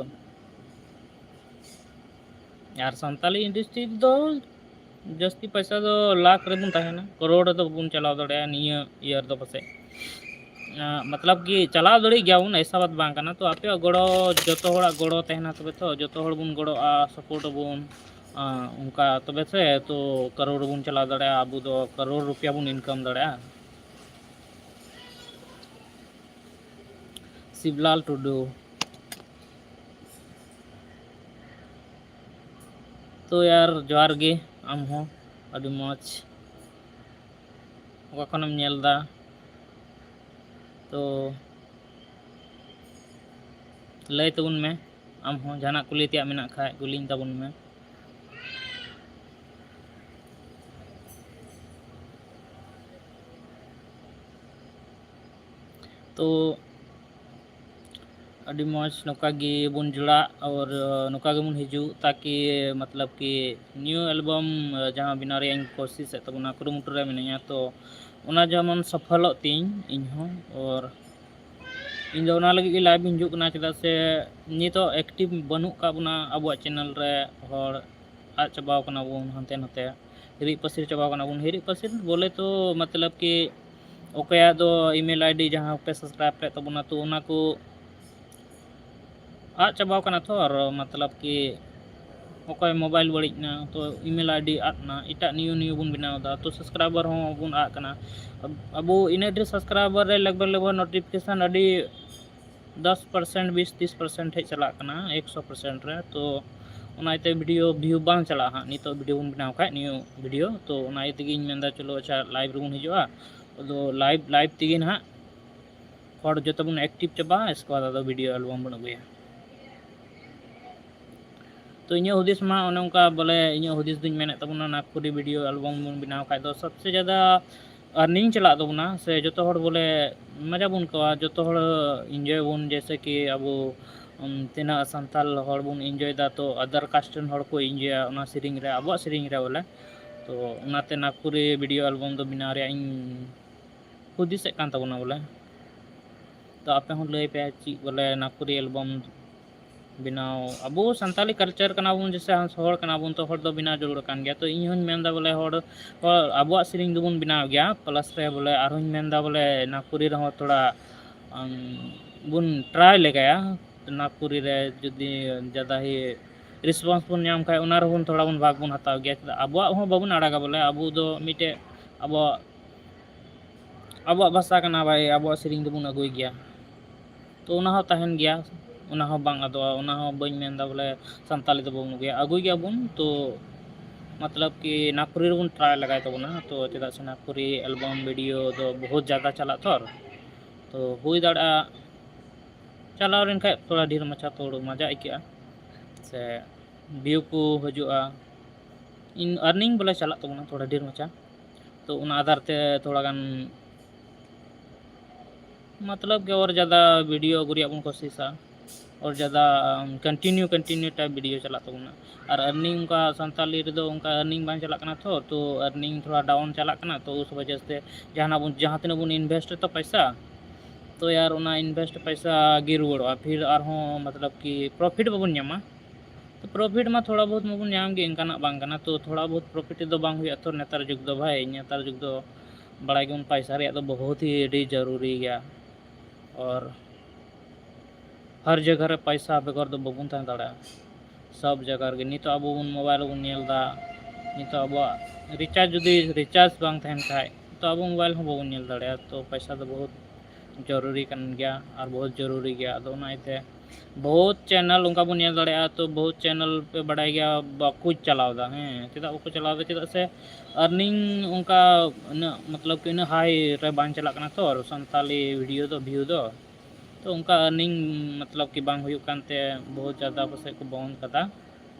ᱟᱨ ᱥᱟᱱᱛᱟᱞᱤ ᱤᱱᱰᱟᱥᱴᱨᱤ ᱫᱚ ᱡᱟᱹᱥᱛᱤ ᱯᱚᱭᱥᱟ ᱫᱚ ᱞᱟᱠᱷ ᱨᱮᱵᱚᱱ ᱛᱟᱦᱮᱱᱟ, ᱠᱟᱨᱳᱲ ᱨᱮᱫᱚ ᱵᱟᱵᱚᱱ ᱪᱟᱞᱟᱣ ᱫᱟᱲᱮᱭᱟᱜᱼᱟ ᱱᱤᱭᱟᱹ ᱤᱭᱟᱨ ᱫᱚ ᱯᱟᱥᱮᱡ᱾ ᱟᱸ, ᱢᱚᱛᱞᱚᱵ ᱠᱤ ᱪᱟᱞᱟᱣ ᱫᱟᱲᱮᱭᱟᱜ ᱜᱮᱭᱟᱵᱚᱱ, ᱮᱥᱟ ᱵᱟᱛ ᱵᱟᱝ ᱠᱟᱱᱟ᱾ ᱛᱚ ᱟᱯᱮᱭᱟᱜ ᱜᱚᱲᱚ, ᱡᱚᱛᱚ ᱦᱚᱲᱟᱜ ᱜᱚᱲᱚ ᱛᱟᱦᱮᱱᱟ, ᱛᱚᱵᱮ ᱛᱚ ᱡᱚᱛᱚ ᱦᱚᱲ ᱵᱚᱱ ᱜᱚᱲᱚᱜᱼᱟ, ᱥᱟᱯᱳᱨᱴ ᱟᱵᱚᱱ, ᱟᱸ, ᱚᱱᱠᱟ ᱛᱚᱵᱮ ᱥᱮ ᱛᱚ ᱠᱟᱨᱳᱲ ᱨᱮᱵᱚᱱ ᱪᱟᱞᱟᱣ ᱫᱟᱲᱮᱭᱟᱜᱼᱟ, ᱟᱵᱚ ᱫᱚ ᱠᱟᱨᱳᱲ ᱨᱩᱯᱤᱭᱟ ᱵᱚᱱ ᱤᱱᱠᱟᱢ ᱫᱟᱲᱮᱭᱟᱜᱼᱟ᱾ ᱥᱤᱵᱞᱟᱞ ᱴᱩᱰᱩ᱾ ᱛᱚ ᱭᱟᱨ, ᱡᱚᱦᱟᱨ ᱜᱮ ᱟᱢ ᱦᱚᱸ, ᱟᱹᱰᱤ ᱢᱚᱡᱽ᱾ ᱚᱠᱟ ᱠᱷᱚᱱᱮᱢ ᱧᱮᱞ ᱮᱫᱟ? ᱛᱚ ᱞᱟᱹᱭ ᱛᱟᱵᱚᱱ ᱢᱮ, ᱟᱢ ᱦᱚᱸ ᱡᱟᱦᱟᱱᱟᱜ ᱠᱩᱞᱤ ᱛᱮᱭᱟᱜ ᱢᱮᱱᱟᱜ ᱠᱷᱟᱡ ᱠᱩᱞᱤᱧ ᱛᱟᱵᱚᱱ ᱢᱮ᱾ ᱛᱚ ᱟᱹᱰᱤ ᱢᱚᱡᱽ, ᱱᱚᱝᱠᱟ ᱜᱮᱵᱚᱱ ᱡᱚᱲᱟᱜ ᱟᱨ ᱱᱚᱝᱠᱟ ᱜᱮᱵᱚᱱ ᱦᱤᱡᱩᱜ, ᱛᱟᱠᱤ ᱢᱚᱛᱞᱚᱵ ᱠᱤ ᱱᱤᱭᱩ ᱮᱞᱵᱟᱢ ᱡᱟᱦᱟᱸ ᱵᱮᱱᱟᱣ ᱨᱮᱭᱟᱜ ᱤᱧ ᱠᱳᱥᱤᱥ ᱮᱫ ᱛᱟᱵᱚᱱᱟ, ᱠᱩᱨᱩᱢᱩᱴᱩ ᱨᱮ ᱢᱤᱱᱟᱹᱧᱟ, ᱛᱚ ᱚᱱᱟ ᱡᱮᱢᱚᱱ ᱥᱚᱯᱷᱚᱞᱚᱜ ᱛᱤᱧ ᱤᱧ ᱦᱚᱸ᱾ ᱟᱨ ᱤᱧ ᱫᱚ ᱚᱱᱟ ᱞᱟᱹᱜᱤᱫ ᱜᱮ ᱞᱟᱭᱤᱵᱷ ᱤᱧ ᱦᱤᱡᱩᱜ ᱠᱟᱱᱟ, ᱪᱮᱫᱟᱜ ᱥᱮ ᱱᱤᱛᱚᱜ ᱮᱠᱴᱤᱵᱷ ᱵᱟᱹᱱᱩᱜ ᱠᱟᱜ ᱵᱚᱱᱟ ᱟᱵᱚᱣᱟᱜ ᱪᱮᱱᱮᱞ ᱨᱮ, ᱦᱚᱲ ᱟᱫ ᱪᱟᱵᱟᱣ ᱠᱟᱱᱟ ᱵᱚᱱ ᱦᱟᱱᱛᱮ ᱱᱟᱛᱮ, ᱦᱤᱨᱤᱡ ᱯᱟᱹᱥᱤᱨ ᱪᱟᱵᱟᱣ ᱠᱟᱱᱟ ᱵᱚᱱ᱾ ᱦᱤᱨᱤᱡ ᱯᱟᱹᱥᱤᱨ ᱵᱚᱞᱮ ᱛᱚ ᱢᱚᱛᱞᱚᱵ ᱠᱤ ᱚᱠᱚᱭᱟᱜ ᱫᱚ ᱤᱢᱮᱞ ᱟᱭᱰᱤ ᱡᱟᱦᱟᱸ ᱯᱮ ᱥᱟᱵᱥᱠᱨᱟᱭᱤᱵ ᱞᱮᱫ ᱛᱟᱵᱚᱱᱟ, ᱛᱚ ᱚᱱᱟ ᱠᱚ ᱟᱫ ᱪᱟᱵᱟᱣ ᱠᱟᱱᱟ ᱛᱚ, ᱟᱨ ᱢᱚᱛᱞᱚᱵ ᱠᱤ ᱚᱠᱚᱭ ᱢᱳᱵᱟᱭᱤᱞ ᱵᱟᱹᱲᱤᱡ ᱮᱱᱟ, ᱛᱚ ᱤᱢᱮᱞ ᱟᱭᱰᱤ ᱟᱫ ᱮᱱᱟ, ᱮᱴᱟᱜ ᱱᱤᱭᱩ ᱱᱤᱭᱩ ᱵᱚᱱ ᱵᱮᱱᱟᱣ ᱮᱫᱟ, ᱛᱚ ᱥᱟᱵᱥᱠᱨᱟᱭᱵᱟᱨ ᱦᱚᱸ ᱵᱚᱱ ᱟᱫ ᱠᱟᱱᱟ᱾ ᱟᱵ-, ᱟᱵᱚ ᱤᱱᱟᱹ ᱰᱷᱮᱨ ᱥᱟᱵᱥᱠᱨᱟᱭᱵᱟᱨ ᱨᱮ ᱞᱟᱜᱽ ᱵᱷᱟᱜᱽ ᱞᱟᱜᱽ ᱵᱷᱟᱜᱽ ᱱᱳᱴᱤᱯᱷᱤᱠᱮᱥᱚᱱ ᱟᱹᱰᱤ ᱫᱚᱥ ᱯᱟᱨᱥᱮᱱᱴ, ᱵᱤᱥ ᱛᱤᱥ ᱯᱟᱨᱥᱮᱱᱴ ᱦᱮᱡ ᱪᱟᱞᱟᱜ ᱠᱟᱱᱟ ᱮᱠᱥᱚ ᱯᱟᱨᱥᱮᱱᱴ ᱨᱮ᱾ ᱛᱚ ᱚᱱᱟ ᱤᱭᱟᱹᱛᱮ ᱵᱷᱤᱰᱤᱭᱳ ᱵᱷᱤᱭᱩ ᱵᱟᱝ ᱪᱟᱞᱟᱜᱼᱟ ᱦᱟᱸᱜ, ᱱᱤᱛᱚᱜ ᱵᱷᱤᱰᱤᱭᱳ ᱵᱚᱱ ᱵᱮᱱᱟᱣ ᱠᱷᱟᱡ ᱱᱤᱭᱩ ᱵᱷᱤᱰᱤᱭᱳ᱾ ᱛᱚ ᱚᱱᱟ ᱤᱭᱟᱹ ᱛᱮᱜᱮᱧ ᱢᱮᱱᱫᱟ ᱪᱚᱞᱚ ᱟᱪᱪᱷᱟ ᱞᱟᱭᱤᱵᱷ ᱨᱮᱵᱚᱱ ᱦᱤᱡᱩᱜᱼᱟ᱾ ᱟᱫᱚ ᱞᱟᱭᱤᱵᱷ, ᱞᱟᱭᱤᱵᱷ ᱛᱮᱜᱮ ᱱᱟᱦᱟᱜ ᱦᱚᱲ ᱡᱚᱛᱚ ᱵᱚᱱ ᱮᱠᱴᱤᱵᱷ ᱪᱟᱵᱟᱜᱼᱟ, ᱤᱥᱠᱮ ᱵᱟᱫ ᱟᱫᱚ ᱵᱷᱤᱰᱤᱭᱳ ᱮᱞᱵᱟᱢ ᱵᱚᱱ ᱟᱹᱜᱩᱭᱟ᱾ ᱛᱚ ᱤᱧᱟᱹᱜ ᱦᱩᱫᱤᱥ ᱢᱟ ᱚᱱᱮ ᱚᱱᱠᱟ, ᱵᱚᱞᱮ ᱤᱧᱟᱹᱜ ᱦᱩᱫᱤᱥ ᱫᱚᱧ ᱢᱮᱱᱮᱫ ᱛᱟᱵᱚᱱᱟ, ᱱᱟᱜᱽᱯᱩᱨᱤ ᱵᱷᱤᱰᱤᱭᱳ ᱮᱞᱵᱟᱢ ᱵᱚᱱ ᱵᱮᱱᱟᱣ ᱠᱷᱟᱡ ᱫᱚ ᱥᱚᱵᱥᱮ ᱡᱟᱫᱟ ᱟᱨᱱᱤᱝ ᱪᱟᱞᱟᱜ ᱛᱟᱵᱚᱱᱟ, ᱥᱮ ᱡᱚᱛᱚ ᱦᱚᱲ ᱵᱚᱞᱮ ᱢᱚᱡᱟ ᱵᱚᱱ ᱟᱹᱭᱠᱟᱹᱣᱟ, ᱡᱚᱛᱚ ᱦᱚᱲ ᱤᱱᱡᱚᱭ ᱟᱵᱚᱱ, ᱡᱮᱭᱥᱮ ᱠᱤ ᱟᱵᱚ, ᱩᱢ, ᱛᱤᱱᱟᱹᱜ ᱥᱟᱱᱛᱟᱲ ᱦᱚᱲ ᱵᱚᱱ ᱤᱱᱡᱚᱭ ᱮᱫᱟ, ᱛᱚ ᱟᱫᱟᱨ ᱠᱟᱥᱴ ᱨᱮᱱ ᱦᱚᱲ ᱠᱚ ᱤᱱᱡᱚᱭᱟ ᱚᱱᱟ ᱥᱮᱨᱮᱧ ᱨᱮ, ᱟᱵᱚᱣᱟᱜ ᱥᱮᱨᱮᱧ ᱨᱮ ᱵᱚᱞᱮ᱾ ᱛᱚ ᱚᱱᱟᱛᱮ ᱱᱟᱜᱽᱯᱩᱨᱤ ᱵᱷᱤᱰᱤᱭᱳ ᱮᱞᱵᱟᱢ ᱫᱚ ᱵᱮᱱᱟᱣ ᱨᱮᱭᱟᱜ ᱤᱧ ᱦᱩᱫᱤᱥᱮᱫ ᱠᱟᱱ ᱛᱟᱵᱚᱱᱟ ᱵᱚᱞᱮ᱾ ᱛᱚ ᱟᱯᱮ ᱦᱚᱸ ᱞᱟᱹᱭ ᱯᱮ ᱪᱮᱫ ᱵᱚᱞᱮ ᱱᱟᱜᱽᱯᱩᱨᱤ ᱮᱞᱵᱟᱢ ᱵᱮᱱᱟᱣ, ᱟᱵᱚ ᱥᱟᱱᱛᱟᱲᱤ ᱠᱟᱞᱪᱟᱨ ᱠᱟᱱᱟ ᱵᱚᱱ, ᱡᱮᱭᱥᱮ ᱦᱚᱲ ᱠᱟᱱᱟ ᱵᱚᱱ, ᱛᱚ ᱦᱚᱲ ᱫᱚ ᱵᱮᱱᱟᱣ ᱡᱟᱹᱨᱩᱲ ᱠᱟᱱ ᱜᱮᱭᱟ᱾ ᱛᱚ ᱤᱧ ᱦᱚᱸᱧ ᱢᱮᱱᱫᱟ ᱵᱚᱞᱮ ᱦᱚᱲ, ᱦᱚᱲ ᱟᱵᱚᱣᱟᱜ ᱥᱮᱨᱮᱧ ᱫᱚᱵᱚᱱ ᱵᱮᱱᱟᱣ ᱜᱮᱭᱟ, ᱯᱞᱟᱥ ᱨᱮ ᱵᱚᱞᱮ ᱟᱨᱦᱚᱸᱧ ᱢᱮᱱᱫᱟ ᱵᱚᱞᱮ ᱱᱟᱜᱽᱯᱩᱨᱤ ᱨᱮᱦᱚᱸ ᱛᱷᱚᱲᱟ, ᱟᱢ, ᱵᱚᱱ ᱴᱨᱟᱭ ᱞᱮᱜᱟᱭᱟ᱾ ᱱᱟᱜᱽᱯᱩᱨᱤ ᱨᱮ ᱡᱩᱫᱤ ᱡᱟᱫᱟ ᱦᱤ ᱨᱮᱥᱯᱚᱱᱥ ᱵᱚᱱ ᱧᱟᱢ ᱠᱷᱟᱡ ᱚᱱᱟ ᱨᱮᱦᱚᱸ ᱛᱷᱚᱲᱟ ᱵᱚᱱ ᱵᱷᱟᱜᱽ ᱵᱚᱱ ᱦᱟᱛᱟᱣ ᱜᱮᱭᱟ᱾ ᱪᱮᱫᱟᱜ ᱟᱵᱚᱣᱟᱜ ᱦᱚᱸ ᱵᱟᱵᱚᱱ ᱟᱲᱟᱜᱟ ᱵᱚᱞᱮ, ᱟᱵᱚ ᱫᱚ ᱢᱤᱫᱴᱮᱡ ᱟᱵᱚᱣᱟᱜ ᱟᱵᱚᱣᱟᱜ ᱵᱷᱟᱥᱟ ᱠᱟᱱᱟ ᱵᱷᱟᱭ, ᱟᱵᱚᱣᱟᱜ ᱥᱮᱨᱮᱧ ᱫᱚᱵᱚᱱ ᱟᱹᱜᱩᱭ ᱜᱮᱭᱟ᱾ ᱛᱚ ᱚᱱᱟ ᱦᱚᱸ ᱛᱟᱦᱮᱱ ᱜᱮᱭᱟ᱾ ᱚᱱᱟ ᱦᱚᱸ ᱵᱟᱝ ᱟᱫᱚᱜᱼᱟ᱾ ᱚᱱᱟ ᱦᱚᱸ ᱵᱟᱹᱧ ᱢᱮᱱᱫᱟ ᱵᱚᱞᱮ ᱥᱟᱱᱛᱟᱞᱤ ᱫᱚ ᱵᱟᱵᱚᱱ ᱟᱹᱜᱩᱭᱟ, ᱟᱹᱜᱩᱭ ᱜᱮᱭᱟᱵᱚᱱ᱾ ᱛᱚ ᱢᱚᱛᱞᱚᱵ ᱠᱤ ᱱᱟᱜᱽᱯᱩᱨᱤ ᱨᱮᱵᱚᱱ ᱴᱨᱟᱭ ᱞᱟᱜᱟᱭ ᱛᱟᱵᱚᱱᱟ᱾ ᱛᱚ ᱪᱮᱫᱟᱜ ᱥᱮ ᱱᱟᱜᱽᱯᱩᱨᱤ ᱮᱞᱵᱟᱢ ᱵᱷᱤᱰᱤᱭᱳ ᱫᱚ ᱵᱚᱦᱩᱛ ᱡᱟᱫᱟ ᱪᱟᱞᱟᱜ ᱛᱷᱚᱨ᱾ ᱛᱚ ᱦᱩᱭ ᱫᱟᱲᱮᱭᱟᱜᱼᱟ ᱪᱟᱞᱟᱣ ᱞᱮᱱᱠᱷᱟᱡ ᱛᱷᱚᱲᱟ ᱰᱷᱮᱨ ᱢᱟᱪᱷᱟ ᱛᱷᱚᱲᱟ ᱢᱟᱡᱟ ᱟᱹᱭᱠᱟᱹᱜᱼᱟ, ᱥᱮ ᱵᱷᱤᱭᱩ ᱠᱚ ᱦᱤᱡᱩᱜᱼᱟ᱾ ᱤᱱ ᱟᱨᱱᱤᱝ ᱵᱚᱞᱮ ᱪᱟᱞᱟᱜ ᱛᱟᱵᱚᱱᱟ ᱛᱷᱚᱲᱟ ᱰᱷᱮᱨ ᱢᱟᱪᱷᱟ᱾ ᱛᱚ ᱚᱱᱟ ᱟᱫᱷᱟᱨ ᱛᱮ ᱛᱷᱚᱲᱟ ᱜᱟᱱ ᱢᱚᱛᱞᱚᱵ ᱜᱮ ᱚᱨ ᱡᱟᱫᱟ ᱵᱷᱤᱰᱤᱭᱳ ᱟᱹᱜᱩ ᱨᱮᱭᱟᱜ ᱵᱚᱱ ᱠᱳᱥᱤᱥᱟ, ᱚᱨ ᱡᱟᱫᱟ ᱠᱚᱱᱴᱤᱱᱤᱭᱩ ᱠᱚᱱᱴᱤᱱᱤᱭᱩ ᱴᱟᱭᱤᱯ ᱵᱷᱤᱰᱤᱭᱳ ᱪᱟᱞᱟᱜ ᱛᱟᱵᱚᱱᱟ᱾ ᱟᱨ ᱟᱨᱱᱤᱝ ᱚᱱᱠᱟ ᱥᱟᱱᱛᱟᱞᱤ ᱨᱮᱫᱚ ᱚᱱᱠᱟ ᱟᱨᱱᱤᱝ ᱵᱟᱝ ᱪᱟᱞᱟᱜ ᱠᱟᱱᱟ ᱛᱚ, ᱛᱚ ᱟᱨᱱᱤᱝ ᱛᱷᱚᱲᱟ ᱰᱟᱣᱩᱱ ᱪᱟᱞᱟᱜ ᱠᱟᱱᱟ᱾ ᱛᱚ ᱩᱥ ᱵᱟᱡᱟ ᱥᱮ ᱡᱟᱦᱟᱱᱟᱜ ᱵᱚᱱ, ᱡᱟᱦᱟᱸ ᱛᱤᱱᱟᱹᱜ ᱵᱚᱱ ᱤᱱᱵᱷᱮᱥᱴ ᱛᱚ ᱯᱚᱭᱥᱟ, ᱛᱚ ᱭᱟᱨ ᱚᱱᱟ ᱤᱱᱵᱷᱮᱥᱴ ᱯᱚᱭᱥᱟ ᱜᱮ ᱨᱩᱣᱟᱹᱲᱚᱜᱼᱟ, ᱯᱷᱤᱨ ᱟᱨᱦᱚᱸ ᱢᱚᱛᱞᱚᱵ ᱠᱤ ᱯᱨᱚᱯᱷᱤᱴ ᱵᱟᱵᱚᱱ ᱧᱟᱢᱟ᱾ ᱛᱚ ᱯᱨᱚᱯᱷᱤᱴ ᱢᱟ ᱛᱷᱚᱲᱟ ᱵᱚᱦᱩᱛ ᱢᱟᱵᱚᱱ ᱧᱟᱢ ᱜᱮ, ᱤᱱᱠᱟᱱᱟᱜ ᱵᱟᱝ ᱠᱟᱱᱟ᱾ ᱛᱚ ᱛᱷᱚᱲᱟ ᱵᱚᱦᱩᱛ ᱯᱨᱚᱯᱷᱤᱴ ᱫᱚ ᱵᱟᱝ ᱦᱩᱭᱩᱜᱼᱟ ᱛᱚ ᱱᱮᱛᱟᱨ ᱡᱩᱜᱽ ᱫᱚ ᱵᱷᱟᱭ, ᱱᱮᱛᱟᱨ ᱡᱩᱜᱽ ᱫᱚ ᱵᱟᱲᱟᱭ ᱜᱮᱵᱚᱱ ᱯᱟᱭᱥᱟ ᱨᱮᱭᱟᱜ ᱫᱚ ᱵᱚᱦᱩᱛ ᱦᱤ ᱟᱹᱰᱤ ᱡᱟᱹᱨᱩᱨᱤ ᱜᱮᱭᱟ᱾ ᱟᱨ ᱦᱟᱨ ᱡᱟᱭᱜᱟ ᱨᱮ ᱯᱟᱭᱥᱟ ᱵᱮᱜᱚᱨ ᱫᱚ ᱵᱟᱵᱚᱱ ᱛᱟᱦᱮᱸ ᱫᱟᱲᱮᱭᱟᱜᱼᱟ᱾ ᱥᱚᱵ ᱡᱟᱭᱜᱟ ᱨᱮᱜᱮ ᱱᱤᱛᱚᱜ ᱟᱵᱚ ᱵᱚᱱ ᱢᱳᱵᱟᱭᱤᱞ ᱵᱚᱱ ᱧᱮᱞ ᱮᱫᱟ, ᱱᱤᱛᱚᱜ ᱟᱵᱚᱣᱟᱜ ᱨᱤᱪᱟᱨᱡᱽ ᱡᱩᱫᱤ ᱨᱤᱪᱟᱨᱡᱽ ᱵᱟᱝ ᱛᱟᱦᱮᱱ ᱠᱷᱟᱡ ᱛᱚ ᱟᱵᱚ ᱢᱳᱵᱟᱭᱤᱞ ᱦᱚᱸ ᱵᱟᱵᱚᱱ ᱧᱮᱞ ᱫᱟᱲᱮᱭᱟᱜᱼᱟ᱾ ᱛᱚ ᱯᱟᱭᱥᱟ ᱫᱚ ᱵᱚᱦᱩᱛ ᱡᱚᱨᱩᱨᱤ ᱠᱟᱱ ᱜᱮᱭᱟ ᱟᱨ ᱵᱚᱦᱩᱛ ᱡᱚᱨᱩᱨᱤ ᱜᱮᱭᱟ᱾ ᱟᱫᱚ ᱚᱱᱟ ᱤᱭᱟᱹᱛᱮ ᱵᱚᱦᱩᱛ ᱪᱮᱱᱮᱞ ᱚᱱᱠᱟ ᱵᱚᱱ ᱧᱮᱞ ᱫᱟᱲᱮᱭᱟᱜᱼᱟ, ᱛᱚ ᱵᱚᱦᱩᱛ ᱪᱮᱱᱮᱞ ᱯᱮ ᱵᱟᱲᱟᱭ ᱜᱮᱭᱟ ᱵᱟᱠᱚ ᱪᱟᱞᱟᱣ ᱮᱫᱟ᱾ ᱦᱮᱸ, ᱪᱮᱫᱟᱜ ᱵᱟᱠᱚ ᱪᱟᱞᱟᱣ ᱮᱫᱟ? ᱪᱮᱫᱟᱜ ᱥᱮ ᱟᱨᱱᱤᱝ ᱚᱱᱠᱟ ᱩᱱᱟᱹᱜ ᱢᱚᱛᱞᱚᱵ ᱠᱤ ᱩᱱᱟᱹᱜ ᱦᱟᱭ ᱨᱮ ᱵᱟᱝ ᱪᱟᱞᱟᱜ ᱠᱟᱱᱟ ᱛᱚ ᱥᱟᱱᱛᱟᱞᱤ ᱵᱷᱤᱰᱤᱭᱳ ᱫᱚ, ᱵᱷᱤᱭᱩ ᱫᱚ᱾ ᱛᱚ ᱚᱱᱠᱟ ᱟᱨᱱᱤᱝ ᱢᱚᱛᱞᱚᱵ ᱠᱤ ᱵᱟᱝ ᱦᱩᱭᱩᱜ ᱠᱟᱱᱛᱮ ᱵᱚᱦᱩᱛ ᱡᱟᱫᱟ ᱯᱟᱥᱮᱡ ᱠᱚ ᱵᱚᱱᱫ ᱠᱟᱫᱟ᱾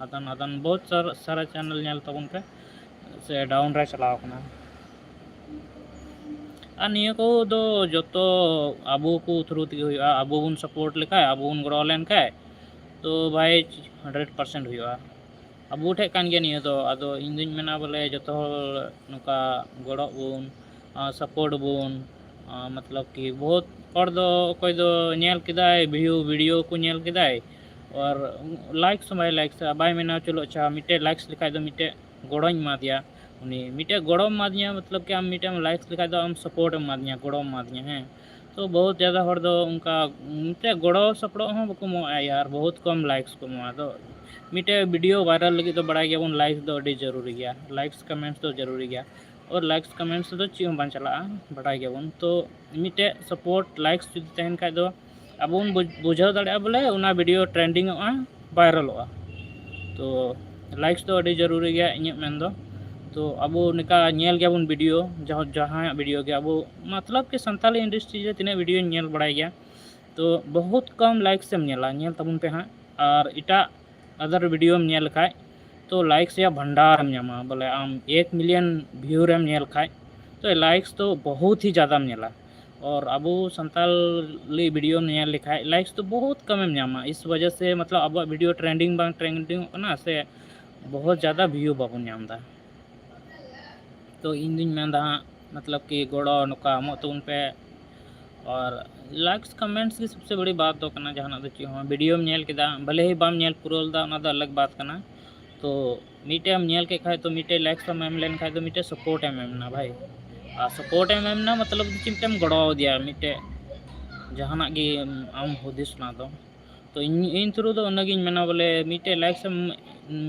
ᱟᱫᱟᱱ ᱟᱫᱟᱱ ᱵᱚᱦᱩᱛ ᱥᱟᱨ-, ᱥᱟᱨᱟ ᱪᱮᱱᱮᱞ ᱧᱮᱞ ᱛᱟᱵᱚᱱ ᱯᱮ, ᱥᱮ ᱰᱟᱣᱩᱱ ᱨᱮ ᱪᱟᱞᱟᱣ ᱠᱟᱱᱟ᱾ ᱟᱨ ᱱᱤᱭᱟᱹ ᱠᱚ ᱫᱚ ᱡᱚᱛᱚ ᱟᱵᱚ ᱠᱚ ᱛᱷᱨᱩ ᱛᱮᱜᱮ ᱦᱩᱭᱩᱜᱼᱟ᱾ ᱟᱵᱚ ᱵᱚᱱ ᱥᱟᱯᱳᱨᱴ ᱞᱮᱠᱷᱟᱡ, ᱟᱵᱚ ᱵᱚᱱ ᱜᱚᱲᱚ ᱞᱮᱱᱠᱷᱟᱡ, ᱛᱚ ᱵᱷᱟᱭ ᱦᱟᱱᱰᱨᱮᱰ ᱯᱟᱨᱥᱮᱱᱴ ᱦᱩᱭᱩᱜᱼᱟ᱾ ᱟᱵᱚ ᱴᱷᱮᱡ ᱠᱟᱱ ᱜᱮᱭᱟ ᱱᱤᱭᱟᱹ ᱫᱚ᱾ ᱟᱫᱚ ᱤᱧ ᱫᱩᱧ ᱢᱮᱱᱟ ᱵᱚᱞᱮ ᱡᱚᱛᱚ ᱦᱚᱲ ᱱᱚᱝᱠᱟ ᱜᱚᱲᱚᱜ ᱵᱚᱱ, ᱟᱨ ᱥᱟᱯᱳᱨᱴ ᱵᱚᱱ᱾ ᱟᱨ ᱢᱚᱛᱞᱚᱵ ᱠᱤ ᱵᱚᱦᱩᱛ ᱦᱚᱲ ᱫᱚ ᱚᱠᱚᱭ ᱫᱚ ᱧᱮᱞ ᱠᱮᱫᱟᱭ ᱵᱷᱤᱭᱩ, ᱵᱷᱤᱰᱤᱭᱳ ᱠᱚ ᱧᱮᱞ ᱠᱮᱫᱟᱭ, ᱟᱨ ᱞᱟᱭᱤᱠᱥ ᱦᱚᱸ ᱵᱟᱭ ᱞᱟᱭᱤᱠᱥᱟ, ᱵᱟᱭ ᱢᱮᱱᱟ ᱪᱚᱞᱚ ᱟᱪᱪᱷᱟ ᱢᱤᱫᱴᱮᱡ ᱞᱟᱭᱤᱠᱥ ᱞᱮᱠᱷᱟᱡ ᱫᱚ ᱢᱤᱫᱴᱮᱡ ᱜᱚᱲᱚᱧ ᱮᱢᱟ ᱫᱮᱭᱟ᱾ ᱩᱱᱤ ᱢᱤᱫᱴᱮᱡ ᱜᱚᱲᱚᱢ ᱮᱢᱟ ᱫᱤᱧᱟ, ᱢᱚᱛᱞᱚᱵ ᱠᱤ ᱟᱢ ᱢᱤᱫᱴᱮᱡ ᱮᱢ ᱞᱟᱭᱤᱠᱥ ᱞᱮᱠᱷᱟᱡ ᱫᱚ ᱟᱢ ᱥᱟᱯᱳᱨᱴ ᱮᱢ ᱮᱢᱟ ᱫᱤᱧᱟ, ᱜᱚᱲᱚᱢ ᱮᱢᱟ ᱫᱤᱧᱟ, ᱦᱮᱸ᱾ ᱛᱚ ᱵᱚᱦᱩᱛ ᱡᱟᱫᱟ ᱦᱚᱲ ᱫᱚ ᱚᱱᱠᱟ ᱢᱤᱫᱴᱮᱡ ᱜᱚᱲᱚ ᱥᱚᱯᱚᱦᱚᱫ ᱦᱚᱸ ᱵᱟᱠᱚ ᱮᱢᱚᱜᱼᱟ ᱭᱟᱨ, ᱵᱚᱦᱩᱛ ᱠᱚᱢ ᱞᱟᱭᱤᱠᱥ ᱠᱚ ᱮᱢᱚᱜᱼᱟ᱾ ᱟᱫᱚ ᱢᱤᱫᱴᱮᱡ ᱵᱷᱤᱰᱤᱭᱳ ᱵᱷᱟᱭᱨᱟᱞ ᱞᱟᱹᱜᱤᱫ ᱫᱚ ᱵᱟᱲᱟᱭ ᱜᱮᱭᱟᱵᱚᱱ ᱞᱟᱭᱤᱠᱥ ᱫᱚ ᱟᱹᱰᱤ ᱡᱟᱹᱨᱩᱨᱤ ᱜᱮᱭᱟ, ᱞᱟᱭᱤᱠᱥ ᱠᱚᱢᱮᱱᱴᱥ ᱫᱚ ᱡᱟᱹᱨᱩᱨᱤ ᱜᱮᱭᱟ᱾ ᱟᱨ ᱞᱟᱭᱤᱠᱥ ᱠᱚᱢᱮᱱᱴᱥ ᱫᱚ ᱪᱮᱫ ᱦᱚᱸ ᱵᱟᱝ ᱪᱟᱞᱟᱜᱼᱟ, ᱵᱟᱲᱟᱭ ᱜᱮᱭᱟᱵᱚᱱ᱾ ᱛᱚ ᱢᱤᱫᱴᱮᱡ ᱥᱟᱯᱳᱨᱴ ᱞᱟᱭᱤᱠᱥ ᱡᱩᱫᱤ ᱛᱟᱦᱮᱱ ᱠᱷᱟᱡ ᱫᱚ ᱟᱵᱚ ᱵᱚᱱ ᱵᱩᱡᱽ- ᱵᱩᱡᱷᱟᱹᱣ ᱫᱟᱲᱮᱭᱟᱜᱼᱟ ᱵᱚᱞᱮ ᱚᱱᱟ ᱵᱷᱤᱰᱤᱭᱳ ᱴᱨᱮᱱᱰᱤᱝ ᱚᱜᱼᱟ, ᱵᱷᱟᱭᱨᱟᱞᱚᱜᱼᱟ᱾ ᱛᱚ ᱞᱟᱭᱤᱠᱥ ᱫᱚ ᱟᱹᱰᱤ ᱡᱟᱹᱨᱩᱨᱤ ᱜᱮᱭᱟ ᱤᱧᱟᱹᱜ ᱢᱮᱱ ᱫᱚ᱾ ᱛᱚ ᱟᱵᱚ ᱱᱚᱝᱠᱟ ᱧᱮᱞ ᱜᱮᱭᱟᱵᱚᱱ ᱵᱷᱤᱰᱤᱭᱳ, ᱡᱟᱦᱟᱸ ᱡᱟᱦᱟᱸᱭᱟᱜ ᱵᱷᱤᱰᱤᱭᱳ ᱜᱮ, ᱟᱵᱚ ᱢᱚᱛᱞᱚᱵ ᱠᱤ ᱥᱟᱱᱛᱟᱞᱤ ᱤᱱᱰᱟᱥᱴᱨᱤ ᱨᱮ ᱛᱤᱱᱟᱹᱜ ᱵᱷᱤᱰᱤᱭᱳᱧ ᱧᱮᱞ ᱵᱟᱲᱟᱭ ᱜᱮᱭᱟ, ᱛᱚ ᱵᱚᱦᱩᱛ ᱠᱚᱢ ᱞᱟᱭᱤᱠᱥ ᱮᱢ ᱧᱮᱞᱟ, ᱧᱮᱞ ᱛᱟᱵᱚᱱ ᱯᱮ ᱦᱟᱸᱜ᱾ ᱟᱨ ᱮᱴᱟᱜ ᱟᱫᱟᱨ ᱵᱷᱤᱰᱤᱭᱳᱢ ᱧᱮᱞ ᱠᱷᱟᱡ ᱛᱚ ᱞᱟᱭᱤᱠᱥ ᱨᱮᱭᱟᱜ ᱵᱷᱟᱱᱰᱟᱨ ᱮᱢ ᱧᱟᱢᱟ, ᱵᱚᱞᱮ ᱟᱢ ᱮᱠ ᱢᱤᱞᱤᱭᱚᱱ ᱵᱷᱤᱭᱩ ᱨᱮᱢ ᱧᱮᱞ ᱠᱷᱟᱡ ᱛᱚ ᱞᱟᱭᱤᱠᱥ ᱫᱚ ᱵᱚᱦᱩᱛ ᱦᱤ ᱡᱟᱫᱟᱢ ᱧᱮᱞᱟ᱾ ᱟᱨ ᱟᱵᱚ ᱥᱟᱱᱛᱟᱞᱤ ᱵᱷᱤᱰᱤᱭᱳᱢ ᱧᱮᱞ ᱞᱮᱠᱷᱟᱡ ᱞᱟᱭᱤᱠᱥ ᱫᱚ ᱵᱚᱦᱩᱛ ᱠᱚᱢᱮᱢ ᱧᱟᱢᱟ᱾ ᱤᱥ ᱣᱟᱡᱟ ᱥᱮ ᱢᱚᱛᱞᱚᱵ ᱟᱵᱚᱣᱟᱜ ᱵᱷᱤᱰᱤᱭᱳ ᱴᱨᱮᱱᱰᱤᱝ ᱵᱟᱝ ᱴᱨᱮᱱᱰᱤᱝ ᱚᱜ ᱠᱟᱱᱟ ᱥᱮ ᱵᱚᱦᱩᱛ ᱡᱟᱫᱟ ᱵᱷᱤᱭᱩ ᱵᱟᱵᱚᱱ ᱧᱟᱢ ᱮᱫᱟ᱾ ᱛᱚ ᱤᱧ ᱫᱩᱧ ᱢᱮᱱᱫᱟ ᱦᱟᱸᱜ ᱢᱚᱛᱞᱚᱵ ᱠᱤ ᱜᱚᱲᱚ ᱱᱚᱝᱠᱟ ᱮᱢᱚᱜ ᱛᱟᱵᱚᱱ ᱯᱮ᱾ ᱟᱨ ᱞᱟᱭᱤᱠᱥ ᱠᱚᱢᱮᱱᱴᱥ ᱜᱮ ᱥᱚᱵᱥᱮ ᱵᱟᱲᱤ ᱵᱟᱛ ᱫᱚ ᱠᱟᱱᱟ᱾ ᱡᱟᱦᱟᱱᱟᱜ ᱫᱚ ᱪᱮᱫ ᱦᱚᱸ, ᱵᱷᱤᱰᱤᱭᱳᱢ ᱧᱮᱞ ᱠᱮᱫᱟ, ᱵᱷᱟᱞᱮ ᱦᱤ ᱵᱟᱢ ᱧᱮᱞ ᱯᱩᱨᱟᱹᱣ ᱞᱮᱫᱟ, ᱚᱱᱟ ᱫᱚ ᱟᱞᱟᱜᱽ ᱵᱟᱛ ᱠᱟᱱᱟ᱾ ᱛᱚ ᱢᱤᱫᱴᱮᱡ ᱮᱢ ᱧᱮᱞ ᱠᱮᱫ ᱠᱷᱟᱡ ᱛᱚ ᱢᱤᱫᱴᱮᱡ ᱞᱟᱭᱤᱠᱥ ᱮᱢ ᱮᱢ ᱞᱮᱱᱠᱷᱟᱡ ᱫᱚ ᱢᱤᱫᱴᱮᱡ ᱥᱟᱯᱳᱨᱴ ᱮᱢ ᱮᱢ ᱮᱱᱟ ᱵᱷᱟᱭ᱾ ᱟᱨ ᱥᱟᱯᱳᱨᱴ ᱮᱢ ᱮᱢ ᱮᱱᱟ ᱢᱚᱛᱞᱚᱵ ᱫᱚ ᱪᱮᱫ, ᱢᱤᱫᱴᱮᱢ ᱜᱚᱲᱚ ᱟᱫᱮᱭᱟ, ᱢᱤᱫᱴᱮᱡ ᱡᱟᱦᱟᱱᱟᱜ ᱜᱮ ᱟᱢ ᱦᱩᱫᱤᱥ ᱚᱱᱟ ᱫᱚ᱾ ᱛᱚ ᱤᱧ ᱤᱧ ᱛᱷᱨᱩ ᱫᱚ ᱚᱱᱟᱜᱤᱧ ᱢᱮᱱᱟ ᱵᱚᱞᱮ ᱢᱤᱫᱴᱮᱡ ᱞᱟᱭᱤᱠᱥ ᱮᱢ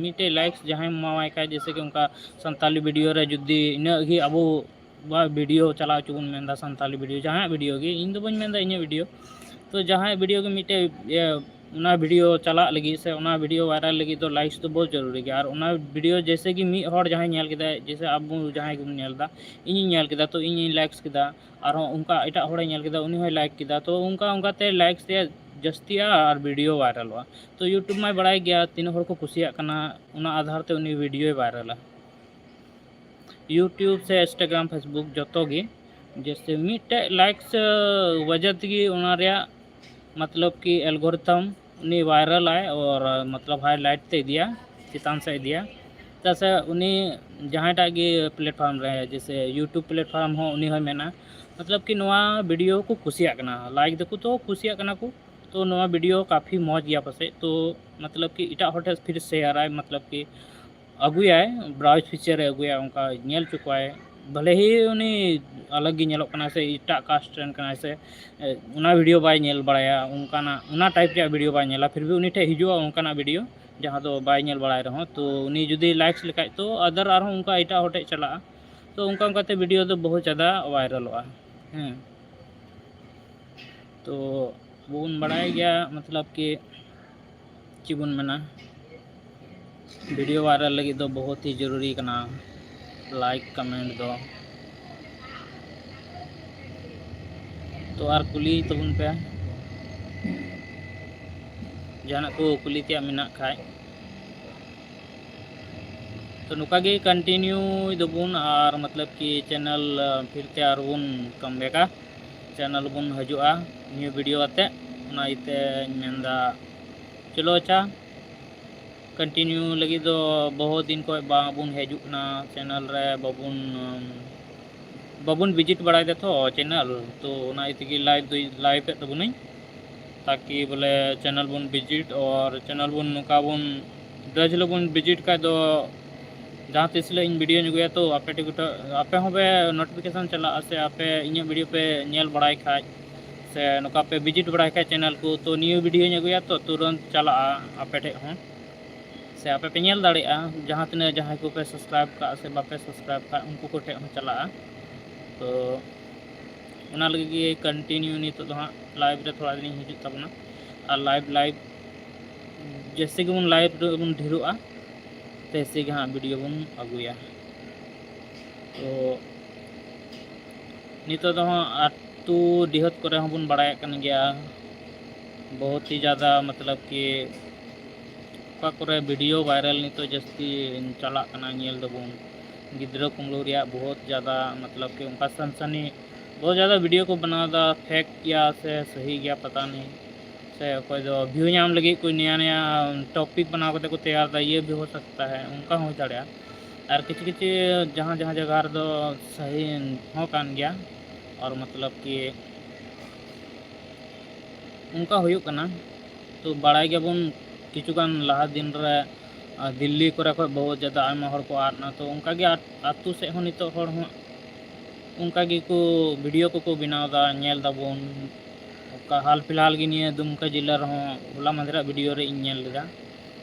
ᱢᱤᱫᱴᱮᱡ ᱞᱟᱭᱤᱠᱥ ᱡᱟᱦᱟᱸᱭ ᱮᱢᱟᱣᱟᱭ ᱠᱷᱟᱡ, ᱡᱮᱭᱥᱮ ᱠᱤ ᱚᱱᱠᱟ ᱥᱟᱱᱛᱟᱞᱤ ᱵᱷᱤᱰᱤᱭᱳ ᱨᱮ ᱡᱩᱫᱤ ᱤᱱᱟᱹᱜ ᱜᱮ ᱟᱵᱚ ᱵᱟ ᱵᱷᱤᱰᱤᱭᱳ ᱪᱟᱞᱟᱣ ᱦᱚᱪᱚ ᱵᱚᱱ ᱢᱮᱱᱫᱟ, ᱥᱟᱱᱛᱟᱞᱤ ᱵᱷᱤᱰᱤᱭᱳ, ᱡᱟᱦᱟᱸᱭᱟᱜ ᱵᱷᱤᱰᱤᱭᱳ ᱜᱮ, ᱤᱧ ᱫᱚ ᱵᱟᱹᱧ ᱢᱮᱱᱫᱟ ᱤᱧᱟᱹᱜ ᱵᱷᱤᱰᱤᱭᱳ, ᱛᱚ ᱡᱟᱦᱟᱸᱭᱟᱜ ᱵᱷᱤᱰᱤᱭᱳ ᱜᱮ ᱢᱤᱫᱴᱮᱡ ᱤᱭᱟᱹ, ᱚᱱᱟ ᱵᱷᱤᱰᱤᱭᱳ ᱪᱟᱞᱟᱜ ᱞᱟᱹᱜᱤᱫ ᱥᱮ ᱚᱱᱟ ᱵᱷᱤᱰᱤᱭᱳ ᱵᱷᱟᱭᱨᱟᱞ ᱞᱟᱹᱜᱤᱫ ᱫᱚ ᱞᱟᱭᱤᱠᱥ ᱫᱚ ᱵᱚᱦᱩᱛ ᱡᱟᱹᱨᱩᱨᱤ ᱜᱮᱭᱟ᱾ ᱟᱨ ᱚᱱᱟ ᱵᱷᱤᱰᱤᱭᱳ ᱡᱮᱭᱥᱮ ᱠᱤ ᱢᱤᱫ ᱦᱚᱲ ᱡᱟᱦᱟᱸᱭ ᱧᱮᱞ ᱠᱮᱫᱟᱭ, ᱡᱮᱭᱥᱮ ᱟᱵᱚ ᱡᱟᱦᱟᱸᱭ ᱜᱮᱵᱚᱱ ᱧᱮᱞ ᱮᱫᱟ, ᱤᱧᱤᱧ ᱧᱮᱞ ᱠᱮᱫᱟ ᱛᱚ ᱤᱧᱤᱧ ᱞᱟᱭᱤᱠᱥ ᱠᱮᱫᱟ, ᱟᱨᱦᱚᱸ ᱚᱱᱠᱟ ᱮᱴᱟᱜ ᱦᱚᱲᱮ ᱧᱮᱞ ᱠᱮᱫᱟ ᱩᱱᱤ ᱦᱚᱸᱭ ᱞᱟᱭᱤᱠ ᱠᱮᱫᱟ, ᱛᱚ ᱚᱱᱠᱟ ᱚᱱᱠᱟ ᱛᱮ ᱞᱟᱭᱤᱠᱥ ᱨᱮᱭᱟᱜ ᱡᱟᱹᱥᱛᱤᱜᱼᱟ ᱟᱨ ᱵᱷᱤᱰᱤᱭᱳ ᱵᱷᱟᱭᱨᱟᱞᱚᱜᱼᱟ᱾ ᱛᱚ ᱤᱭᱩᱴᱩᱵᱽ ᱢᱟᱭ ᱵᱟᱲᱟᱭ ᱜᱮᱭᱟ ᱛᱤᱱᱟᱹᱜ ᱦᱚᱲ ᱠᱚ ᱠᱩᱥᱤᱭᱟᱜ ᱠᱟᱱᱟ, ᱚᱱᱟ ᱟᱫᱷᱟᱨ ᱛᱮ ᱩᱱᱤ ᱵᱷᱤᱰᱤᱭᱳᱭ ᱵᱷᱟᱭᱨᱟᱞᱟ᱾ ᱤᱭᱩᱴᱩᱵᱽ ᱥᱮ ᱤᱱᱥᱴᱟᱜᱨᱟᱢ, ᱯᱷᱮᱥᱵᱩᱠ ᱡᱚᱛᱚ ᱜᱮ, ᱡᱮᱭᱥᱮ ᱢᱤᱫᱴᱮᱡ ᱞᱟᱭᱤᱠᱥ ᱣᱟᱡᱟ ᱛᱮᱜᱮ ᱚᱱᱟ ᱨᱮᱭᱟᱜ ᱢᱚᱛᱞᱚᱵ ᱠᱤ ᱮᱞᱜᱳᱨᱤᱛᱷᱚᱢ ᱩᱱᱤ ᱵᱷᱟᱭᱨᱟᱞᱟᱭ ᱟᱨ ᱢᱚᱛᱞᱚᱵ ᱦᱟᱭᱞᱟᱭᱤᱴ ᱛᱮ ᱤᱫᱤᱭᱟ, ᱪᱮᱛᱟᱱ ᱥᱮᱫ ᱤᱫᱤᱭᱟ᱾ ᱪᱮᱫᱟᱜ ᱥᱮ ᱩᱱᱤ ᱡᱟᱦᱟᱸᱭᱴᱟᱜ ᱜᱮ ᱯᱞᱮᱴᱯᱷᱚᱨᱢ ᱨᱮ, ᱡᱮᱭᱥᱮ ᱤᱭᱩᱴᱩᱵᱽ ᱯᱞᱮᱴᱯᱷᱚᱨᱢ ᱦᱚᱸ ᱩᱱᱤ ᱦᱚᱸᱭ ᱢᱮᱱᱟ ᱢᱚᱛᱞᱚᱵ ᱠᱤ ᱱᱚᱣᱟ ᱵᱷᱤᱰᱤᱭᱳ ᱠᱚ ᱠᱩᱥᱤᱭᱟᱜ ᱠᱟᱱᱟ, ᱞᱟᱭᱤᱠ ᱫᱟᱠᱚ ᱛᱚ ᱠᱩᱥᱤᱭᱟᱜ ᱠᱟᱱᱟ ᱠᱚ, ᱛᱚ ᱱᱚᱣᱟ ᱵᱷᱤᱰᱤᱭᱳ ᱠᱟᱯᱷᱤ ᱢᱚᱡᱽ ᱜᱮᱭᱟ ᱯᱟᱥᱮᱡ, ᱛᱚ ᱢᱚᱛᱞᱚᱵ ᱠᱤ ᱮᱴᱟᱜ ᱦᱚᱲ ᱴᱷᱮᱱ ᱯᱷᱤᱨ ᱥᱮᱭᱟᱨᱟᱭ, ᱢᱚᱛᱞᱚᱵ ᱠᱤ ᱟᱹᱜᱩᱭᱟᱭ, ᱵᱨᱟᱣᱩᱡᱽ ᱯᱷᱤᱪᱟᱨ ᱨᱮ ᱟᱹᱜᱩᱭᱟᱭ, ᱚᱱᱠᱟ ᱧᱮᱞ ᱦᱚᱪᱚ ᱠᱚᱣᱟᱭ᱾ ᱵᱷᱟᱞᱮ ᱦᱤ ᱩᱱᱤ ᱟᱞᱟᱜᱽ ᱜᱮ ᱧᱮᱞᱚᱜ ᱠᱟᱱᱟᱭ ᱥᱮ ᱮᱴᱟᱜ ᱠᱟᱥᱴ ᱨᱮᱱ ᱠᱟᱱᱟᱭ ᱥᱮ, ᱮ, ᱚᱱᱟ ᱵᱷᱤᱰᱤᱭᱳ ᱵᱟᱭ ᱧᱮᱞ ᱵᱟᱲᱟᱭᱟ, ᱚᱱᱠᱟᱱᱟᱜ ᱚᱱᱟ ᱴᱟᱭᱤᱯ ᱨᱮᱭᱟᱜ ᱵᱷᱤᱰᱤᱭᱳ ᱵᱟᱭ ᱧᱮᱞᱟ, ᱯᱷᱤᱨ ᱵᱷᱤ ᱩᱱᱤ ᱴᱷᱮᱱ ᱦᱤᱡᱩᱜᱼᱟ ᱚᱱᱠᱟᱱᱟᱜ ᱵᱷᱤᱰᱤᱭᱳ ᱡᱟᱦᱟᱸ ᱫᱚ ᱵᱟᱭ ᱧᱮᱞ ᱵᱟᱲᱟᱭ ᱨᱮᱦᱚᱸ᱾ ᱛᱚ ᱩᱱᱤ ᱡᱩᱫᱤ ᱞᱟᱭᱤᱠᱥ ᱞᱮᱠᱷᱟᱡ ᱛᱚ ᱟᱫᱟᱨ ᱟᱨᱦᱚᱸ ᱚᱱᱠᱟ ᱮᱴᱟᱜ ᱦᱚᱲ ᱴᱷᱮᱱ ᱪᱟᱞᱟᱜᱼᱟ᱾ ᱛᱚ ᱚᱱᱠᱟ ᱚᱱᱠᱟᱛᱮ ᱵᱷᱤᱰᱤᱭᱳ ᱫᱚ ᱵᱚᱦᱩᱛ ᱡᱟᱫᱟ ᱵᱷᱟᱭᱨᱟᱞᱚᱜᱼᱟ᱾ ᱦᱮᱸ, ᱛᱚ ᱵᱚᱱ ᱵᱟᱲᱟᱭ ᱜᱮᱭᱟ, ᱢᱚᱛᱞᱚᱵ ᱠᱤ ᱪᱮᱫ ᱵᱚᱱ ᱢᱮᱱᱟ, video viral ᱞᱟᱹᱜᱤᱫ ᱫᱚ ᱵᱚᱦᱩᱛ ᱦᱤ ᱡᱚᱨᱩᱨᱤ ᱠᱟᱱᱟ like comment ᱫᱚ᱾ ᱛᱚ ᱟᱨ ᱠᱩᱞᱤ ᱛᱟᱵᱚᱱ ᱯᱮ, ᱡᱟᱦᱟᱱᱟᱜ ᱠᱚ ᱠᱩᱞᱤ ᱛᱮᱭᱟᱜ ᱢᱮᱱᱟᱜ ᱠᱷᱟᱡ᱾ ᱛᱚ ᱱᱚᱝᱠᱟ ᱜᱮ continue ᱫᱟᱵᱚᱱ, ᱟᱨ ᱢᱚᱛᱞᱚᱵ ᱠᱤ channel ᱯᱷᱤᱨ ᱛᱮ ᱟᱨ ᱵᱚᱱ come backᱟ, channel ᱵᱚᱱ ᱦᱤᱡᱩᱜᱼᱟ new video ᱟᱛᱮ᱾ ᱚᱱᱟ ᱤᱭᱟᱹᱛᱮᱧ ᱢᱮᱱᱫᱟ, ᱪᱚᱞᱚ ᱟᱪᱪᱷᱟ, continue ᱞᱟᱹᱜᱤᱫ ᱫᱚ ᱵᱚᱦᱩᱛ ᱫᱤᱱ ᱠᱷᱚᱱ ᱵᱟᱵᱚᱱ ᱦᱤᱡᱩᱜ ᱠᱟᱱᱟ channel ᱨᱮ, ᱵᱟᱵᱚᱱ ᱵᱟᱵᱚᱱ visit ᱵᱟᱲᱟᱭ ᱫᱟ ᱛᱚ channel, ᱛᱚ ᱚᱱᱟ ᱤᱭᱟᱹ ᱛᱮᱜᱮ live ᱫᱚ live ᱮᱫ ᱛᱟᱵᱚᱱᱟᱹᱧ, ᱛᱟᱠᱤ ᱵᱚᱞᱮ channel ᱵᱚᱱ visit ᱟᱨ channel ᱵᱚᱱ ᱱᱚᱝᱠᱟ ᱵᱚᱱ ᱡᱟᱦᱟᱸ ᱦᱤᱞᱳᱜ ᱵᱚᱱ visit ᱠᱷᱟᱡ ᱫᱚ, ᱡᱟᱦᱟᱸ ᱛᱤᱥ ᱦᱤᱞᱳᱜ ᱤᱧ videoᱧ ᱟᱹᱜᱩᱭᱟ, ᱛᱚ ᱟᱯᱮ ᱴᱷᱮᱱ ᱜᱚᱴᱟ, ᱟᱯᱮ ᱦᱚᱸ ᱯᱮ notification ᱪᱟᱞᱟᱜᱼᱟ, ᱥᱮ ᱟᱯᱮ ᱤᱧᱟᱹᱜ video ᱯᱮ ᱧᱮᱞ ᱵᱟᱲᱟᱭ ᱠᱷᱟᱡ, ᱥᱮ ᱱᱚᱝᱠᱟ ᱯᱮ visit ᱵᱟᱲᱟᱭ ᱠᱷᱟᱡ channel ᱠᱚ, ᱛᱚ new videoᱧ ᱟᱹᱜᱩᱭᱟ ᱛᱚ ᱛᱩᱨᱟᱹᱱᱛ ᱪᱟᱞᱟᱜᱼᱟ ᱟᱯᱮ ᱴᱷᱮᱱ ᱦᱚᱸ, ᱥᱮ ᱟᱯᱮ ᱯᱮ ᱧᱮᱞ ᱫᱟᱲᱮᱭᱟᱜᱼᱟ, ᱡᱟᱦᱟᱸ ᱛᱤᱱᱟᱹᱜ ᱡᱟᱦᱟᱸᱭ ᱠᱚᱯᱮ subscribe ᱠᱟᱜ ᱥᱮ ᱵᱟᱯᱮ subscribe ᱠᱟᱜ, ᱩᱱᱠᱩ ᱠᱚ ᱴᱷᱮᱱ ᱦᱚᱸ ᱪᱟᱞᱟᱜᱼᱟ᱾ ᱛᱚ ᱚᱱᱟ ᱞᱟᱹᱜᱤᱫ ᱜᱮ continue ᱱᱤᱛᱚᱜ ᱫᱚ ᱦᱟᱸᱜ live ᱨᱮ ᱛᱷᱚᱲᱟ ᱫᱤᱱᱤᱧ ᱦᱤᱡᱩᱜ ᱛᱟᱵᱚᱱᱟ, ᱟᱨ live live ᱡᱮᱭᱥᱮ ᱜᱮᱵᱚᱱ live ᱨᱮᱵᱚᱱ ᱰᱷᱮᱨᱚᱜᱼᱟ, ᱛᱮᱭᱥᱮ ᱜᱮ ᱦᱟᱸᱜ video ᱵᱚᱱ ᱟᱹᱜᱩᱭᱟ᱾ ᱛᱚ ᱱᱤᱛᱚᱜ ᱫᱚ ᱦᱟᱸᱜ ᱟᱹᱛᱩ ᱰᱤᱦᱟᱹᱛ ᱠᱚᱨᱮ ᱦᱚᱸᱵᱚᱱ ᱵᱟᱲᱟᱭᱮᱫ ᱠᱟᱱ ᱜᱮᱭᱟ, ᱵᱚᱦᱩᱛ ᱦᱤ ᱡᱟᱫᱟ ᱢᱚᱛᱞᱚᱵ ᱠᱤ ᱚᱠᱟ ᱠᱚᱨᱮ video viral ᱱᱤᱛᱚᱜ ᱡᱟᱹᱥᱛᱤ ᱪᱟᱞᱟᱜ ᱠᱟᱱᱟ, ᱧᱮᱞ ᱫᱟᱵᱚᱱ ᱜᱤᱫᱽᱨᱟᱹ ᱠᱩᱢᱵᱽᱲᱩ ᱨᱮᱭᱟᱜ ᱵᱚᱦᱩᱛ ᱡᱟᱫᱟ ᱢᱚᱛᱞᱚᱵ ᱠᱤ ᱚᱱᱠᱟ ᱥᱟᱱᱥᱟᱱᱤ ᱵᱚᱦᱩᱛ ᱡᱟᱫᱟ video ᱠᱚ ᱵᱮᱱᱟᱣ ᱮᱫᱟ, fake ᱜᱮᱭᱟ ᱥᱮ ᱥᱟᱹᱦᱤ ᱜᱮᱭᱟ ᱯᱟᱛᱟ ᱱᱤ, ᱥᱮ ᱚᱠᱚᱭ ᱫᱚ view ᱧᱟᱢ ᱞᱟᱹᱜᱤᱫ ᱠᱚ ᱱᱤᱭᱟ ᱱᱤᱭᱟ topic ᱵᱮᱱᱟᱣ ᱠᱟᱛᱮ ᱠᱚ ᱛᱮᱭᱟᱨ ᱮᱫᱟ, ᱤᱭᱟᱹ ᱵᱷᱤ ᱦᱳ ᱥᱟᱠᱛᱟ ᱦᱮ, ᱚᱱᱠᱟ ᱦᱚᱸ ᱦᱩᱭ ᱫᱟᱲᱮᱭᱟᱜᱼᱟ᱾ ᱟᱨ ᱠᱤᱪᱷᱩ ᱠᱤᱪᱷᱩ ᱡᱟᱦᱟᱸ ᱡᱟᱦᱟᱸ ᱡᱟᱭᱜᱟ ᱨᱮᱫᱚ ᱥᱟᱹᱦᱤ ᱦᱚᱸ ᱠᱟᱱ ᱜᱮᱭᱟ, ᱟᱨ ᱢᱚᱛᱞᱚᱵ ᱠᱤ ᱚᱱᱠᱟ ᱦᱩᱭᱩᱜ ᱠᱟᱱᱟ᱾ ᱛᱚ ᱵᱟᱲᱟᱭ ᱜᱮᱭᱟᱵᱚᱱ ᱠᱤᱪᱷᱩ ᱜᱟᱱ ᱞᱟᱦᱟ ᱫᱤᱱ ᱨᱮ, ᱟᱨ ᱫᱤᱞᱞᱤ ᱠᱚᱨᱮ ᱠᱷᱚᱱ ᱵᱚᱦᱩᱛ ᱡᱟᱫᱟ ᱟᱭᱢᱟ ᱦᱚᱲ ᱠᱚ ᱟᱫ ᱮᱱᱟ᱾ ᱛᱚ ᱚᱱᱠᱟ ᱜᱮ ᱟᱛ-, ᱟᱹᱛᱩ ᱥᱮᱫ ᱦᱚᱸ ᱱᱤᱛᱚᱜ ᱦᱚᱲ ᱦᱚᱸ ᱚᱱᱠᱟ ᱜᱮᱠᱚ video ᱠᱚᱠᱚ ᱵᱮᱱᱟᱣ ᱮᱫᱟ, ᱧᱮᱞ ᱫᱟᱵᱚᱱ᱾ ᱚᱠᱟ ᱦᱟᱞ ᱯᱷᱤᱞᱦᱟᱞ ᱜᱮ ᱱᱤᱭᱟᱹ ᱫᱩᱢᱠᱟ ᱡᱮᱞᱟ ᱨᱮᱦᱚᱸ ᱦᱚᱞᱟ ᱢᱟᱫᱷᱮᱨᱟᱜ video ᱨᱮ ᱤᱧ ᱧᱮᱞ ᱞᱮᱫᱟ,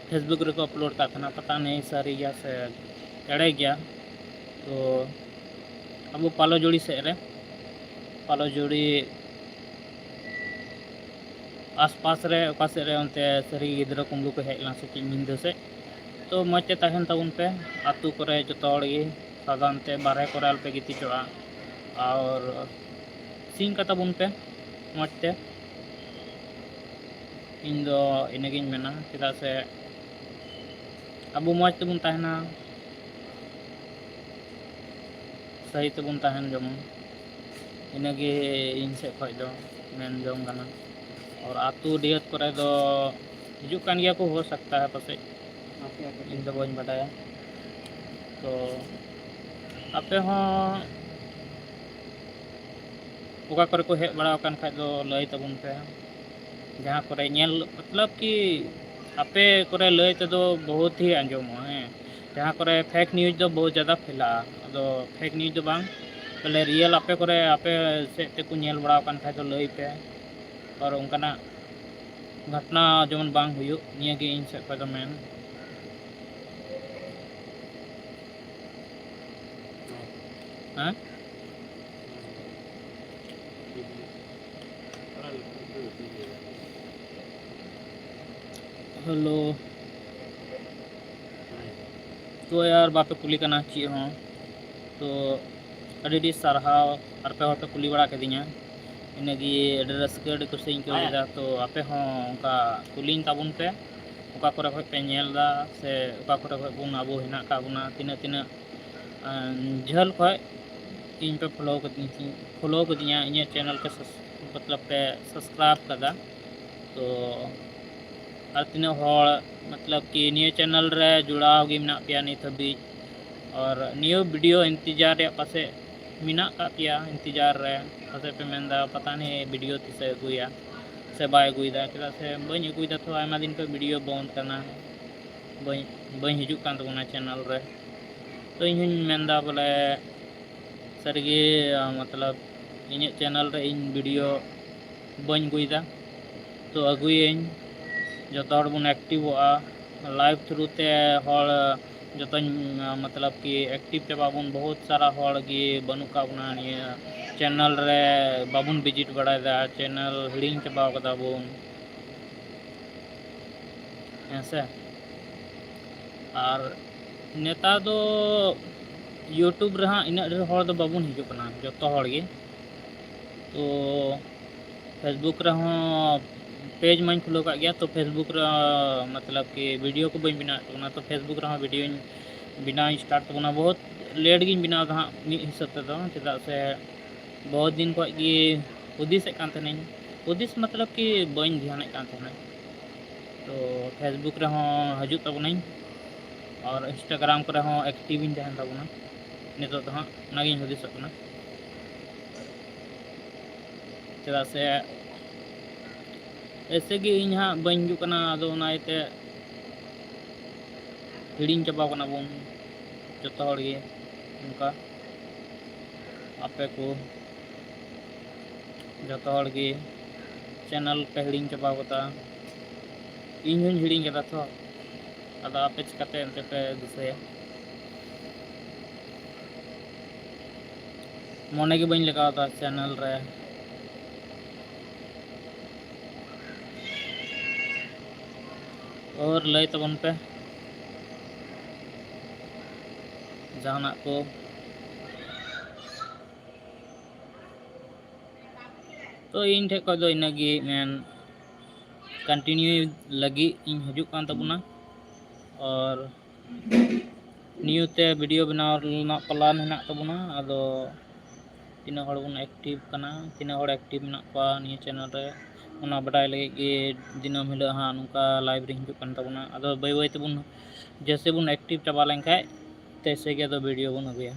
Facebook ᱨᱮᱠᱚ upload ᱠᱟᱜ ᱛᱟᱦᱮᱱᱟ, ᱯᱟᱛᱟ ᱱᱮᱭ ᱥᱟᱹᱨᱤ ᱜᱮᱭᱟ ᱥᱮ ᱮᱲᱮ ᱜᱮᱭᱟ᱾ ᱛᱚ ᱟᱵᱚ ᱯᱟᱞᱚᱡᱩᱲᱤ ᱥᱮᱫ ᱨᱮ, ᱯᱟᱞᱚᱡᱩᱲᱤ ᱟᱥᱯᱟᱥ ᱨᱮ ᱚᱠᱟ ᱥᱮᱫ ᱨᱮ ᱚᱱᱛᱮ ᱥᱟᱹᱨᱤ ᱜᱤᱫᱽᱨᱟᱹ ᱠᱩᱢᱵᱽᱲᱩ ᱠᱚ ᱦᱮᱡ ᱞᱮᱱᱟ ᱥᱮ ᱪᱮᱫ ᱧᱤᱫᱟᱹ ᱥᱮᱫ᱾ ᱛᱚ ᱢᱚᱡᱽ ᱛᱮ ᱛᱟᱦᱮᱱ ᱛᱟᱵᱚᱱ ᱯᱮ, ᱟᱹᱛᱩ ᱠᱚᱨᱮ ᱡᱚᱛᱚ ᱦᱚᱲ ᱜᱮ ᱥᱟᱵᱫᱷᱟᱱ ᱛᱮ, ᱵᱟᱨᱦᱮ ᱠᱚᱨᱮ ᱟᱞᱚᱯᱮ ᱜᱤᱛᱤᱡᱚᱜᱼᱟ᱾ ᱟᱨ ᱥᱤᱧ ᱠᱟᱛᱟ ᱵᱚᱱ ᱯᱮ ᱢᱚᱡᱽ ᱛᱮ᱾ ᱤᱧ ᱫᱚ ᱤᱱᱟᱹᱜᱤᱧ ᱢᱮᱱᱟ, ᱪᱮᱫᱟᱜ ᱥᱮ ᱟᱵᱚ ᱢᱚᱡᱽ ᱛᱮᱵᱚᱱ ᱛᱟᱦᱮᱱᱟ, ᱥᱟᱹᱦᱤ ᱛᱮᱵᱚᱱ ᱛᱟᱦᱮᱱ ᱡᱮᱢᱚᱱ, ᱤᱱᱟᱹᱜᱮ ᱤᱧ ᱥᱮᱫ ᱠᱷᱚᱡ ᱫᱚ ᱢᱮᱱ ᱡᱚᱝ ᱠᱟᱱᱟ᱾ ᱟᱨ ᱟᱹᱛᱩ ᱰᱤᱦᱟᱹᱛ ᱠᱚᱨᱮ ᱫᱚ ᱦᱤᱡᱩᱜ ᱠᱟᱱ ᱜᱮᱭᱟ ᱠᱚ, ᱦᱳ ᱥᱟᱠᱛᱟ ᱦᱮ ᱯᱟᱥᱮᱡ, ᱤᱧ ᱫᱚ ᱵᱟᱹᱧ ᱵᱟᱰᱟᱭᱟ᱾ ᱛᱚ ᱟᱯᱮ ᱦᱚᱸ ᱚᱠᱟ ᱠᱚᱨᱮ ᱠᱚ ᱦᱮᱡ ᱵᱟᱲᱟ ᱟᱠᱟᱱ ᱠᱷᱟᱡ ᱫᱚ ᱞᱟᱹᱭ ᱛᱟᱵᱚᱱ ᱯᱮ᱾ ᱡᱟᱦᱟᱸ ᱠᱚᱨᱮ ᱧᱮᱞ, ᱢᱚᱛᱞᱚᱵ ᱠᱤ ᱟᱯᱮ ᱠᱚᱨᱮ ᱞᱟᱹᱭ ᱛᱮᱫᱚ ᱵᱚᱦᱩᱛ ᱦᱤ ᱟᱸᱡᱚᱢᱚᱜᱼᱟ, ᱦᱮᱸ, ᱡᱟᱦᱟᱸ ᱠᱚᱨᱮ fake news ᱫᱚ ᱵᱚᱦᱩᱛ ᱡᱟᱫᱟ ᱯᱷᱮᱞᱟᱜᱼᱟ᱾ ᱟᱫᱚ fake news ᱫᱚ ᱵᱟᱝ, ᱵᱚᱞᱮ real ᱟᱯᱮ ᱠᱚᱨᱮ ᱟᱯᱮ ᱥᱮᱫ ᱛᱮᱠᱚ ᱧᱮᱞ ᱵᱟᱲᱟ ᱟᱠᱟᱱ ᱠᱷᱟᱡ ᱫᱚ ᱞᱟᱹᱭ ᱯᱮ᱾ ᱟᱨ ᱚᱱᱠᱟᱱᱟᱜ ᱜᱷᱚᱴᱱᱟ ᱡᱮᱢᱚᱱ ᱵᱟᱝ ᱦᱩᱭᱩᱜ, ᱱᱤᱭᱟᱹ ᱜᱮ ᱤᱧ ᱥᱮᱫ ᱠᱷᱚᱡ ᱫᱚ ᱢᱮᱱ᱾ ᱦᱮᱸ? Hello. ᱛᱚ ᱭᱟᱨ, ᱵᱟᱯᱮ ᱠᱩᱞᱤ ᱠᱟᱱᱟ ᱪᱮᱫ ᱦᱚᱸ᱾ ᱛᱚ ᱟᱹᱰᱤ ᱟᱹᱰᱤ ᱥᱟᱨᱦᱟᱣ, ᱟᱨ ᱯᱮ ᱦᱚᱲ ᱯᱮ ᱠᱩᱞᱤ ᱵᱟᱲᱟ ᱠᱤᱫᱤᱧᱟ, ᱤᱱᱟᱹᱜᱮ ᱟᱹᱰᱤ ᱨᱟᱹᱥᱠᱟᱹ, ᱟᱹᱰᱤ ᱠᱩᱥᱤᱧ ᱟᱹᱭᱠᱟᱹᱣ ᱠᱮᱫᱟ᱾ ᱛᱚ ᱟᱯᱮ ᱦᱚᱸ ᱚᱱᱠᱟ ᱠᱩᱞᱤᱧ ᱛᱟᱵᱚᱱ ᱯᱮ, ᱚᱠᱟ ᱠᱚᱨᱮ ᱠᱷᱚᱡ ᱯᱮ ᱧᱮᱞ ᱮᱫᱟ ᱥᱮ ᱚᱠᱟ ᱠᱚᱨᱮ ᱠᱷᱚᱡ ᱵᱚᱱ ᱟᱵᱚ ᱦᱮᱱᱟᱜ ᱟᱠᱟᱫ ᱵᱚᱱᱟ, ᱛᱤᱱᱟᱹᱜ ᱛᱤᱱᱟᱹᱜ ᱟᱸ, ᱡᱷᱟᱹᱞ ᱠᱷᱚᱡ ᱤᱧ ᱯᱮ follow ᱠᱟᱹᱫᱤᱧ, follow ᱠᱟᱹᱫᱤᱧᱟ, ᱤᱧᱟᱹᱜ channel ᱠᱚ ᱥᱟᱵ-, ᱢᱚᱛᱞᱚᱵ ᱯᱮ subscribe ᱠᱟᱫᱟ᱾ ᱛᱚ ᱟᱨ ᱛᱤᱱᱟᱹᱜ ᱦᱚᱲ ᱢᱚᱛᱞᱚᱵ ᱠᱤ ᱱᱤᱭᱟᱹ channel ᱨᱮ ᱡᱩᱲᱟᱣ ᱜᱮ ᱢᱮᱱᱟᱜ ᱯᱮᱭᱟ ᱱᱤᱛ ᱦᱟᱹᱵᱤᱡ, ᱟᱨ ᱱᱤᱭᱟᱹ video ᱤᱱᱛᱮᱡᱟᱨ ᱨᱮᱭᱟᱜ ᱯᱟᱥᱮᱡ ᱢᱮᱱᱟᱜ ᱟᱠᱟᱫ ᱯᱮᱭᱟ, ᱤᱱᱛᱮᱡᱟᱨ ᱨᱮ ᱯᱟᱥᱮᱡ ᱯᱮ ᱢᱮᱱᱫᱟ ᱯᱟᱛᱟ ᱱᱤ video ᱛᱤᱥᱮ ᱟᱹᱜᱩᱭᱟ ᱥᱮ ᱵᱟᱭ ᱟᱹᱜᱩᱭᱮᱫᱟ, ᱪᱮᱫᱟᱜ ᱥᱮ ᱵᱟᱹᱧ ᱟᱹᱜᱩᱭᱮᱫᱟ᱾ ᱛᱚ ᱟᱭᱢᱟ ᱫᱤᱱ ᱠᱷᱚᱡ video ᱵᱚᱱᱫ ᱠᱟᱱᱟ, ᱵᱟᱹᱧ, ᱵᱟᱹᱧ ᱦᱤᱡᱩᱜ ᱠᱟᱱ ᱛᱟᱵᱚᱱᱟ channel ᱨᱮ᱾ ᱛᱚ ᱤᱧ ᱦᱚᱧ ᱢᱮᱱᱫᱟ ᱵᱚᱞᱮ ᱥᱟᱹᱨᱤᱜᱮ, ᱢᱚᱛᱞᱚᱵ ᱤᱧᱟᱹᱜ channel ᱨᱮ ᱤᱧ video ᱵᱟᱹᱧ ᱟᱹᱜᱩᱭᱮᱫᱟ, ᱛᱚ ᱟᱹᱜᱩᱭᱟᱹᱧ᱾ ᱡᱚᱛᱚ ᱦᱚᱲ ᱵᱚᱱ activeᱚᱜᱼᱟ, live through ᱛᱮ ᱦᱚᱲ ᱡᱚᱛᱚᱧ, ᱢᱚᱛᱞᱚᱵ ᱠᱤ, ᱮᱠᱴᱤᱵᱷ ᱪᱟᱵᱟ ᱵᱚᱱ, ᱵᱚᱦᱩᱛ ᱥᱟᱨᱟ ᱦᱚᱲ ᱜᱮ ᱵᱟᱹᱱᱩᱜ ᱠᱟᱜ ᱵᱚᱱᱟ ᱱᱤᱭᱟᱹ ᱪᱮᱱᱮᱞ ᱨᱮ, ᱵᱟᱵᱚᱱ ᱵᱷᱤᱡᱤᱴ ᱵᱟᱲᱟᱭᱮᱫᱟ, ᱪᱮᱱᱮᱞ ᱦᱤᱲᱤᱧ ᱪᱟᱵᱟᱣ ᱠᱟᱫᱟ ᱵᱚᱱ᱾ ᱦᱮᱸ ᱥᱮ? ᱟᱨ ᱱᱮᱛᱟᱨ ᱫᱚ YouTube ᱨᱮᱦᱟᱸᱜ ᱤᱱᱟᱹᱜ ᱰᱷᱮᱨ ᱦᱚᱲ ᱫᱚ ᱵᱟᱵᱚᱱ ᱦᱤᱡᱩᱜ ᱠᱟᱱᱟ, ᱡᱚᱛᱚ ᱦᱚᱲ ᱜᱮ᱾ ᱛᱚ Facebook ᱨᱮᱦᱚᱸ ᱯᱮᱡᱽ ᱢᱟᱧ ᱠᱷᱩᱞᱟᱹᱣ ᱠᱟᱜ ᱜᱮᱭᱟ, ᱛᱚ Facebook ᱨᱮ ᱢᱚᱛᱞᱚᱵ ᱠᱤ ᱵᱷᱤᱰᱤᱭᱳ ᱠᱚ ᱵᱟᱹᱧ ᱵᱮᱱᱟᱣᱮᱫ ᱛᱟᱵᱚᱱᱟ, ᱛᱚ Facebook ᱨᱮᱦᱚᱸ ᱵᱷᱤᱰᱤᱭᱳᱧ ᱵᱮᱱᱟᱣ ᱤᱧ ᱥᱴᱟᱨᱴ ᱛᱟᱵᱚᱱᱟ᱾ ᱵᱚᱦᱩᱛ ᱞᱮᱴ ᱜᱤᱧ ᱵᱮᱱᱟᱣ ᱮᱫᱟ ᱦᱟᱸᱜ ᱢᱤᱫ ᱦᱤᱥᱟᱹᱵ ᱛᱮᱫᱚ, ᱪᱮᱫᱟᱜ ᱥᱮ ᱵᱚᱦᱩᱛ ᱫᱤᱱ ᱠᱷᱚᱡ ᱜᱮ ᱦᱩᱫᱤᱥᱮᱫ ᱠᱟᱱ ᱛᱟᱦᱮᱱᱟᱹᱧ, ᱦᱩᱫᱤᱥ ᱢᱚᱛᱞᱚᱵ ᱠᱤ ᱵᱟᱹᱧ ᱫᱷᱮᱭᱟᱱᱮᱫ ᱠᱟᱱ ᱛᱟᱦᱮᱱᱟ᱾ ᱛᱚ Facebook ᱨᱮᱦᱚᱸ ᱦᱤᱡᱩᱜ ᱛᱟᱵᱚᱱᱟᱹᱧ ᱟᱨ Instagram ᱠᱚᱨᱮ ᱦᱚᱸ ᱮᱠᱴᱤᱵᱷ ᱤᱧ ᱛᱟᱦᱮᱱ ᱛᱟᱵᱚᱱᱟ᱾ ᱱᱤᱛᱚᱜ ᱫᱚ ᱦᱟᱸᱜ ᱚᱱᱟᱜᱤᱧ ᱦᱩᱫᱤᱥᱚᱜ ᱠᱟᱱᱟ᱾ ᱪᱮᱫᱟᱜ ᱥᱮ ᱮᱭᱥᱮ ᱜᱮ ᱤᱧ ᱦᱟᱸᱜ ᱵᱟᱹᱧ ᱦᱤᱡᱩᱜ ᱠᱟᱱᱟ, ᱟᱫᱚ ᱚᱱᱟ ᱤᱭᱟᱹᱛᱮ ᱦᱤᱲᱤᱧ ᱪᱟᱵᱟᱣ ᱠᱟᱱᱟ ᱵᱚᱱ ᱡᱚᱛᱚ ᱦᱚᱲ ᱜᱮ᱾ ᱚᱱᱠᱟ ᱟᱯᱮ ᱠᱚ ᱡᱚᱛᱚ ᱦᱚᱲ ᱜᱮ ᱪᱮᱱᱮᱞ ᱯᱮ ᱦᱤᱲᱤᱧ ᱪᱟᱵᱟᱣ ᱠᱟᱫᱟ, ᱤᱧ ᱦᱚᱸᱧ ᱦᱤᱲᱤᱧ ᱠᱟᱫᱟ ᱛᱚ, ᱟᱫᱚ ᱟᱯᱮ ᱪᱤᱠᱟᱹᱛᱮ ᱮᱱᱛᱮ ᱯᱮ ᱫᱤᱥᱟᱹᱭᱟ? ᱢᱚᱱᱮ ᱜᱮ ᱵᱟᱹᱧ ᱞᱟᱜᱟᱣ ᱮᱫᱟ ᱪᱮᱱᱮᱞ ᱨᱮ᱾ ᱟᱨ ᱞᱟᱹᱭ ᱛᱟᱵᱚᱱ ᱯᱮ ᱡᱟᱦᱟᱱᱟᱜ ᱠᱚ᱾ ᱛᱚ ᱤᱧ ᱴᱷᱮᱡ ᱠᱷᱚᱡ ᱫᱚ ᱤᱱᱟᱹᱜ ᱜᱮ ᱢᱮᱱ, ᱠᱚᱱᱴᱤᱱᱤᱭᱩ ᱞᱟᱹᱜᱤᱫ ᱤᱧ ᱦᱤᱡᱩᱜ ᱠᱟᱱ ᱛᱟᱵᱚᱱᱟ᱾ ᱟᱨ ᱱᱤᱭᱩ ᱛᱮ ᱵᱷᱤᱰᱤᱭᱳ ᱵᱮᱱᱟᱣ ᱨᱮᱱᱟᱜ ᱯᱞᱟᱱ ᱦᱮᱱᱟᱜ ᱛᱟᱵᱚᱱᱟ᱾ ᱟᱫᱚ ᱛᱤᱱᱟᱹᱜ ᱦᱚᱲ ᱵᱚᱱ ᱮᱠᱴᱤᱵᱷ ᱠᱟᱱᱟ, ᱛᱤᱱᱟᱹᱜ ᱦᱚᱲ ᱮᱠᱴᱤᱵᱷ ᱢᱮᱱᱟᱜ ᱠᱚᱣᱟ ᱱᱤᱭᱟᱹ ᱪᱮᱱᱮᱞ ᱨᱮ, ᱚᱱᱟ ᱵᱟᱰᱟᱭ ᱞᱟᱹᱜᱤᱫ ᱜᱮ ᱫᱤᱱᱟᱹᱢ ᱦᱤᱞᱳᱜ ᱦᱟᱸᱜ ᱱᱚᱝᱠᱟ ᱞᱟᱭᱤᱵᱷ ᱨᱤᱧ ᱦᱤᱡᱩᱜ ᱠᱟᱱ ᱛᱟᱵᱚᱱᱟ᱾ ᱟᱫᱚ ᱵᱟᱹᱭ ᱵᱟᱹᱭ ᱛᱮᱵᱚᱱ, ᱡᱮᱭᱥᱮ ᱵᱚᱱ ᱮᱠᱴᱤᱵᱷ ᱪᱟᱵᱟ ᱞᱮᱱᱠᱷᱟᱡ, ᱛᱮᱭᱥᱮ ᱜᱮ ᱟᱫᱚ ᱵᱷᱤᱰᱤᱭᱳ ᱵᱚᱱ ᱟᱹᱜᱩᱭᱟ᱾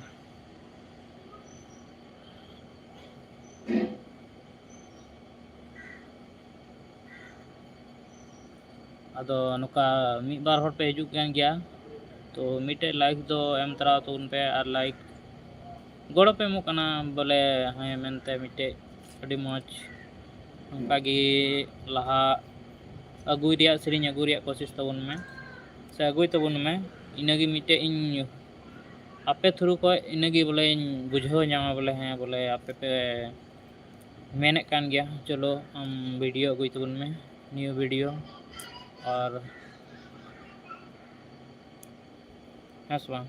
ᱟᱫᱚ ᱱᱚᱝᱠᱟ ᱢᱤᱫ ᱵᱟᱨ ᱦᱚᱲ ᱯᱮ ᱦᱤᱡᱩᱜ ᱠᱟᱱ ᱜᱮᱭᱟ, ᱛᱚ ᱢᱤᱫᱴᱮᱡ ᱞᱟᱭᱤᱠ ᱫᱚ ᱮᱢ ᱛᱚᱨᱟ ᱛᱟᱵᱚᱱ ᱯᱮ, ᱟᱨ ᱞᱟᱭᱤᱠ ᱜᱚᱲᱚ ᱯᱮ ᱮᱢᱚᱜ ᱠᱟᱱᱟ ᱵᱚᱞᱮ, ᱦᱮᱸ ᱢᱮᱱᱛᱮ ᱢᱤᱫᱴᱮᱡ ᱟᱹᱰᱤ ᱢᱚᱡᱽ᱾ ᱱᱚᱝᱠᱟ ᱜᱮ ᱞᱟᱦᱟ ᱟᱹᱜᱩᱭ ᱨᱮᱭᱟᱜ, ᱥᱮᱨᱮᱧ ᱟᱹᱜᱩᱭ ᱨᱮᱭᱟᱜ ᱠᱳᱥᱤᱥ ᱛᱟᱵᱚᱱ ᱢᱮ, ᱥᱮ ᱟᱹᱜᱩᱭ ᱛᱟᱵᱚᱱ ᱢᱮ᱾ ᱤᱱᱟᱹᱜᱮ ᱢᱤᱫᱴᱮᱡ ᱤᱧ ᱟᱯᱮ ᱛᱷᱨᱩ ᱠᱷᱚᱡ ᱤᱱᱟᱹᱜᱮ ᱵᱚᱞᱮᱧ ᱵᱩᱡᱷᱟᱹᱣ ᱧᱟᱢᱟ ᱵᱚᱞᱮ, ᱦᱮᱸ ᱵᱚᱞᱮ ᱟᱯᱮ ᱯᱮ ᱢᱮᱱᱮᱫ ᱠᱟᱱ ᱜᱮᱭᱟ, ᱪᱚᱞᱚ ᱟᱢ ᱵᱷᱤᱰᱤᱭᱳ ᱟᱹᱜᱩᱭ ᱛᱟᱵᱚᱱ ᱢᱮ, ᱱᱤᱭᱩ ᱵᱷᱤᱰᱤᱭᱳ᱾ ᱟᱨ ᱦᱮᱸ ᱥᱮ ᱵᱟᱝ?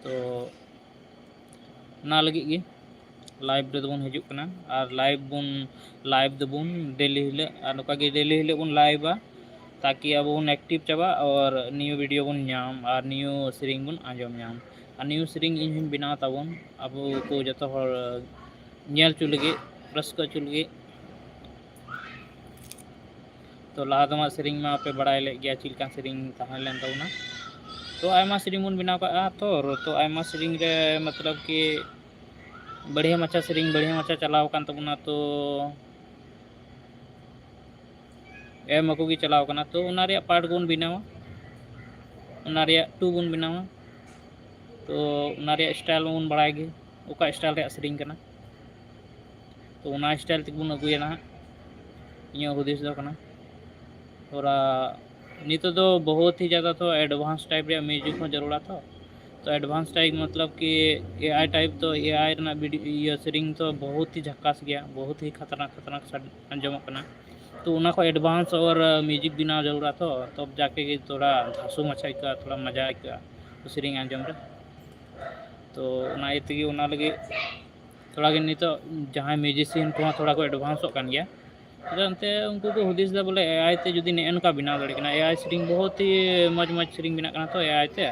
ᱛᱚ ᱚᱱᱟ ᱞᱟᱹᱜᱤᱫ ᱜᱮ ᱞᱟᱭᱤᱵᱷ ᱨᱮᱫᱚ ᱵᱚᱱ ᱦᱤᱡᱩᱜ ᱠᱟᱱᱟ᱾ ᱟᱨ ᱞᱟᱭᱤᱵᱷ ᱵᱚᱱ ᱞᱟᱭᱤᱵᱷ ᱫᱟᱵᱚᱱ ᱰᱮᱞᱤ ᱦᱤᱞᱳᱜ, ᱟᱨ ᱱᱚᱝᱠᱟ ᱜᱮ ᱰᱮᱞᱤ ᱦᱤᱞᱳᱜ ᱵᱚᱱ ᱞᱟᱭᱤᱵᱷᱟ, ᱛᱟᱠᱤ ᱟᱵᱚ ᱵᱚᱱ ᱮᱠᱴᱤᱵᱷ ᱪᱟᱵᱟᱜ ᱟᱨ ᱱᱤᱭᱩ ᱵᱷᱤᱰᱤᱭᱳ ᱵᱚᱱ ᱧᱟᱢ ᱟᱨ ᱱᱤᱭᱩ ᱥᱮᱨᱮᱧ ᱵᱚᱱ ᱟᱸᱡᱚᱢ ᱧᱟᱢ᱾ ᱟᱨ ᱱᱤᱭᱩ ᱥᱮᱨᱮᱧ ᱤᱧ ᱦᱚᱧ ᱵᱮᱱᱟᱣ ᱛᱟᱵᱚᱱ, ᱟᱵᱚ ᱠᱚ ᱡᱚᱛᱚ ᱦᱚᱲ ᱧᱮᱞ ᱦᱚᱪᱚ ᱞᱟᱹᱜᱤᱫ, ᱨᱟᱹᱥᱠᱟᱹ ᱦᱚᱪᱚ ᱞᱟᱹᱜᱤᱫ᱾ ᱛᱚ ᱞᱟᱦᱟ ᱛᱮᱢᱟ ᱥᱮᱨᱮᱧ ᱢᱟ ᱯᱮ ᱵᱟᱲᱟᱭ ᱞᱮᱫ ᱜᱮᱭᱟ ᱪᱮᱫ ᱞᱮᱠᱟᱱ ᱥᱮᱨᱮᱧ ᱛᱟᱦᱮᱸ ᱞᱮᱱ ᱛᱟᱵᱚᱱᱟ᱾ ᱛᱚ ᱟᱭᱢᱟ ᱥᱮᱨᱮᱧ ᱵᱚᱱ ᱵᱮᱱᱟᱣ ᱠᱟᱜᱼᱟ ᱛᱚ, ᱛᱚ ᱟᱭᱢᱟ ᱥᱮᱨᱮᱧ ᱨᱮ ᱢᱚᱛᱞᱚᱵ ᱠᱤ ᱵᱟᱹᱲᱦᱤᱭᱟᱹ ᱢᱟᱪᱷᱟ ᱥᱮᱨᱮᱧ ᱵᱟᱹᱲᱦᱤᱭᱟᱹ ᱢᱟᱪᱷᱟ ᱪᱟᱞᱟᱣ ᱟᱠᱟᱱ ᱛᱟᱵᱚᱱᱟ, ᱛᱚ ᱮᱢ ᱟᱠᱚ ᱜᱮ ᱪᱟᱞᱟᱣ ᱠᱟᱱᱟ᱾ ᱛᱚ ᱚᱱᱟ ᱨᱮᱭᱟᱜ ᱯᱟᱨᱴ ᱵᱚᱱ ᱵᱮᱱᱟᱣᱟ, ᱚᱱᱟ ᱨᱮᱭᱟᱜ ᱴᱩ ᱵᱚᱱ ᱵᱮᱱᱟᱣᱟ᱾ ᱛᱚ ᱚᱱᱟ ᱨᱮᱭᱟᱜ ᱥᱴᱟᱭᱤᱞ ᱢᱟᱵᱚᱱ ᱵᱟᱲᱟᱭ ᱜᱮ, ᱚᱠᱟ ᱥᱴᱟᱭᱤᱞ ᱨᱮᱭᱟᱜ ᱥᱮᱨᱮᱧ ᱠᱟᱱᱟ᱾ ᱛᱚ ᱚᱱᱟ ᱥᱴᱟᱭᱤᱞ ᱛᱮᱜᱮ ᱵᱚᱱ ᱟᱹᱜᱩᱭᱟ ᱱᱟᱦᱟᱜ, ᱤᱧᱟᱹᱜ ᱦᱩᱫᱤᱥ ᱫᱚ ᱠᱟᱱᱟ᱾ ᱛᱷᱚᱲᱟ ᱱᱤᱛᱚᱜ ᱫᱚ ᱵᱚᱦᱩᱛ ᱦᱤ ᱡᱟᱫᱟ ᱛᱚ ᱮᱰᱵᱷᱟᱱᱥ ᱴᱟᱭᱤᱯ ᱨᱮᱭᱟᱜ ᱢᱤᱭᱩᱡᱤᱠ ᱦᱚᱸ ᱡᱟᱹᱨᱩᱲᱟ ᱛᱚ᱾ ᱛᱚ ᱮᱰᱵᱷᱟᱱᱥ ᱴᱟᱭᱤᱯ ᱢᱚᱛᱞᱚᱵ ᱠᱤ ᱮ ᱟᱭ ᱴᱟᱭᱤᱯ, ᱛᱚ ᱮ ᱟᱭ ᱨᱮᱱᱟᱜ ᱵᱷᱤᱰᱤ-, ᱤᱭᱟᱹ ᱥᱮᱨᱮᱧ ᱛᱚ ᱵᱚᱦᱩᱛ ᱦᱤ ᱡᱷᱟᱠᱟᱥ ᱜᱮᱭᱟ, ᱵᱚᱦᱩᱛ ᱦᱤ ᱠᱷᱟᱛᱟᱨᱱᱟᱠ ᱠᱷᱟᱛᱟᱨᱱᱟᱠ ᱥᱟᱰ-, ᱟᱸᱡᱚᱢᱚᱜ ᱠᱟᱱᱟ᱾ ᱛᱚ ᱚᱱᱟ ᱠᱷᱚᱱ ᱮᱰᱵᱷᱟᱱᱥ ᱟᱨ ᱢᱤᱭᱩᱡᱤᱠ ᱵᱮᱱᱟᱣ ᱡᱟᱹᱨᱩᱲᱟ ᱛᱚ, ᱛᱚᱵ ᱡᱟᱠᱮ ᱜᱮ ᱛᱷᱚᱲᱟ ᱫᱷᱟᱥᱩ ᱢᱟᱪᱷᱟ ᱟᱹᱭᱠᱟᱹᱜᱼᱟ, ᱛᱷᱚᱲᱟ ᱢᱟᱡᱟ ᱟᱹᱭᱠᱟᱹᱜᱼᱟ ᱥᱮᱨᱮᱧ ᱟᱸᱡᱚᱢ ᱨᱮ᱾ ᱛᱚ ᱚᱱᱟ ᱤᱭᱟᱹ ᱛᱮᱜᱮ ᱚᱱᱟ ᱞᱟᱹᱜᱤᱫ ᱛᱷᱚᱲᱟ ᱜᱮ ᱱᱤᱛᱚᱜ ᱡᱟᱦᱟᱸᱭ ᱢᱤᱭᱩᱡᱤᱥᱤᱭᱟᱱ ᱠᱚᱦᱚᱸ ᱛᱷᱚᱲᱟ ᱠᱚ ᱮᱰᱵᱷᱟᱱᱥᱚᱜ ᱠᱟᱱ ᱜᱮᱭᱟ᱾ ᱟᱫᱚ ᱮᱱᱛᱮ ᱩᱱᱠᱩ ᱠᱚ ᱦᱩᱫᱤᱥ ᱮᱫᱟ ᱵᱚᱞᱮ ᱮ ᱟᱭ ᱛᱮ ᱡᱩᱫᱤ ᱱᱮᱜᱼᱮ ᱱᱚᱝᱠᱟ ᱵᱮᱱᱟᱣ ᱫᱟᱲᱮᱭᱟᱜ ᱠᱟᱱᱟ, ᱮ ᱟᱭ ᱥᱮᱨᱮᱧ ᱵᱚᱦᱩᱛ ᱦᱤ ᱢᱚᱡᱽ ᱢᱚᱡᱽ ᱥᱮᱨᱮᱧ ᱵᱮᱱᱟᱜ ᱠᱟᱱᱟ ᱛᱚ ᱮ ᱟᱭ ᱛᱮ᱾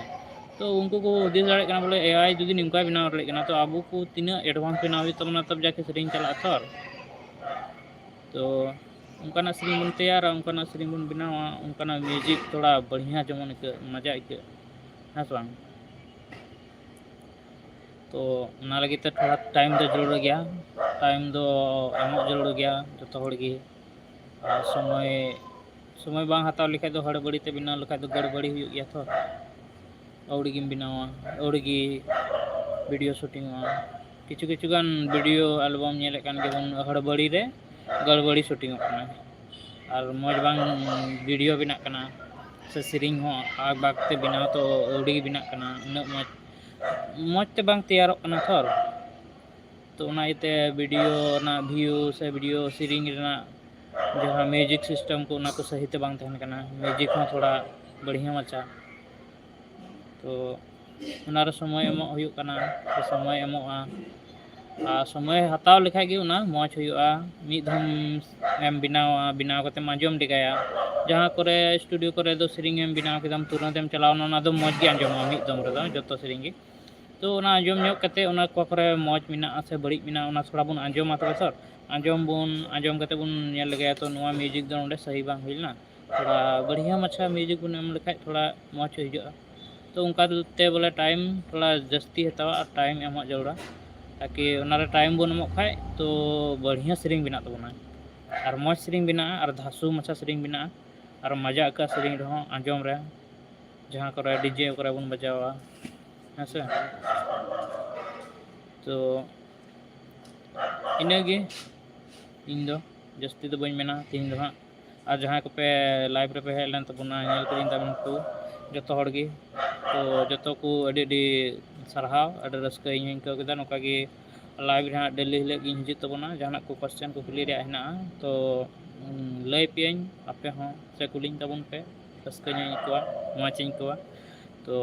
ᱛᱚ ᱩᱱᱠᱩ ᱠᱚ ᱦᱩᱫᱤᱥ ᱫᱟᱲᱮᱭᱟᱜ ᱠᱟᱱᱟ ᱵᱚᱞᱮ ᱮ ᱟᱭ ᱡᱩᱫᱤ ᱱᱚᱝᱠᱟᱭ ᱵᱮᱱᱟᱣ ᱫᱟᱲᱮᱭᱟᱜ ᱠᱟᱱᱟ, ᱛᱚ ᱟᱵᱚ ᱠᱚ ᱛᱤᱱᱟᱹᱜ ᱮᱰᱵᱷᱟᱱᱥ ᱵᱮᱱᱟᱣ ᱦᱩᱭᱩᱜ ᱛᱟᱵᱚᱱᱟ, ᱛᱚᱵᱮ ᱡᱟᱠᱮ ᱥᱮᱨᱮᱧ ᱪᱟᱞᱟᱜᱼᱟ ᱛᱚ᱾ ᱛᱚ ᱚᱱᱠᱟᱱᱟᱜ ᱥᱮᱨᱮᱧ ᱵᱚᱱ ᱛᱮᱭᱟᱨᱟ, ᱚᱱᱠᱟᱱᱟᱜ ᱥᱮᱨᱮᱧ ᱵᱚᱱ ᱵᱮᱱᱟᱣᱟ, ᱚᱱᱠᱟᱱᱟᱜ ᱢᱤᱭᱩᱡᱤᱠ ᱛᱷᱚᱲᱟ ᱵᱟᱲᱦᱤᱭᱟ ᱡᱮᱢᱚᱱ ᱟᱹᱭᱠᱟᱹᱜ, ᱢᱚᱡᱟ ᱟᱹᱭᱠᱟᱹᱜ, ᱦᱮᱸ ᱥᱮ ᱵᱟᱝ? ᱛᱚ ᱚᱱᱟ ᱞᱟᱹᱜᱤᱫ ᱛᱮ ᱛᱷᱚᱲᱟ ᱴᱟᱭᱤᱢ ᱫᱚ ᱡᱟᱹᱨᱩᱲ ᱜᱮᱭᱟ, ᱴᱟᱭᱤᱢ ᱫᱚ ᱮᱢᱚᱜ ᱡᱟᱹᱨᱩᱲ ᱜᱮᱭᱟ ᱡᱚᱛᱚ ᱦᱚᱲ ᱜᱮ᱾ ᱟᱨ ᱥᱚᱢᱚᱭ, ᱥᱚᱢᱚᱭ ᱵᱟᱝ ᱦᱟᱛᱟᱣ ᱞᱮᱠᱷᱟᱡ ᱫᱚ ᱦᱚᱲᱵᱟᱹᱲᱤ ᱛᱮ ᱵᱮᱱᱟᱣ ᱞᱮᱠᱷᱟᱡ ᱫᱚ ᱜᱟᱹᱲᱵᱟᱹᱲᱤ ᱦᱩᱭᱩᱜ ᱜᱮᱭᱟ ᱛᱚ᱾ ᱟᱹᱣᱲᱤ ᱜᱮᱢ ᱵᱮᱱᱟᱣᱟ, ᱟᱹᱣᱲᱤ ᱜᱮ ᱵᱷᱤᱰᱤᱭᱳ ᱥᱩᱴᱤᱝᱚᱜᱼᱟ᱾ ᱠᱤᱪᱷᱩ ᱠᱤᱪᱷᱩ ᱜᱟᱱ ᱵᱷᱤᱰᱤᱭᱳ ᱮᱞᱵᱟᱢ ᱧᱮᱞᱮᱫ ᱠᱟᱱ ᱜᱮᱵᱚᱱ, ᱦᱚᱲᱵᱟᱹᱲᱤ ᱨᱮ ᱜᱟᱹᱲᱵᱟᱹᱲᱤ ᱥᱩᱴᱤᱝᱚᱜ ᱠᱟᱱᱟ ᱟᱨ ᱢᱚᱡᱽ ᱵᱟᱝ ᱵᱷᱤᱰᱤᱭᱳ ᱵᱮᱱᱟᱜ ᱠᱟᱱᱟ᱾ ᱥᱮ ᱥᱮᱨᱮᱧ ᱦᱚᱸ ᱟᱠ ᱵᱟᱠ ᱛᱮ ᱵᱮᱱᱟᱣ ᱛᱚ ᱟᱹᱣᱲᱤ ᱜᱮ ᱵᱮᱱᱟᱜ ᱠᱟᱱᱟ, ᱩᱱᱟᱹᱜ ᱢᱚᱡᱽ ᱢᱚᱡᱽ ᱛᱮ ᱵᱟᱝ ᱛᱮᱭᱟᱨᱚᱜ ᱠᱟᱱᱟ ᱛᱷᱚᱨ᱾ ᱛᱚ ᱚᱱᱟ ᱤᱭᱟᱹᱛᱮ ᱵᱷᱤᱰᱤᱭᱳ ᱨᱮᱱᱟᱜ ᱵᱷᱤᱭᱩ ᱥᱮ ᱵᱷᱤᱰᱤᱭᱳ ᱥᱮᱨᱮᱧ ᱨᱮᱱᱟᱜ ᱡᱟᱦᱟᱸ ᱢᱤᱭᱩᱡᱤᱠ ᱥᱤᱥᱴᱮᱢ ᱠᱚ, ᱚᱱᱟ ᱠᱚ ᱥᱟᱹᱦᱤ ᱛᱮ ᱵᱟᱝ ᱛᱟᱦᱮᱱ ᱠᱟᱱᱟ, ᱢᱤᱭᱩᱡᱤᱠ ᱦᱚᱸ ᱛᱷᱚᱲᱟ ᱵᱟᱹᱲᱦᱤᱭᱟᱹ ᱢᱟᱪᱷᱟ᱾ ᱛᱚ ᱚᱱᱟᱨᱮ ᱥᱚᱢᱚᱭ ᱮᱢᱚᱜ ᱦᱩᱭᱩᱜ ᱠᱟᱱᱟ, ᱥᱮ ᱥᱚᱢᱚᱭ ᱮᱢᱚᱜᱼᱟ᱾ ᱟᱨ ᱥᱚᱢᱚᱭ ᱦᱟᱛᱟᱣ ᱞᱮᱠᱷᱟᱡ ᱜᱮ ᱚᱱᱟ ᱢᱚᱡᱽ ᱦᱩᱭᱩᱜᱼᱟ᱾ ᱢᱤᱫ ᱫᱷᱚᱢ ᱮᱢ ᱵᱮᱱᱟᱣᱟ, ᱵᱮᱱᱟᱣ ᱠᱟᱛᱮᱢ ᱟᱸᱡᱚᱢ ᱞᱮᱜᱟᱭᱟ᱾ ᱡᱟᱦᱟᱸ ᱠᱚᱨᱮ ᱥᱴᱩᱰᱤᱭᱳ ᱠᱚᱨᱮ ᱫᱚ ᱥᱮᱨᱮᱧ ᱮᱢ ᱵᱮᱱᱟᱣ ᱠᱮᱫᱟᱢ, ᱛᱩᱨᱟᱹᱛ ᱮᱢ ᱪᱟᱞᱟᱣᱱᱟ, ᱚᱱᱟ ᱫᱚ ᱢᱚᱡᱽ ᱜᱮ ᱟᱸᱡᱚᱢᱚᱜᱼᱟ ᱢᱤᱫ ᱫᱚᱢ ᱨᱮᱫᱚ, ᱡᱚᱛᱚ ᱥᱮᱨᱮᱧ ᱜᱮ᱾ ᱛᱚ ᱚᱱᱟ ᱟᱸᱡᱚᱢ ᱧᱚᱜ ᱠᱟᱛᱮ ᱚᱱᱟ ᱚᱠᱟ ᱠᱚᱨᱮ ᱢᱚᱡᱽ ᱢᱮᱱᱟᱜᱼᱟ ᱥᱮ ᱵᱟᱹᱲᱤᱡ ᱢᱮᱱᱟᱜᱼᱟ, ᱚᱱᱟ ᱛᱷᱚᱲᱟ ᱵᱚᱱ ᱟᱸᱡᱚᱢᱟ ᱛᱚᱵᱮ ᱛᱚ᱾ ᱟᱸᱡᱚᱢ ᱵᱚᱱ, ᱟᱸᱡᱚᱢ ᱠᱟᱛᱮ ᱵᱚᱱ ᱧᱮᱞ ᱞᱮᱜᱟᱭᱟ, ᱛᱚ ᱱᱚᱣᱟ ᱢᱤᱭᱩᱡᱤᱠ ᱫᱚ ᱱᱚᱰᱮ ᱥᱟᱹᱦᱤ ᱵᱟᱝ ᱦᱩᱭ ᱞᱮᱱᱟ, ᱛᱷᱚᱲᱟ ᱵᱟᱹᱲᱦᱤᱭᱟᱹ ᱢᱟᱪᱷᱟ ᱢᱤᱭᱩᱡᱤᱠ ᱵᱚᱱ ᱮᱢ ᱞᱮᱠᱷᱟᱡ ᱛᱷᱚᱲᱟ ᱢᱚᱡᱽ ᱦᱤᱡᱩᱜᱼᱟ᱾ ᱛᱚ ᱚᱱᱠᱟ ᱛᱮ ᱵᱚᱞᱮ ᱴᱟᱭᱤᱢ ᱛᱷᱚᱲᱟ ᱡᱟᱹᱥᱛᱤ ᱦᱟᱛᱟᱣᱟ ᱟᱨ ᱴᱟᱭᱤᱢ ᱮᱢᱚᱜ ᱡᱟᱹᱨᱩᱲᱟ, ᱛᱟᱠᱤ ᱚᱱᱟᱨᱮ ᱴᱟᱭᱤᱢ ᱵᱚᱱ ᱮᱢᱚᱜ ᱠᱷᱟᱡ ᱛᱚ ᱵᱟᱹᱲᱦᱤᱭᱟᱹ ᱥᱮᱨᱮᱧ ᱵᱮᱱᱟᱜ ᱛᱟᱵᱚᱱᱟ, ᱟᱨ ᱢᱚᱡᱽ ᱥᱮᱨᱮᱧ ᱵᱮᱱᱟᱜᱼᱟ, ᱟᱨ ᱫᱷᱟᱥᱩ ᱢᱟᱪᱷᱟ ᱥᱮᱨᱮᱧ ᱵᱮᱱᱟᱜᱼᱟ, ᱟᱨ ᱢᱟᱡᱟ ᱟᱹᱭᱠᱟᱹᱜᱼᱟ ᱥᱮᱨᱮᱧ ᱨᱮᱦᱚᱸ, ᱟᱸᱡᱚᱢ ᱨᱮ, ᱡᱟᱦᱟᱸ ᱠᱚᱨᱮ ᱰᱤᱡᱮ ᱠᱚᱨᱮ ᱵᱚᱱ ᱵᱟᱡᱟᱣᱟ, ᱦᱮᱸ ᱥᱮ᱾ ᱛᱚ ᱤᱱᱟᱹᱜᱮ, ᱤᱧ ᱫᱚ ᱡᱟᱹᱥᱛᱤ ᱫᱚ ᱵᱟᱹᱧ ᱢᱮᱱᱟ ᱛᱮᱦᱮᱧ ᱫᱚ ᱦᱟᱸᱜ᱾ ᱟᱨ ᱡᱟᱦᱟᱸᱭ ᱠᱚᱯᱮ ᱞᱟᱭᱤᱵᱷ ᱨᱮᱯᱮ ᱦᱮᱡ ᱞᱮᱱ ᱛᱟᱵᱚᱱᱟ, ᱧᱮᱞ ᱠᱮᱫᱟᱹᱧ ᱛᱟᱵᱚᱱ ᱠᱚ ᱡᱚᱛᱚ ᱦᱚᱲ ᱜᱮ, ᱛᱚ ᱡᱚᱛᱚ ᱠᱚ ᱟᱹᱰᱤ ᱟᱹᱰᱤ ᱥᱟᱨᱦᱟᱣ, ᱟᱹᱰᱤ ᱨᱟᱹᱥᱠᱟᱹ ᱤᱧ ᱦᱚᱸᱧ ᱟᱹᱭᱠᱟᱹᱣ ᱠᱮᱫᱟ᱾ ᱱᱚᱝᱠᱟ ᱜᱮ ᱞᱟᱭᱤᱵᱷ ᱨᱮ ᱦᱟᱸᱜ ᱰᱮᱞᱤ ᱦᱤᱞᱳᱜ ᱜᱤᱧ ᱦᱤᱡᱩᱜ ᱛᱟᱵᱚᱱᱟ, ᱡᱟᱦᱟᱱᱟᱜ ᱠᱚ ᱠᱚᱥᱪᱮᱱ ᱠᱩᱠᱞᱤ ᱨᱮᱭᱟᱜ ᱦᱮᱱᱟᱜᱼᱟ ᱛᱚ ᱞᱟᱹᱭ ᱯᱮᱭᱟᱹᱧ ᱟᱯᱮ ᱦᱚᱸ, ᱥᱮ ᱠᱩᱞᱤᱧ ᱛᱟᱵᱚᱱ ᱯᱮ, ᱨᱟᱹᱥᱠᱟᱹ ᱧᱚᱜ ᱤᱧ ᱟᱹᱭᱠᱟᱹᱣᱟ, ᱢᱚᱡᱽ ᱤᱧ ᱟᱹᱭᱠᱟᱹᱣᱟ᱾ ᱛᱚ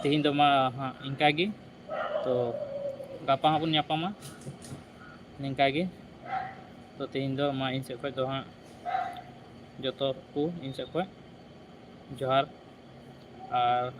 ᱛᱮᱦᱮᱧ ᱫᱚ ᱢᱟ ᱦᱟᱸᱜ ᱤᱱᱠᱟ ᱜᱮ, ᱛᱚ ᱜᱟᱯᱟ ᱦᱟᱸᱜ ᱵᱚᱱ ᱧᱟᱯᱟᱢᱟ ᱱᱤᱝᱠᱟ ᱜᱮ᱾ ᱛᱚ ᱛᱮᱦᱮᱧ ᱫᱚ ᱢᱟ ᱤᱧ ᱥᱮᱫ ᱠᱷᱚᱱ ᱫᱚ ᱦᱟᱸᱜ ᱡᱚᱛᱚ ᱠᱚ ᱤᱧ ᱥᱮᱫ ᱠᱷᱚᱱ ᱡᱚᱦᱟᱨ, ᱟᱨ